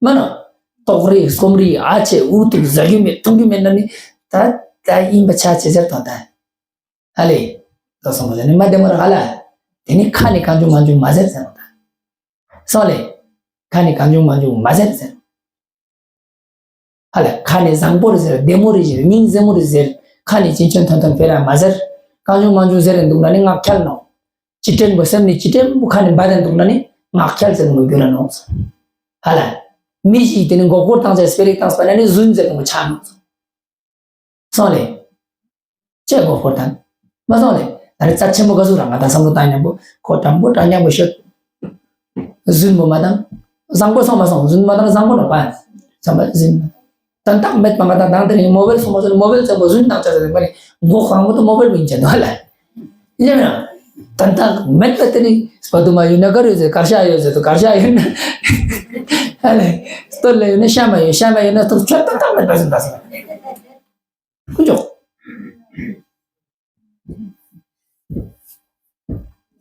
མ་ན། ལྟོགས་རེས་སྐོམ་རེས་ཨ་ཆེ་འུ་ཐུག་ཟ་རྒྱུ་མེད་འཐུང་རྒྱུ་མེད་ན་ནི། ད་ད་ཡིན་པ་ཆ་ཆེ་ཟེར་དང་ད། ཧ་ལས། ད་སོང་བ་ཟེར་ནི་མ་བདེ་མོ་ར་ཧ་ལ། དེ་ནི་ཁ་ནས་གང་བྱུང་མང་བྱུང་མ་ཟེར་ཟེར་བ་ད། སོང་ལས། ཁ་ནས་གང་བྱུང་མང་བྱུང་མ་ཟེར་ཟེར། ཧ་ལ་ཁ་ནས་བཟང་པོ་རེད་ཟེར་བདེ་མོ་རེད་ཟེར་སྙིང་རྗེ་མོ་རེད་ཟེར་ཁ་ནས་ཅིན་ཅོན་ཐོན་ཐོན་ཕེ་ར་མ་ཟེར། གང་བྱུང་མང་བྱུང་ཟེར་རེད་འདུག་ན་ནི་ངག་འཁྱལ་ནོ། ཅི་དྲན་པོ་སེམས་ནས་ཅི་དྲན་པོ་ཁ་ནས་འབའ་རེད་འདུག་ན་ནི་ངག་འཁྱལ་ཟེར་ནོ་རྒྱུ་ར་ནོ། ཧ་ལ། མི་ཞིག་དེ་ནི་མགོ་སྐོར་བཏང་ཚེ་སྤེ་རིག་བཏང་སྤེ་ན་ནི་རྫུན་ཟེར་ནོ་ཆགས་ནོ། སོང་ལེ། ཅེས་མགོ་སྐོར་དང་། མ་སོང་ལེ། ད་རེས་རྩ་ཆེན་པོ་ག་ཟུག་རང་ང་དང་བསམ་བློ་བཏང་མཉམ་པོ་ཁོ་དྲང་པོ་དྲང་མཉམ་པོ་ཤོད། རྫུན་པོ་མ་བཏང་། བཟང་པོ་སོང་མ་སོང་རྫུན་མ་བཏང་བཟང་པོ་ནོ་པ། བཟང་པོ་རྫུན། དོན་དག་མེད་པ་ང་དང་དང་དེ་རིང་མོ་བེལ་སོང་མ་སོང་མོ་བེལ་ཙམ་པོ་རྫུན་བཏང་ཆ་ཟེར་ནས་མ་ནི་མགོ་ཁོ་རང་པོ་དུ་མོ་བེལ་པོ་ཡིན་ཅན་དོ་ལ། ཡིན་ན། དོན་དག་མེད་པ་དེ་ནི་སྤ་དུ་མ་ཡོད་ན་གར་ཡོད་ཟེར་གར་ཤ་ཡོད་ཟེར་དུ་གར་ཤ་ཡོད་ན། ཨ་ནི། སྟོད་ལ་ཡོད་ན་ཤ་མ་ཡོད་ཤ་མ་ཡོད་ན་ཐུག་ཆོད་དོན་དག་མེད་པ་ཟིན་པ་ཟིན། ཀུན་འཇོག་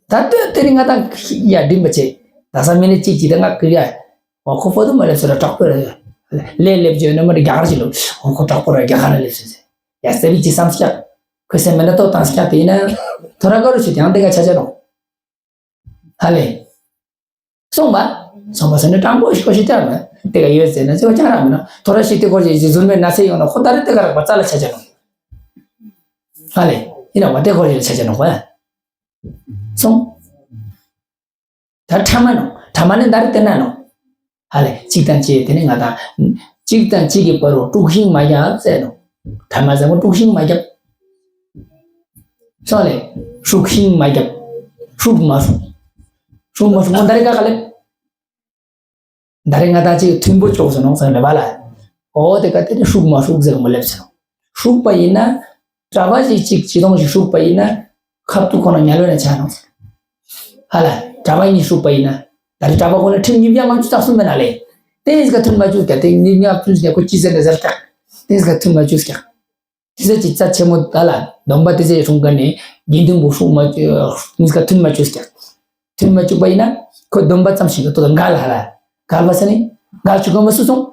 ད་ལྟོས་དེ་ནི་ང་དང་ཡ་འགྲིམ་པ་བྱེད། ད་ས་མི་ནི་གཅིག་གཅིག་དང་ང་ཀི་ཡ། འོ་ཁོ་ཕོ་དུ་མ་ལེབ་སོ་ར་དྲག་པོ་ར་ཡ། ལས་ལེབ་བྱོས་ན་མ་ནི་རྒྱ་གར་ཞིག་ལོ། འོ་ཁོ་དྲག་པོ་ར་རྒྱ་གར་ལ་ལེབ་སོ་ཟེར། ཡ་སེ་བི་ཅི་བསམ་སྐྱག་ཁོས་སེམས་མེད་ན་ཏོ་བཏང་སྐྱག་དེ་ཡིན་ན། ཐོ་ར་དགའ་རུ་ཞིག་དེ་ཡང་དེ་ག་ཆ་ཆ་རོ། ཧ་ལེ། སོང་བ། སོང་བ་ཟེར་ནས་དྲང་པོ་ཞིག་ཞིག་བྱ་མེད། དེ་ག་ཡོད་ཟེར་ན་ཚེ་བ་ཅང་རག་མེད་ན་ཐོ་ར་ཞིག་དེ་སྐོར་ཞིག་ཞིག་ཟུར་མེད་ན་ཚེ་ཡོང་ན་ཁོ་ད་རེ་དེ་ག་རག་པ་རྩ་ལ་ཆ་ཆ་ནོ། ཧ་ལེ། ཡིན་ན་བ་དེ་སྐོར་ཞིག་ཆ་ཆ་ནོ་བ། སོང་། ད་ཕྲ་མ་ནོ། ཕྲ་མ་ནི་ད་རེ་དེ་ན་ནོ། ཧ་ལེ། གཅིག་དང་གཅིག་དེ་ནི་ང་དང་། གཅིག་དང་གཅིག་གི་བར་རུ་དཀྲུག་ཤིང་མ་རྒྱབ་ཟེར་ནོ། ཕྲ་མ་ཟེར་མོ་དཀྲུག་ཤིང་མ་རྒྱབ། སོང་ལེ། ཧྲུག་ཤིང་མ་རྒྱབ། ཧྲུག་མ་ཧྲུག་ཧྲུག་མ་ཧྲུག་མོ་ད་རེ་ག་ག་ལེ། ད་རེ་ང་དང་གཅིག་མཐུན་པོ་ཅོག་ཟེར་ནོ་ཟེར་ལེ་བ་ལ། འོ་དེ་ག་དེ་ནི་ཧྲུག་མ་ཧྲུག་ཟེར་མོ་ལེབ་ཟེར་ནོ། ཧྲུག་པ་ཡིན་ན། གྲྭ་པ་ཞིག་གཅིག་ཅི་དོང་ཞིག་ཧྲུག་པ་ཡིན་ན། ཁབ་ཏུ་ཁོ་ན་ཉལ་བས་ན་ཆ་ནོ་ཟེར། ཧ་ལ། གྲྭ་པ་གཉིས་ཧྲུག་པ་ཡིན་ན། ད་རེ་གྲྭ་པ་ཁོ་ན་ཁྲིམས་ཉིས་བརྒྱ་ལྔ་བཅུ་རྩ་གསུམ་མེད་ན་ལེ། དེ་ཡིན་ཟིག་ག་མཐུན་མ་བཅུག་ག་དེ་ཉིས་བརྒྱ་ལྔ་བཅུ་ཟིག་ག་ཁོ་ཅི་ཟེར་ན་ཟེར་ཀྱག་དེ་ཡིན་ཟིག་ག་མཐུན་མ་བཅུག་ཀྱག་དེ་ཟེར་ཅིག་རྩ་ཆེན་མོ་ད་ལ་སྡོམ་པ་དེ་ཟེར་སྲུང་ག་ནས་དགེ་འདུན་པོ་སྲུང་མ་བཅུག་ཉིས་ཀ་མཐུན་མ་བཅུག་ཀྱག་མཐུན་མ་བཅུག་པ་ཡིན་ན་ཁོ་སྡོམ་པ་ཙམ་ཞིག་གི་ཐོག་ཏུ་འགལ་ཧ་ལ། འགལ་བ་ཟེར་ནི། འགལ་བཅུག་གམ་པ་སུ་སོང་།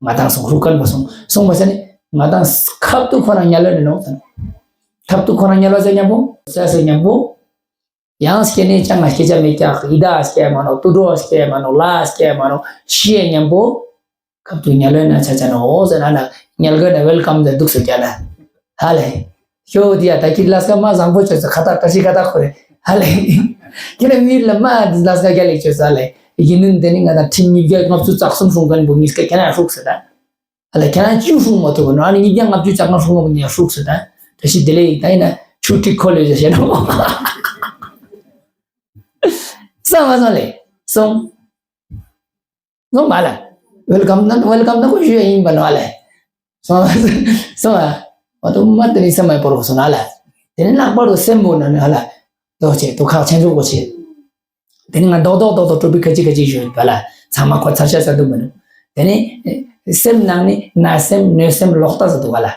ང་དང་སོང་ཧྲུག་ཀན་པ་སོང་སོང་བ་ཟེར་ནི། ང་དང་ཁབ་ཏུ་ཁོ་རང་ཉལ་ལོ་ནི་ནོ་ཟེར། ཁབ་ཏུ་ཁོ་རང་ཉལ་ལོ་ཟེར་མཉམ་པོ། ཟེར་ཟེར་མཉམ་པོ། ཡང་སྐྱེ་ནས་ཅང་ང་སྐྱེ་ཆ་མེད་ཀྱག་ཡི་དྭགས་སྐྱེ་མ་ནོ་དུད་འགྲོ་སྐྱེ་མ་ནོ་ལྷ་སྐྱེ་མ་ནོ་ཤི་ཡ་མཉམ་པོ། ཁབ་ཏུ་ཉལ་བའི་ན་ཆ་ཆ་ན་འོ་ཟེར་ན་ན་ཉལ་གོས་ན་ཝེལ་ཀམ་ཟེར་འདུག་སེ་རྒྱ་ལ། ཧ་ལེ། ཤོ་དི་ཡ་ད་ཁྱི་ལ་སྐ་མ་བཟང་པོ་ཆོས་ཚོ་ཁ་ཏག་བཀྲ་ཤིས་ཁ་ཏག་ཁོ་རེ། ཧ་ལེ། ཁྱི་ལ་མི་ལ་མ་ལ་སྐ་རྒྱ་ལེགས་ཆོས་ས་ལེ། ཡིན་ནུན་དེ་ནི་ང་ད་ཁྲིམས་ཉིས་བརྒྱ་ལྔ་བཅུ་རྩ་གསུམ་སྲུང་མཁན་པོ་ཉིས་ཀ་ཁྱེད་རང་ཧྲུག་སེ་ད། ཨ་ལ་ཁྱེད་རང་བཅུ་སྲུང་མ་ཐུབ་ནོ་ཨ་ནི་ཉིས་བརྒྱ་ལྔ་བཅུ་རྩ་ལྔ་སྲུང་བ་ཉིས་ཧྲུག་སེ་ད། བཀྲ་ཤིས་བདེ་ལེགས་ད་ཡིན་ན་ཆུ་ཁྲི་ཁོ་ལོས་ཟེར་ཤེས་ནོ། ས་མ་སོང་ལེ། སོང་། སོང་མ་ལ། ཝེལ་ཀམ་ན་ཝེལ་ཀམ་ན་ཁོ་ཞུ་ཡ་ཡིན་པ་ནོ་ཨ་ལེ། སོང་། སོང་ཨ། མ་ཏོ་མ་དེ་ནི་སེམས་མ་པོར་སོང་ཨ་ལ། དེ་ནི་ལྷག་པར་དུ་སེམས་པོ་ན་ནི་ཨ་ལ། དོ་ཆེ་དོ་ཁག་ཆེན་ཚོགས་པོ་ཆེ། དེ་ནི་ང་རྡོག་རྡོག་རྡོག་རྡོག་ཀྲུ་པི་ཁ་ཅིག་ཁ་ཅིག་ཞུ་ཡོད་པ་ལ་ཚང་མ་ཁོ་ཚར་ཤ་ཟ་དུ་མི་འདུག་དེ་ནི་སེམས་ནང་ནི་ན་སེམས་གནོད་སེམས་ལོག་ལྟ་ཟ་དུ་ག་ལ།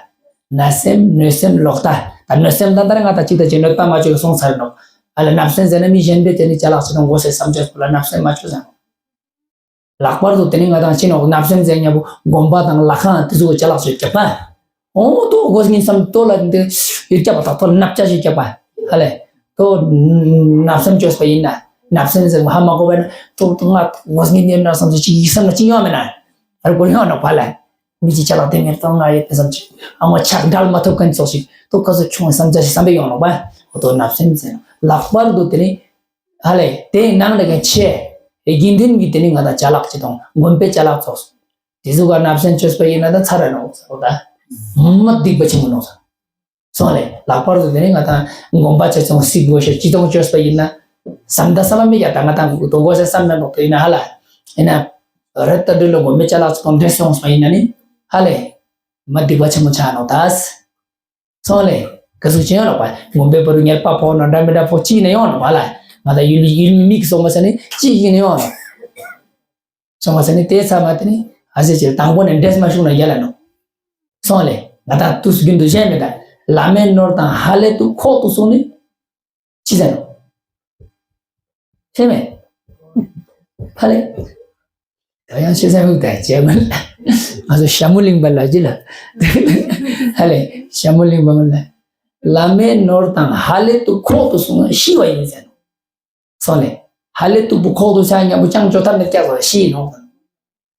ན་སེམས་གནོད་སེམས་ལོག་ལྟ། ད་གནོད་སེམས་ད་ལྟ་ང་ད་ཅིག་ད་ཅིག་གནོད་པ་མ་བཅོས་སོང་ཚར་འདུག་ཨ་ལ་བརྣབ་སེམས་ཟེར་ན་མི་གཞན་པས་དེ་ནི་ཅ་ལག་ཅི་དང་མགོ་སེ་བསམ་བཅོས་པོ་ལ་བརྣབ་སེམས་མ་བཅོས་ཟ་འདུག་ལྷག་པར་དུ་དེ་ནི་ང་དང་ཕྱི་ནང་བརྣབ་སེམས་ཟེར་མཁན་པོ་དགོན་པ་དང་ལྷ་ཁང་དེ་ཚོ་ཅ་ལག་ཚོས་རྒྱབ་པ། འོ་ཏོ་དགོས་ངིན་བསམ་ཏོ་ལ་འདི་ཡོད་རྒྱབ་པ་དང་ཏོ་ལ་བརྣབ་བྱ་ཞིག་རྒྱབ་པ། ཧ་ལེ། ཏོ་བརྣབ་སེམས་བཅོས་པ་ཡིན་ན། བརྣབ་སེམས་ཟེར་ཧ་མ་གོ་བས་ན་ཏོ་ཏོ་ང་དགོས་ངིན་ཡོད་ན་བསམ་ཚུལ་ཅིག་ཡིག་བསམ་ན་ཅི་ཡོང་མེད་ན། ཨ་རེ་གོ་ཡོང་ནོ་བ་ལེ། མི་ཅིག་ཅ་ལག་དེ་ངེར་ཏོ་ང་ཡོད་དེ་བསམ་ཅིག་ཨ་ང་ཆག་འགྲལ་མ་ཐུབ་མཁན་ཚོགས་ཤིག་ཏོ་ཀ་ཚོ་ཆུང་བསམ་བྱ་ཞིག་བསམ་པས་ཡོང་ནོ་བ། འོ་ཏོ་བརྣབ་སེམས་ཟེར་ལྷག་པར་དུ་དེ་ནི། ཧ་ལེ། དེའི་ནང་ལ་ཀྱང་ཆེ། དགེ་འདུན་གྱི་དེ་ནི་ང་དང་ཅ་ལག་ཅི་དང་དགོན་པའི་ཅ་ལག་ཚོགས། དེ་ཚོ་ག་བརྣབ་སེམས་བཅོས་པ་ཡིན་ན་ད་ཚར་ར་ནོ་ཟེར་བ་ད། མ་སྡིག་པ་ཆེན་པོ་ནོ་ཟེར། སོང་ལེ། ལྷག་པར་དུ་དེ་ནི་ང་དང་དགོན་པ་ཆེ་ཆུང་སྲིད་དགོས་ཤེས་ཅི་དང་བཅོས་པ་ཡིན་ན། བསམ་ད་བསམ་མ་མི་རྒྱ་ད་ང་དང་དགོས་ཤེས་བསམ་མེད་ནོ་དེ་ཡིན་ན་ཧ་ལ། ཡིན་ན། རེད་ད་འདྲི་ལོ་དགོན་པའི་ཅ་ལག་ཚོགས་འདྲེ་སོང་སོང་ཡིན་ན་ནི། ཧ་ལེ། མ་སྡིག་པ་ཆེན་པོ་ཆགས་ནོ་ད། སོང་ལེ། ག་ཟུག་ཅི་ཡོང་ལ་བ། དགོན་པའི་བར་ཉལ་པ་ཕོག་ནོ་འདྲ་མི་འདྲ་ཕོག་ཅི་ནས་ཡོང་ལ་བ་ལ། ང་ད་ཡུལ་ཡུལ་མི་མིག་སོང་མ་ཟ་ནི་ཅི་ཡིན་ནས་ཡོང་ལ། སོང་མ་ཟ་ནི་དེ་ཚ་མ་དེ་ནི་ཨ་ཟེ་ཅེ་དང་པོ་ནས་འདྲེས་མ་ཤུག་ན་ཡལ་ལ་ནོ། སོང་ལེ། ང་ད་དུས་རྒྱུན་དུ་བཤད་མེད་ད། བླ་མའི་ནོར་དང་ཧ་ལས་དུ་ཁོག་ཏུ་སོང་ནི། ཅི་ཟེར་ནོ། ཤེས་མེད། ཧ་ལེ། ད་ཡང་ཤེས་ས་མིག་ད་བྱས་མ་ལ། ང་ཚོ་ཞྭ་མོ་གླིང་པ་ལ་ཅི་ལ། ཧ་ལེ། ཞྭ་མོ་གླིང་པ་མ་ལ། བླ་མའི་ནོར་དང་ཧ་ལས་དུ་ཁོག་ཏུ་སོང་ན་ཤི་བ་ཡིན་ཟེར་ནོ། སོང་ལེ། ཧ་ལས་དུ་བུ་ཁོག་ཏུ་ཆ་མཉམ་པོ་ཅང་ཅོ་ཐབས་མེད་སྐྱག་ཟ་ཤི་ནོ།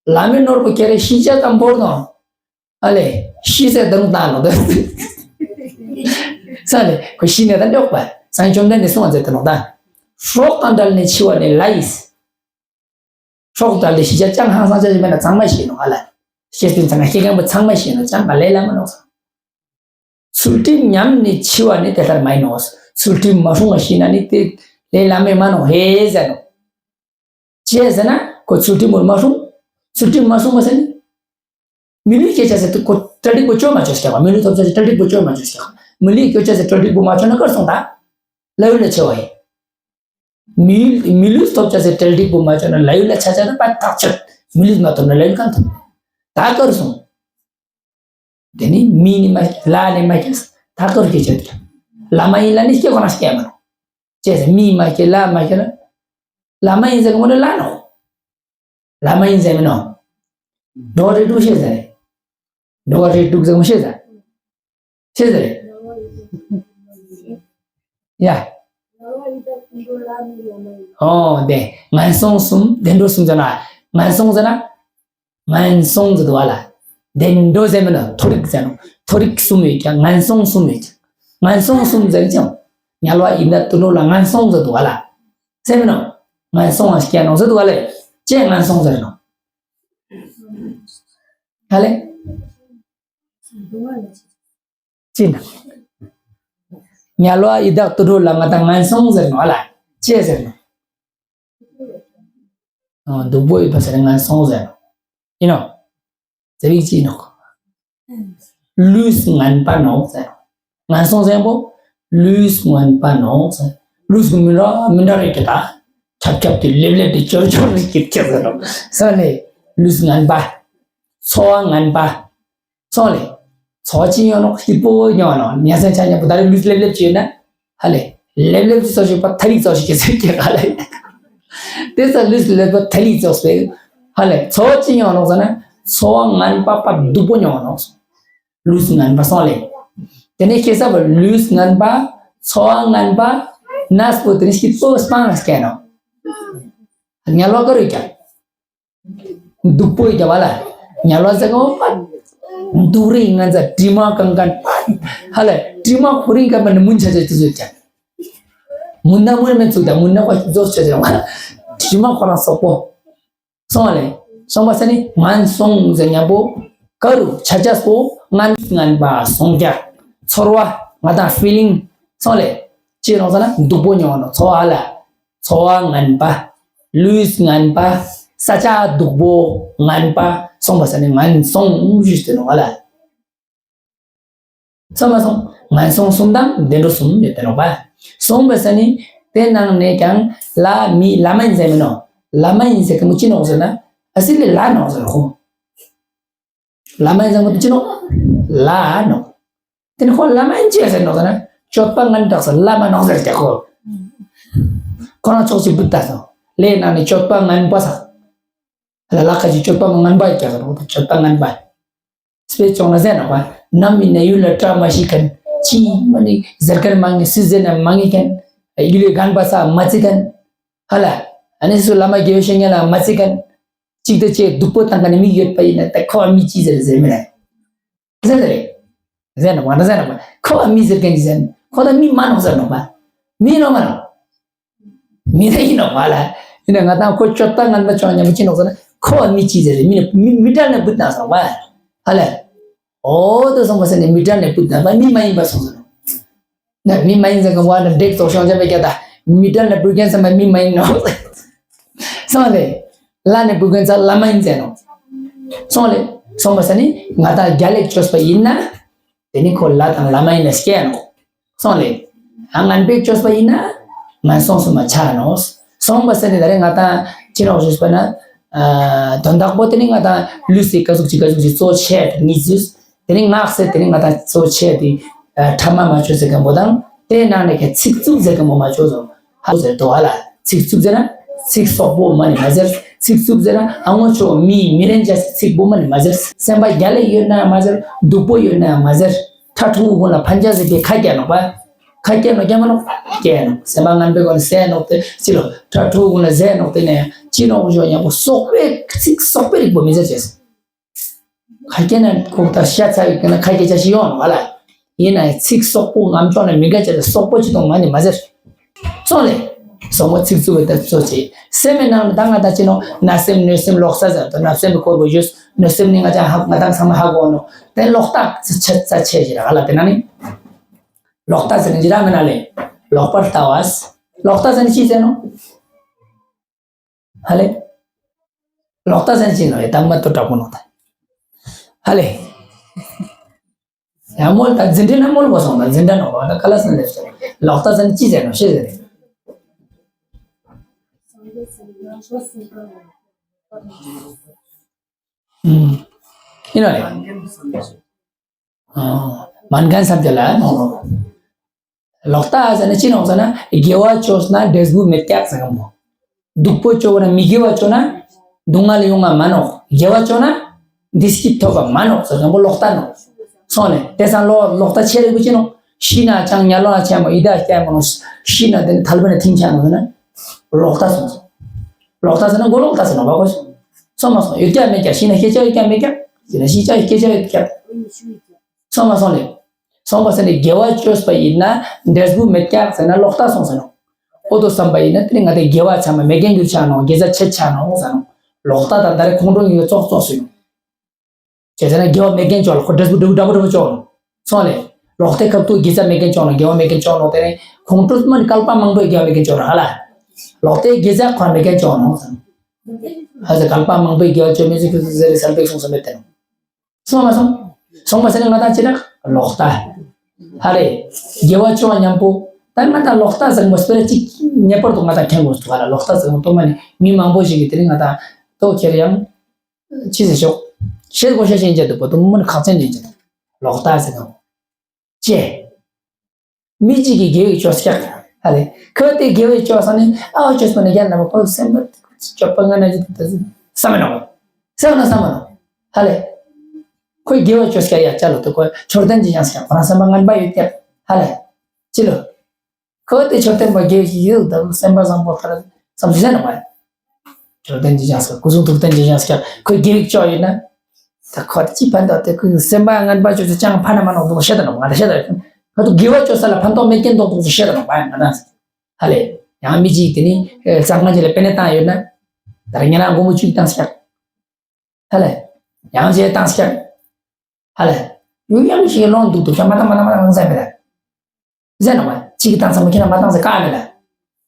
བླ་མའི་ནོར་བུ་ཁྱེར་ཤི་ཆ་དང་བོར་དང་། ཨ་ལེ། ཤི་ཟེར་དང་བཏང་ནོ་ད། སོང་ལེ། ཁོ་ཤི་ནས་ད་འདོགས་པ། སངས་བཅོམ་ལྡན་འདས་གསུངས་པ་ཟེར་ཏེ་ནོ་ད། སྲོག་དང་བྲལ་ནས་འཆི་བ་ནི་ལ་ཡིས། སྲོག་དང་ལས་ཤི་ཆ་ཅང་ཧང་སང་ཆ་ཞིག་མེད་ན་ཚང་མ་ཤི་ནོ་ཨ་ལ། ཤེས་པའི་ཚང་མ་ཤེས་མཁན་པོ་ཚང་མ་ཤི་ནོ་ཅང་ག་ལས་ལ་མ་ནོ། ཚུལ་ཁྲིམས་ཉམས་ནས་འཆི་བ་ནི་དེ་ལྟར་མ་ཡིན་ནོ། ཚུལ་ཁྲིམས་མ་སྲུང་བ་ཤི་ན་ནི་དེ་ལས་ལ་མེད་མ་ནོ་ཧེ་ཟེར་ནོ། ཅི་ཟེར་ན་ཁོ་ཚུལ་ཁྲིམས་མ་སྲུང་། ཚུལ་ཁྲིམས་མ་སྲུང་བ་ཟེར་ནི། མི་ལུས་སྐྱེ་ཆ་ཟེར་དུ་ཁོ་གྲ་སྒྲིག་པོ་བཅོས་མ་བཅོས་ཀྱག་མི་ལུས་ཐོབ་ཆ་ཟེར་གྲ་སྒྲིག་པོ་བཅོས་མ་བཅོས་ཀྱག་མི་ལུས་སྐྱེ་ཆ་ཟེར་གྲ་སྒྲིག་པོ་མ་བཅོས་ན་གར་སོང་ད། ལ་ཡུལ་ལ་ཆེ་བ་ཡིན། མི་མི་ལུས་ཐོབ་ཆ་ཟེར་གྲ་སྒྲིག་པོ་མ་བཅོས་ན་ལ་ཡུལ་ལ་ཆ་ཆ་ན་པ་ཐག་ཆོད། མི་ལུས་མ་ཐོབ་ན་ལ་ཡུལ་གང་ཐོབ། ད་གར་སོང་། དེ་ནི་མི་ནི་མ་ལ་ནི་མ་ཁྱེར་ད་གར་སྐྱེ་ཆ་དེ། ལ་མ་ཡིན་ལ་ནི་སྐྱེ་ཁོ་ན་སྐྱེ་མ་ནོ། ཅེས་ཟེར་མི་མ་སྐྱེ་ལ་མ་སྐྱེ་ལ། ལ་མ་ཡིན་ཟེར་གོ་ནི་ལ་ནོ། ལ་མ་ཡིན་ཟེར་མི་ནོ། འགྲོ་བ་རིགས་དྲུག་ཤེས་ཟེར། འགྲོ་བ་རིགས་དྲུག་ཟེར་མ་ཤེས་ཟེར། ཤེས་ཟེར། ཡ། ཨོ་དེ་ངན་སོང་གསུམ་བདེ་འགྲོ་གསུམ་ཟེར་ན། ངན་སོང་ཟེར་ན། ངན་སོང་ཟེར་དུ་བ་ལ། བདེ་འགྲོ་ཟེར་མི་ནོ་མཐོ་རིས་ཟེར་ནོ། མཐོ་རིས་གསུམ་ཡོད་ཀྱང་ངན་སོང་གསུམ་ཡོད་ཀྱང་། ངན་སོང་གསུམ་ཟེར་ཀྱང་། དམྱལ་བ་ཡི་དྭགས་དུད་འགྲོ་ལ་ངན་སོང་ཟེར་དུ་བ་ལ། ཟེར་མི་ནོ། ངན་སོང་བ་སྐྱེ་ནོ་ཟེར་དུ་བ་ལ། ཅེས་ངན་སོང་ཟེར་ནོ། ཧ་ལེ། ཅི་ན། དམྱལ་བ་ཡི་དྭགས་དུད་འགྲོ་ལ་ང་དང་ངན་སོང་ཟེར་ནོ་ཨ་ལ། ཅེས་ཟེར་ནོ། ཨ་སྡུག་པོ་ཡོད་པ་ཟེར་ན་ངན་སོང་ཟེར་ནོ། ཡིན་ནོ། ཟེར་བའི་ཅི་ནོ། ལུས་ངན་པ་ནོ་ཟེར་ནོ། ངན་སོང་ཟེར་པོ། ལུས་ངན་པ་ནོ་ཟེར། ལུས་ཀྱི་མི་འདྲ་མི་འདྲ་རེད་ཀྱི་ད། ཁྱབ་ཁྱབ་ཀྱི་ལེབ་ལེབ་ཀྱི་ཅོར་ཅོར་རེད་ཀྱི་ཁྱབ་ཟེར་ནོ། ས་ནས་ལུས་ངན་པ། འཚོ་བ་ངན་པ། སོང་ལེ། འཚོ་ཅི་ཡོང་ནོ་སྐྱིད་པོ་ཡོང་ནོ་ཉ་ས་ཆ་ཉ་པོ་ད་རེ་ལུས་ལེབ་ལེབ་ཅི་ཡོད་ན། ཧ་ལེ། ལེབ་ལེབ་ཅི་ཚོ་ཞིག་པ་ཐ་རིག་ཚོ་ཞིག་གི་ཟེར་གི་ཧ་ལེ། དེ་ཚ་ལུས་ལེབ་པ་ཐ་རིག་ཚོ་ཟེར། ཧ་ལེ། འཚོ་ཅི་ཡོང་ནོ་ཟེར་ན། འཚོ་བ་ངན་པ་པ་སྡུག་པོ་ཡོང་ནོ། ལུས་ངན་པ་སོང་ལེ། དེ་ནས་ཁྱེད་ས་པ་ལུས་ངན་པ། འཚོ་བ་ངན་པ། ནས་པོ་དེ་ནས་སྐྱིད་པོ་སྤང་སྐྱེ་ནོ། དམྱལ་བ་ག་རུ་ཀྱང་། སྡུག་པོ་ཡི་རྒྱབ་ལ། ཉལ་བ་ཟེར་གོ་པ། སྡུག་རུས་ངན་ཚ་དྲི་མ་གང་གང་པ། ཧ་ལ་དྲི་མ་ཁོ་རིང་ག་མ་ནི་མུན་ཆ་ཆ་ཅི་ཟོས་ཀྱང་། མུན་ན་མུན་མེད་ཚུགས་དང་མུན་ན་ཁོ་ཟོས་ཆ་ཆ་དྲི་མ་ཁོ་རང་སོག་པོ། སོང་བ་ལས། སོང་བ་ས་ནི་ངན་སོང་ཟེར་མཉམ་པོ། ཀ་རུ་ཆ་ཆ་སོ་ངན་ངན་པ་སོང་ཀྱང་། ཚོར་བ་ང་དང་ཕི་ལིང་། སོང་ལས། ཅི་རུང་ས་ན་སྡུག་པོ་མྱོང་ནོ་ཚོར་བ་ལ། ཚོར་བ་ངན་པ། ལུས་ངན་པ། ས་ཆ་སྡུག་པོ་ངན་པ། སོང་བ་ས་ནི་ངན་སོང་ཞུས་ཏེ་ནོ་ང་ལ། སོང་མ་སོང་། ངན་སོང་གསུམ་དང་བདེ་འགྲོ་གསུམ་ཡོད་དེ་ནོ་པ། སོང་བ་ས་ནི། དེ་ནང་ནས་ཀྱང་ལ་མི་ལ་མ་ཡིན་ཟེར་མི་ནོ། ལ་མ་ཡིན་ཟེར་གི་མི་ཅི་ནོ་ཟེར་ན། ཨ་སི་ལི་ལ་ནོ་ཟེར་ཁོ། ལ་མ་ཡིན་ཟེར་གི་མི་ཅི་ནོ། ལ་ནོ། དེ་ནི་ཁོ་ལ་མ་ཡིན་ཅི་ཟེར་ནོ་ཟེར་ན། སྤྱོད་པ་ངན་དྲག་ས་ལ་མ་ནོ་ཟེར་ཀྱ་ཁོ། ཁོ་རང་ཚོགས་ཅིག་བུད་ད་སོང་། ལས་ནང་ནས་སྤྱོད་པ་ངན་པ་ས། ལ་ལ་ཁ་ཅིག་སྤྱོད་པ་ངན་པ་ཡིན་ཀྱ་ཟེར་ནོ། སྤྱོད་པ་ངན་པ། དཔེ་བྱུང་ན་ཟེར་ན་བ། ནམ་ཡིན་ན་ཡུལ་ལ་བཀྲ་མ་ཤིས་མཁན། ཅི་མ་ནི་ཟེར་མཁན་མ་ངེས་སུ་ཟེར་ན་མ་ངེས་མཁན། ཡུལ་ལས་རྒན་པ་ས་མ་བརྩི་མཁན། ཧ་ལ། ཨ་ནི་སུ་བླ་མ་དགེ་བའི་བཤེས་གཉེན་ལ་མ་བརྩི་མཁན། གཅིག་ཏུ་བཅས་སྡུག་པོ་བཏང་མཁན་མི་ཡོད་པ་ཡིན་ན་ད་ཁོ་བ་མི་ཅི་ཟེར་ཟེར་མི་རེད། ཟེར་རེད། ཟེར་ན་བ་ན་ཟེར་ན་བ། ཁོ་བ་མི་ཟེར་མཁན་ཅི་ཟེར་ན་ཁོ་ད་མི་མ་ནོག་ཟེར་ནོག་བ། མི་ནོག་མ་ནོག་མི་རེ་ཡིན་ནོ་བ་ལ། ཡིན་ན་ང་དང་ཁོ་སྤྱོད་པ་ངན་པ་བྱུང་ཉམས་ཅི་ནོ་ཟེར་ན་ཁོ་བ་མི་ཅི་ཟེར་རེད། མི་ནི་མི་མི་དྲན་ནས་བུད་ན་སོང་བ། ཧ་ལས། འོ་དོ་སོང་བ་ཟེར་ནས་མི་དྲན་ནས་བུད་ན་བ་མི་མ་ཡིན་པ་སོང་ཟེར་ནོ། ན་མི་མ་ཡིན་ཟེར་གི་བ་ན་འདྲེག་ཙོག་ཤོང་ཅན་པ་རྒྱ་ད་མི་དྲན་ནས་བུད་མཁན་ཟེར་མ་མི་མ་ཡིན་ནོ། སོང་ལས། ལ་ནས་བུད་མཁན་ཟེར་ལ་མ་ཡིན་ཟེར་ནོ། སོང་ལས། སོང་བ་ཟེར་ནི་ང་དང་རྒྱ་ལེགས་བཅོས་པ་ཡིན་ན། དེ་ནི་ཁོ་ལ་དང་ལ་མ་ཡིན་ན་སྐྱེ་ནོ། སོང་ལས། ཨ་ངན་པའི་བཅོས་པ་ཡིན་ན། ངན་སོང་གསུམ་མ་ཆགས་ནོ། སོང་བ་ཟེར་ནི་ད་རེས་ང་དང་ཅི་ནོ་བཅོས་པ་ན། ཨ་དོན་དག་པོ་དེ་ནི་ང་དང་ལུས་སི་ཀ་ཟུག་ཅིག་ཀ་ཟུག་ཅིག་གཙོ་ཆེ་གཉིས་ཟུས། དེ་ནི་ངག་ཟེར་དེ་ནི་ང་དང་གཙོ་ཆེ་དེ། ཨ་ཕྲ་མ་མ་བཅོས་ཟེར་མཁན་པོ་དང་དེ་ནང་ནས་ཁྱེད་ཚིག་རྩུབ་ཟེར་མཁན་པོ་མ་བཅོས་སོང་། ཧ་ཟེར་དོ་ཧ་ལ། ཚིག་རྩུབ་ཟེར་ན། ཚིག་སོག་པོ་མ་ནི་མ་ཟེར། ཚིག་རྩུབ་ཟེར་ན་ཨ་ངོ་ཆོ་མི་མི་རན་ཅ་ཚིག་པོ་མ་ནི་མ་ཟེར། སེམས་པ་རྒྱ་ལས་ཡོད་ན་མ་ཟེར། སྡུག་པོ་ཡོད་ན་མ་ཟེར། ཁྲ་ཁྲུ་གུ་ལ་ཕན་ཅ་ཟེར་པའི་ཁ་རྒྱ་ནོག་པ། ཁ་རྒྱ་ནོག་རྒྱ་མ་ནོག་རྒྱ་ནོག་སེམས་པ་ངན་པའི་སྒོ་ནས་ཟེར་ནོག་དེ་ཅི་ལོ། ཁྲ་ཁྲུ་གུ་ལ་ཟེར་ནོག་དེ་ནས་ཅི་ནོག་ཞོ་ཡང་པོ་སོག་པའི་ཚིག་སོག་པའི་རིག་པོ་མི་ཟེར་ཅེས། ཁ་སྐད་ན་ཁོག་ད་ཤ་ཚ་ཡི་ཀ་ན་ཁ་སྐད་ཆ་ཞིག་ཡོང་ནོ་བ་ལ། ཡིན་ན་ཡང་ཚིག་སོག་པོ་ངམ་ཅོག་ན་མི་དགའ་ཅེས་སོག་པོ་ཅི་དང་ང་ནི་མ་ཟེར། སོང་ལས། སོག་མོ་ཚིག་རྩུབ་པའི་ད་གཙོ་ཆེ། སེམས་མའི་ནང་ད་ང་ད་ཅི་ནོ་བརྣབ་སེམས་གནོད་སེམས་ལོག་ལྟ་ཟེར་དོ་བརྣབ་སེམས་པའི་སྐོར་པོ་ཡོད། གནོད་སེམས་ནི་ང་ཅག་ཧ་ང་དང་ཚང་མ་ཧ་གོ་ནོ། དེ་ལོག་ལྟ་ཆ་ཆ་ཆེ་ཞིག་ར་ཧ་ལ་དེ་ན་ནི། ལོག་ལྟ་ཟེར་ནི་ཅི་ར་མི་ན་ལས། ལོག་པར་ལྟ་བ། ལོག་ལྟ་ཟེར་ནི་ཅི་ཟེར་ནོ། ཧ་ལས། ལོག་ལྟ་ཟེར་ཅི་ནོ་ཡ་དམ་མ་ཏོ་དྲག་པོ་ནོ་ད། ཧ་ལས། ཡ་མོལ་ད་འཛིན་གྲྭ་ན་མོལ་བ་སོང་ད་འཛིན་གྲྭ་ནོ་བ་ད་ཀ་ལ་སན་ལེབ་ཟེར། ལོག་ལྟ་ཟེར་ཅི་ཟེར་ནོ་ཤེས་ཟེར། ཨུམ། ཡིན་ནོ་རེད། མན་ཁན་བསམ་བྱ་ལ་ནོ། ལོག་ལྟ་ཟེར་ན་ཅི་ནོག་ཟེར་ན་དགེ་བ་བཅོས་ན་འབྲས་བུ་མེད་ཀྱག་ཟེར་གམ་པོ། སྡུག་པོ་བཅོས་ན་མི་དགེ་བ་བཅོས་ན་སྡུག་བསྔལ་ཡོང་ང་མ་ནོག་དགེ་བ་བཅོས་ན་བདེ་སྐྱིད་ཐོབ་པ་མ་ནོག་ཟེར་གམ་པོ་ལོག་ལྟ་ནོག་སོང་ནས་དེ་སང་ལོ་ལོག་ལྟ་ཆེ་རིག་པོ་ཅི་ནོག་ཤི་ན་ཅང་ཉ་ལོ་ན་ཆེ་མོ་ཡི་དྭགས་སྐྱ་མོ་ནོ། ཤི་ན་དེ་ནི་ཐལ་བ་ནས་ཐིང་ཆ་ནོག་ཟེར་ན་ལོག་ལྟ་སོང་སོང་། ལོག་ལྟ་ཟེར་ན་མགོ་ལོག་ལྟ་ཟེར་ནོག་བ་གོ་སོང་མ་སོང་ཡོད་ཀྱག་མེད་ཀྱག་ཤི་ན་ཤེས་བྱ་ཡོད་ཀྱག་མེད་ཀྱག་ཤི་ན་ཤེས་བྱ་ཡོད་སྐྱེ་བྱ་ཡོད་ཀྱག་སོང་མ་སོང་ལེ། སོང་བ་ཟེར་ནས་དགེ་བ་བཅོས་པ་ཡིན་ན་འབྲས་བུ་མེད་ཀྱག་ཟེར་ན་ལོག་ལྟ་སོང་ཟེར་ནོ། ཨོ་ཏོ་བསམ་པ་ཡིན་ན་དེ་ནི་ང་དང་དགེ་བ་ཚང་མ་མེད་མཁན་གྱུར་ཆགས་ནོ་དགེ་རྩ་ཆད་ཆགས་ནོ་ཟེར་ནོ། ལོག་ལྟ་དང་ད་རེས་ཁོང་ཁྲོ་ཡོད་ཙོག་ཙོག་སུ་ཡོང་། བྱས་ཟེར་ན་དགེ་བ་མེད་མཁན་ཅོག་ལ་ཁོ་འབྲས་བུ་འབྲས་བུ་འདྲ་པོ་འདྲ་པོ་ཅོག་ནོ། སོང་ལེ། ལོག་ལྟའི་སྐབས་དུ་དགེ་རྩ་མེད་མཁན་ཅོག་ནོ་དགེ་བ་མེད་མཁན་ཅོག་ནོ་དེ་ནི་ཁོང་ཁྲོ་མ་ནི་བསྐལ་པ་མང་པོའི་དགེ་བ་མེད་མཁན་ཅོག་ནོ་ཧ་ལ། ལོག་ལྟའི་དགེ་རྩ་ཁོ་རང་མེད་མཁན་ཅོག་ནོ་ཟེར་ནོ། ཧ་ཟེར་བསྐལ་པ་མང་པོའི་དགེ་བ་བཅོས་མི་ཚུགས་ཟེར་ཟེར་སལ་པེག་སོང་ས་མེད་དེ་ནོ། སོང་མ་སོང་། སོང་མ་སོང་ནི་ང་དང་ཅི་རག་ལོག་ལྟ། ཧ་རེ། དགེ་བ་བཅོ་བ་མཉམ་པོ། ད་ང་དང་ལོག་ལྟ་ཟེར་མོ་སྤེ་ར་གཅིག་ངེས་པར་དུ་ང་དང་མཁྱེན་དགོས་འདུག་ག་ལ་ལོག་ལྟ་ཟེར་མོ་གཏོང་མ་ནི་མི་མང་པོ་ཞིག་གིས་དེ་རིང་ང་དང་ལྟོ་ཁྱེར་ཡང་། ཅི་ཟེར་ཤོག་ཤེས་དགོས་ཤེས་ཤེས་འཇལ་འདུག་པ་དུ་མོ་ནི་ཁག་ཅན་འཇལ་འཇལ་འདུག་ལོག་ལྟ་ཟེར་གང་། ཅེ། མི་གཅིག་གིས་དགེ་བའི་ཆོས་སྐྱག་ཧ་ལེ། ཁོས་དེ་དགེ་བའི་ཆོས་ཟེར་ནས་ཨ་ཆོས་པ་ནས་རྒྱ་ནག་པ་ཁོ་སེམས་པ་སྐྱོབ་པ་ང་ན་ཅི་ད་བསམ་མེད་ནོ། བསམ་ན་བསམ་མ་ནོ། ཧ་ལེ། ཁོས་དགེ་བའི་ཆོས་སྐྱག་ཡ་ཅ་ལོ་དེ་ཁོས་མཆོད་རྟེན་གྱི་ཡང་སྐྱག་ཁོ་རང་སེམས་པ་ངན་པ་ཡོད་སྐྱག་ཧ་ལེ། ཅི་ལོ། ཁོས་དེ་མཆོད་རྟེན་པ་དགེ་བའི་ཡོད་ད་སེམས་པ་བཟང་པོ་ཁ་ར་བསམ་ཞིག་ཟེར་ནོ་བ། མཆོད་རྟེན་གྱི་ཡང་སྐྱག་སྐུ་གསུང་ཐུགས་རྟེན་གྱི་ཡང་སྐྱག་ཁོས་དགེ་བའི་ཆོས་ཡོད་ན། ད་ཁོ་ཅི་ཕན་ཐོགས་དེ་ཁོའི་སེམས་པ་ངན་པ་ཆོས་ཚོ་ཅང་ཕན་མ་ནོག་འདུག་བཤད་ད་ནོག་ང་ད་བཤད་ད་ཁ་ཐུག་དགེ་བ་ཆོས་ས་ལ་ཕན་ཐོགས་མེད་ཀྱིན་འདུག་འདུག་བཤད་ད་ནོག་ང་ད་ཧ་ལས། ཡང་མི་གཅིག་དེ་ནི་གཙང་ཁང་ཅིག་ལ་པེ་ནེ་བཏང་ཡོད་ན། ད་ར་ཉེ་རང་སྒོར་མོ་བཅུ་བཏང་སྐྱག་ཧ་ལས། ཡང་ཅེ་བཏང་སྐྱག་ཧ་ལས། ཡུ་ཡང་ཞིག་ལོང་འདུག་འདུག་ཅང་མ་བཏང་མ་བཏང་མ་བཏང་ཟེར་མེད་ལ། ཟེར་ནོག་པ། གཅིག་གིས་བཏང་ཚང་མ་ཁྱེད་རང་མ་བཏང་ཟེར་བཀག་མེད་ལ།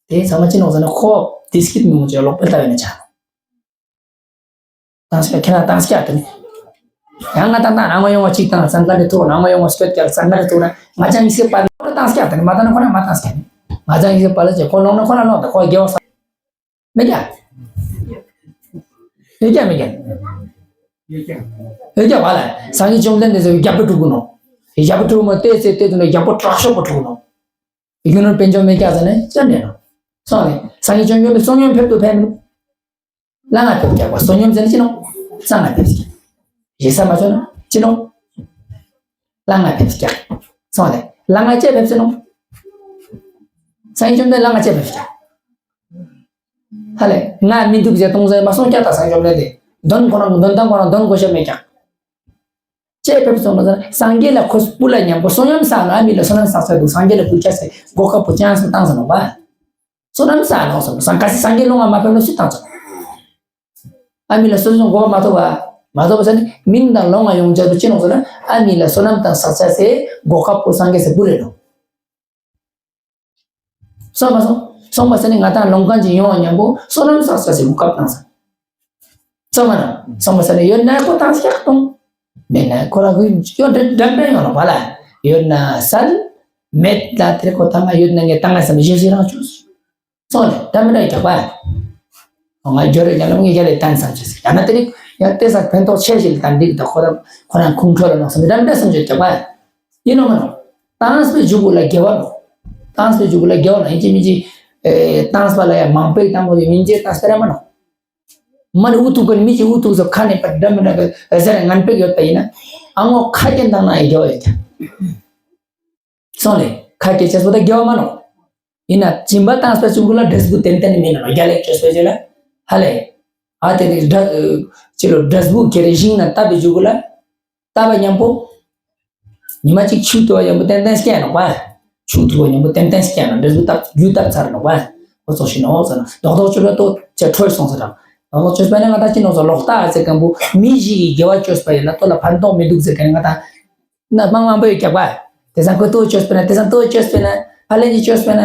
དེ་ཚང་མ་ཅི་ནོག་ཟེར་ན་ཁོ་བདེ་སྐྱིད་མི་ཡོང་ཅེས་ལོག་པའི་ལྟ་བས་ན་ཆ། བཏང་སྐྱག་ཁྱེད་རང་བཏང་སྐྱག་དེ་ནི། ཡང་ང་བཏང་བཏང་ནང་མ་ཡོང་བ་གཅིག་བཏང་ཙང་ཀ་འདྲེ་ཐུག་ནང་མ་ཡོང་བ་སྐྱོད་ཀྱག་ཙང་ཀ་འདྲེ་ཐུག་ན་ང་ཅང་ཡིག་ཚད་པ་ལ་བཏང་སྐྱག་དེ་ནི་མ་བཏང་ན་ཁོ་རང་མ་བཏང་སྐྱག་ནི། ང་ཅང་ཡིག་ཚད་པ་ལ་ཅེ་ཁོ་ལོང་ན་ཁོ་རང་ལོང་ད་ཁོ་དགེ་བ་ས། མེད་ཀྱག་ཡོད་ཀྱག་མེད་ཀྱག་ཡོད་ཀྱག་བ་ལ། སངས་རྒྱས་བཅོམ་ལྡན་འདས་ཟེར་བའི་རྒྱལ་པོ་དྲུག་གི་ནོ། རྒྱལ་པོ་དྲུག་མོ་བལྟས་ཚེ་བལྟས་དུས་ན་རྒྱལ་པོ་དྲག་ཤོས་པོ་དྲུག་ནོ། ཡུལ་ནོར་དཔལ་འབྱོར་མེད་ཀྱག་ཟེར་ནས་ཅི་ནས་ནོ། སོང་ནས་སངས་རྒྱས་བཅོམ་ལྡན་འདས་བསོད་སྙོམས་ཕེབས་དུ་ཕེབས་མི་འདུག་ལ་ང་ཕེབས་ཀྱག་པ་བསོད་སྙོམས་ཟེར་ནས་ཅི་ནོ། ལ་ང་ཕེབས་ཀྱག་ཞེ་ས་མ་བྱོས་ན་ཅི་ནོ། ལ་ང་ཕེབས་ཀྱག་སོང་ནས་ལ་ང་ཅེ་ཕེབས་ཟེར་ནོ། སངས་རྒྱས་བཅོམ་ལྡན་འདས་ལ་ང་ཅེ་ཕེབས་ཀྱག་ཧ་ལས། ང་མི་འདུག་ཟེར་གཏོང་ཟེར་མ་སོང་ཀྱག་ད་སངས་རྒྱས་བཅོམ་ལྡན་འདས། དོན་ཁོ་རང་དོན་དང་ཁོ་རང་དོན་གོ་ཤ་མེད་ཀྱག་ཅེས་ཕེབས་སོང་ན་སངས་རྒྱས་ལ་ཁོ་སྤུ་ལ་མཉམ་པོ་བསོད་སྙོམས་བསགས་ན་ཨ་མི་ལ་བསོད་ནམས་བསགས་ཚར་འདུག་སངས་རྒྱས་ལ་སྤུ་ཆ་ཟེར་གོ་སྐབས་པོ་ཅང་སུ་བཏང་ཟེར་ནོ་བ། བསོད་ནམས་བསགས་ནོ་སོང་སང་ག་སི་སངས་རྒྱས་ལུང་ང་མ་ཕེབས་ན་སུ་བཏང་ཚོ། ཨ་མི་ལ་བསོད་སྙོམས་གོ་བ་མ་ཐོབ་པ། མ་ཐོབ་པ་ཟེར་ནི་མིང་དང་ལོང་ང་ཡོང་ཆ་དུ་ཅི་ནོ་ཟེར་ན་ཨ་མི་ལ་བསོད་ནམས་དང་བསགས་ཆ་ཟེར་གོ་སྐབས་པོ་སངས་རྒྱས་སེ་སྤུ་རེ་ནོ། སོང་མ་སོང་། སོང་བ་ཟེར་ནི་ང་དང་ལོང་མཁན་གྱི་ཡོང་བ་མཉམ་པོ་བསོད་ནམས་བསགས་ས་ཟེར་བུ་སྐབས་བཏང་ས། སོང་མ་ན། སོང་བ་ཟེར་ནི་ཡོད་ན་ཁོ་བཏང་སྐྱག་གཏོང་། མེད་ན་ཁོ་ར་གུ་ཡོད་འདྲ་འདྲ་འདྲ་ཡོང་ལ་བ་ལ། ཡོད་ན་སལ། མེད་ལ་དེ་ཁོ་བཏང་ང་ཡོད་ན་ངས་བཏང་ང་བསམ་ཞེ་ཞེ་རང་བཅུག་སོང་ནས་ད་མི་འདྲ་རྒྱག་པ། ང་སྦྱོར་རེ་རྒྱག་ལ་ངས་རྒྱ་ལས་བཏང་བསམ་བྱས་ཟེར་ཡང་ན་དེ་ནི་ཡང་ལྟས་ས་ཕན་ཐོགས་ཆེ་ཞིག་ལ་ད་འགྲིག་ད་ཁོ་ར་ཁོ་རང་ཁུངས་འཁྱོལ་ལ་ནོག་བསམ་འདྲ་མི་འདྲ་བསམ་བྱས་རྒྱག་པ། ཡིན་ནོ་མ་ནོ། བཏང་སྤེལ་འཇུག་གུ་ལ་དགེ་བ་ནོ། བཏང་སྤེལ་འཇུག་གུ་ལ་དགེ་བ་ནོ་ཡིན་གཅིག་མིན་གཅིག་ཨེ། བཏང་སྤེལ་ལ་ཡང་མང་པོའི་བཏང་དགོས་ཡོད་མིན་ཅེས་བཏང་སྤེལ་ར་མ་ནོ། མ་ནི་འུ་ཐུག་གི་མི་གཅིག་འུ་ཐུག་སོ་ཁ་ནས་པ་འདྲ་མི་འདྲ་གི་ཟེར་ངན་པོ་ཡོད་པ་ཡིན་ན། ཨ་ངོ་ཁ་རྒྱན་བཏང་ན་ཡང་དགེ་བ་ཡོད་ཀྱང་། སོང་ལེ་ཁ་རྒྱན་བྱས་སོ་ད་དགེ་བ་མ་ནོ། ཡིན་ན་སྦྱིན་པ་བཏང་སྤེལ་འཇུག་གུ་ལ་འབྲས་བུ་ཏན་ཏན་མིན་ནོ་རྒྱ་ལས་བཅོས་སྤེལ་བྱས་ལ། ཧ་ལེ། ཨ་དེ་ནི་འབྲས་ཅི་ལོ་འབྲས་བུ་ཁྱེར་ཤིང་ན་བཏབ་པའི་འཇུག་གུ་ལ། བཏབ་པ་མཉམ་པོ། ཉི་མ་གཅིག་ཆུ་དུ་བ་མཉམ་པོ་ཏན་ཏན་སྐྱེ་ནོག་པ། ཆུ་དུ་བ་མཉམ་པོ་ཏན་ཏན་སྐྱེ་ནོག་འབྲས་བུ་བཏབ་རྒྱུ་བཏབ་ཚར་ནོག་པ། ཨོ་ཙོག་ཤི་ནོག་ཟེར་ན་རྡོག་རྡོག་ཆུ་ལ་ལྟོ་ཆེ་ཁྲོལ་སོང་ཟེར་དང་། རྡོག་རྡོག་བཅོས་པ་ནི་ང་ད་ཅི་ནོག་ཟེར་ལོག་ལྟ་ཟེར་མཁན་པོ་མི་ཞིག་གིས་དགེ་བ་བཅོས་པ་ཡིན་ན་ལྟོ་ལ་ཕན་ཐོགས་མི་འདུག་ཟེར་མཁན་ནི་ང་ད། ན་མང་མང་པོ་ཡོད་ཀྱག་པ། དེ་ཚང་ཁོ་ལྟོ་བཅོས་པ་ན་དེ་ཚང་ལྟོ་བཅོས་པ་ན་ཕ་ལན་གྱི་བཅོས་པ་ན།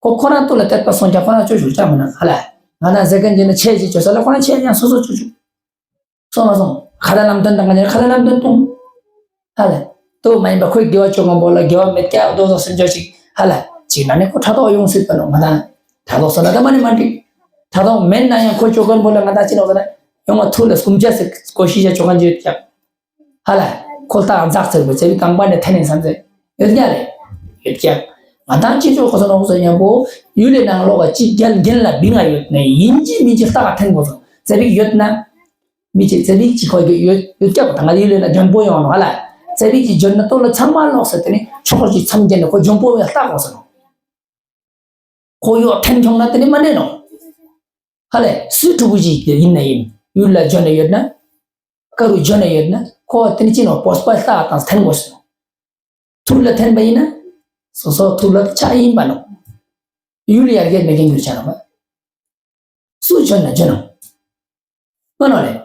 ཁོ་ཁོ་རང་ལྟོ་ལ་དད་པ་སོང་ཀྱང་ཁོ་རང་བཅོས་ཞུ་ཅག་མི་ན་ཧ་ལ། ང་ན་ཟེར་མཁན་གྱི་ནི་ཆེ་ཞིག་བཅོས་ས་ལ་ཁོ་རང་ཆེ་ཡང་སོ་སོ་བཅོས་ཞུ། སོང་མ་སོང་། ཁ་ད་ལམ་སྟོན་དང་ང་ཉལ་ཁ་ད་ལམ་སྟོན་གཏོང་། ཧ་ལ། ལྟོ་མ་ཡིན་པ་ཁོའི་དགེ་བ་བཅོ་མཁན་པོ་ལ་དགེ་བ་མེད་ཀྱག་ལྟོ་ཟོག་སེམས་ཅོག་ཅིག་ཧ་ལ། ཅིག་ན་ནི་ཁོ་ཕྲག་དོག་ཡོང་སྲིད་པ་ནོ་མ་ན། ཕྲག་དོག་སོང་ན་ད་མ་ནི་མ་འགྲིག་ཕྲག་དོག་མེད་ན་ཡང་ཁོ་བཅོ་མཁན་པོ་ལ་ང་ད་ཅི་ནོ་ཟེར་ན། ཡོང་བ་ཐུགས་ལ་སྐུམ་ཆ་ཟེར་ཀོ་ཤི་ཆ་བཅོ་མཁན་ཅིག་ཡོད་ཀྱག་ཧ་ལ། ཁོ་ལྟ་འཛག་ཚར་བའི་ཚེ་བའི་རྐང་པ་ནས་འཐེན་ནས་བསམ་ཚེ། ཡོད་ཀྱག་རེད། ཡོད་ཀྱག་ང་དང་ཅི་ཆོག་གོ་སོ་ནོ་གོ་སོ་མཉམ་པོ། ཡུལ་ལས་ནང་ལོག་ག་ཅི་རྒྱལ་རྒྱན་ལ་བིང་ང་ཡོད་ནས་ཡིན་གཅིག་མིན་གཅིག་ལྟ་ག་འཐེན་དགོས་སོ། ཚེ་བིག་ཡོད་ན། མི་ཅིག་ཚེ་བིག་ཅིག་ཁོ་ཡོད་ཡོད་ཀྱག་ད་ང་ཡུལ་ལས་ན་འཇོན་པོ་ཡོང་ནོ་ཧ་ལ། ཚེ་བིག་ཅིག་འཇོན་ན་ལྟོ་ལ་ཚང་མ་ལོག་ཟེར་དེ་ནི་ཆོག་ཅིག་མཚམས་བརྒྱབ་ནས་ཁོ་འཇོན་པོ་ཡོད་ལྟ་དགོས་སོ་ནོ། ཁོ་གཡོག་འཐེན་ཁྱོང་ན་དེ་ནི་མ་འདྲེན་ནོ། ཧ་ལས་སུའི་ཕྲུ་གུ་ཅིག་ཡིན་ན་ཡིན་ཡུལ་ལ་འཇོན་ནས་ཡོད་ན། དཀའ་རུ་འཇོན་ནས་ཡོད་ན་ཁོ་བ་དེ་ནི་ཅི་ནོ་སྤོབས་པ་ལྟ་དང་འཐེན་དགོས་སོ། ཐུགས་ལ་འཐེན་པ་ཡིན་ན། སོ་སོ་ཐུགས་ལ་ཆགས་ཡིན་པ་ནོ། ཡུལ་ཡར་རྒྱས་མེད་མཁན་གྱུར་ཆ་ནོ་མ། སུ་འཇོན་ན་འཇོན་ནོ། མ་ནོ་ལས།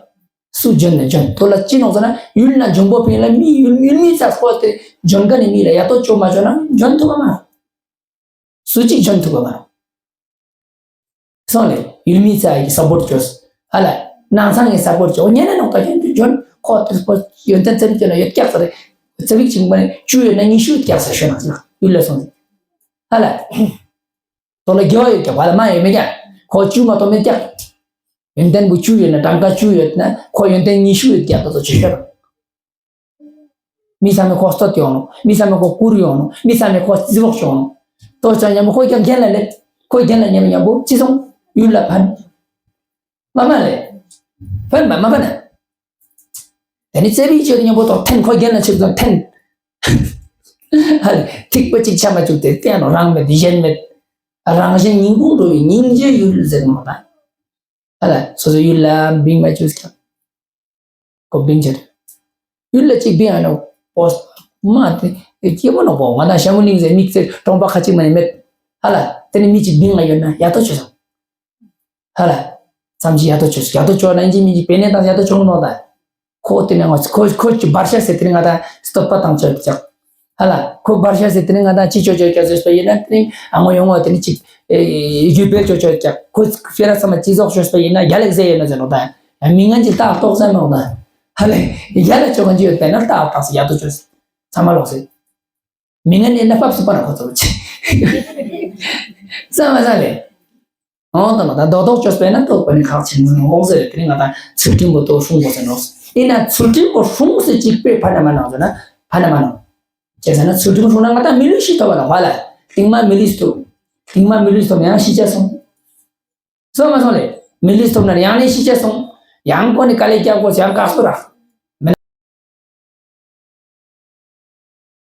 སུ་འཇོན་ན་འཇོན་ཐུགས་ལ་ཅི་ནོ་ཟེར་ན་ཡུལ་ན་འཇོན་པོ་ཕིན་ལ་མི་ཡུལ་ཡུལ་མི་ཚ་ཁོ་དེ་འཇོན་ག་ནས་མི་ལ་ཡ་ཏོ་བཅོ་མ་བཅོ་ན་འཇོན་ཐུབ་པ་མ་ནོ། སུ་གཅིག་འཇོན་ཐུབ་པ་མ་རེད། སོང་ལེ་ཡུལ་མི་ཚ་གི་སབ་པོར་བཅོས། ཧ་ལ། ནང་ཚང་གི་སབ་པོར་བཅོས། ཉན་ན་ནོག་ད་ཁྱོད་འཇོན་ཁོ་དེ་སྤོ་ཡོན་ཏན་ཚན་ཅན་ལ་ཡོད་ཀྱག་ས་རེད། ཚེ་བིག་ཅིག་མ་ནས་བཅུ་ཡོད་ན་ཉི་ཤུ་ཡོད་ཀྱག་ས་ཤོད་ན་ཡུལ་ལ་སོང་། ཧ་ལ། དོ་ལ་དགེ་བ་ཡོད་ཀྱག་བ་ལ་མ་ཡོད་མེད་ཀྱག་ཁོ་བཅུ་མ་གཏོགས་མེད་ཀྱག་ཡོན་ཏན་བུ་བཅུ་ཡོད་ན་གྲངས་ཀ་བཅུ་ཡོད་ན་ཁོ་ཡོན་ཏན་ཉི་ཤུ་ཡོད་ཀྱག་དོ་ཚོ་ཅི་ཤོད། མི་ཚང་མས་ཁོ་བསྟོད་ཡོང་ནོ། མི་ཚང་མས་ཁོ་བཀུར་ཡོང་ནོ། མི་ཚང་མས་ཁོ་བརྩི་རོགས་ཡོང་ནོ། ལྟོས་ཙང་མཉམ་པོ་ཁོ་རྒྱབ་རྒྱན་ལ་སླེབས། ཁོ་རྒྱན་ལ་མཉམ་མཉམ་པོ་ཅི་སོང་ཡུལ་ལ་ཕན། མ་མ་ལེ། ཕན་མ་མ་ཕན་ན། དེ་ནི་ཚེ་བིག་ཅོས་མཉམ་པོ་ཐོག་འཐེན་ཁོ་རྒྱན་ལ་ཆིབས་ཙང་འཐེན། ཧ་ལེ་ཐིགས་པ་གཅིག་ཆ་མ་བཅུག་སྟེ་བསྟན་ནོ་རང་མེད་གཞན་མེད། རང་བཞིན་སྙིང་པོ་འགྲོ་བའི་སྙིང་རྗེ་ཡུལ་ཟེར་མོ་ད། ཧ་ལ་སོ་སོ་ཡུལ་ལ་བིང་མ་བཅུག་ཀྱང་། ཁོ་བིང་ཆེ་རེད། ཡུལ་ལ་གཅིག་བིང་ཨ་ནོ་པོ་མ་དེ་སྐྱེ་མོ་ནོ་པོ་ང་དང་ཤ་མོ་ནིང་ཟེར་མིག་ཚེ་གྲོང་པ་ཁ་གཅིག་མ་ནི་མེད། ཧ་ལ་དེ་ནི་མི་གཅིག་བིང་ང་ཡོད་ན་ཡ་ཏོ་ཆོད་སོང་། ཧ་ལ། ཙམ་ཞིག་ཡ་ཏོ་ཆོད་སོང་། ཡ་ཏོ་ཆོད་ན་ཨིན་ཇི་མིན་ཇི་བེ་ནེ་དང་ཡ་ཏོ་ཆོད་ནོ་ད། ཁོ་དེ་ནས་ང་ཁོ་ཁོ་ཅི་བར་ཤ་ཟེར་དེ་ནི་ང་ད་སྟོད་པ་དང་ཆོད་ཀྱག་ཧ་ལ་ཁོ་བར་ཤ་ཟེར་དེ་ནི་ང་ད་ཅི་ཆོད་ཆོད་ཀྱག་ཟེར་པ་ཡིན་ན་དེ་ནི་ཨ་ངོ་ཡོང་ངོ་དེ་ནི་ཅི་ཡུལ་བེལ་ཆོད་ཆོད་ཀྱག་ཁོ་ཕེ་ར་ས་མ་ཅི་ཟོག་ཆོད་པ་ཡིན་ན་རྒྱ་ལེགས་ཟེར་ཡོད་ན་ཟེར་ནོ་ད། མི་ངན་གྱི་ལྟ་རྟོག་ཟེར་ནོ་ད། ཧ་ལ་ཡ་ལ་ཆོད་ག་ཅི་ཡོད་པས་ན་ལྟ་རྟག་ཟེར་ཡ་ཏོ་ཆོད་ཟེར། ཚང་མ་ལོག་ཟེར། མི་ངན་ནི་ན་ཕབ་སུ་པ་ར་ཁོ་ཚོ་ཆེ། ས་མ་ས་ལེ། འོང་དང་ད་རྡོག་རྡོག་བཅོས་པས་ན་རྟོགས་པ་ནི་ཁག་ཆེན་མོ་འོང་ཟེར་དེ་རིང་ང་དང་ཚུལ་ཁྲིམས་པོ་དོ་སྲུང་དགོས་ཟེར་ནོ། ཡིན་ན་ཚུལ་ཁྲིམས་པོ་སྲུང་ཟེར་གཅིག་པས་ཕ་ན་མ་ནོ་ཟེར་ན་ཕ་ན་མ་ནོ། ཅེས་ཟེར་ན་ཚུལ་ཁྲིམས་སྲུང་ན་ང་དང་མི་ལུས་ཤི་ཐོབ་པ་ན་ཧ་ལ། དིང་མ་མི་ལུས་ཐོབ། དིང་མ་མི་ལུས་ཐོབ་ཡང་ཤི་ཆ་སོང་། སོང་མ་སོང་ལེ། མི་ལུས་ཐོབ་ན་ཡང་ནས་ཤི་ཆ་སོང་། ཡང་ཀོ་ནི་དཀའ་ལས་རྒྱག་དགོས་ཡང་དཀའ་སོ་ར།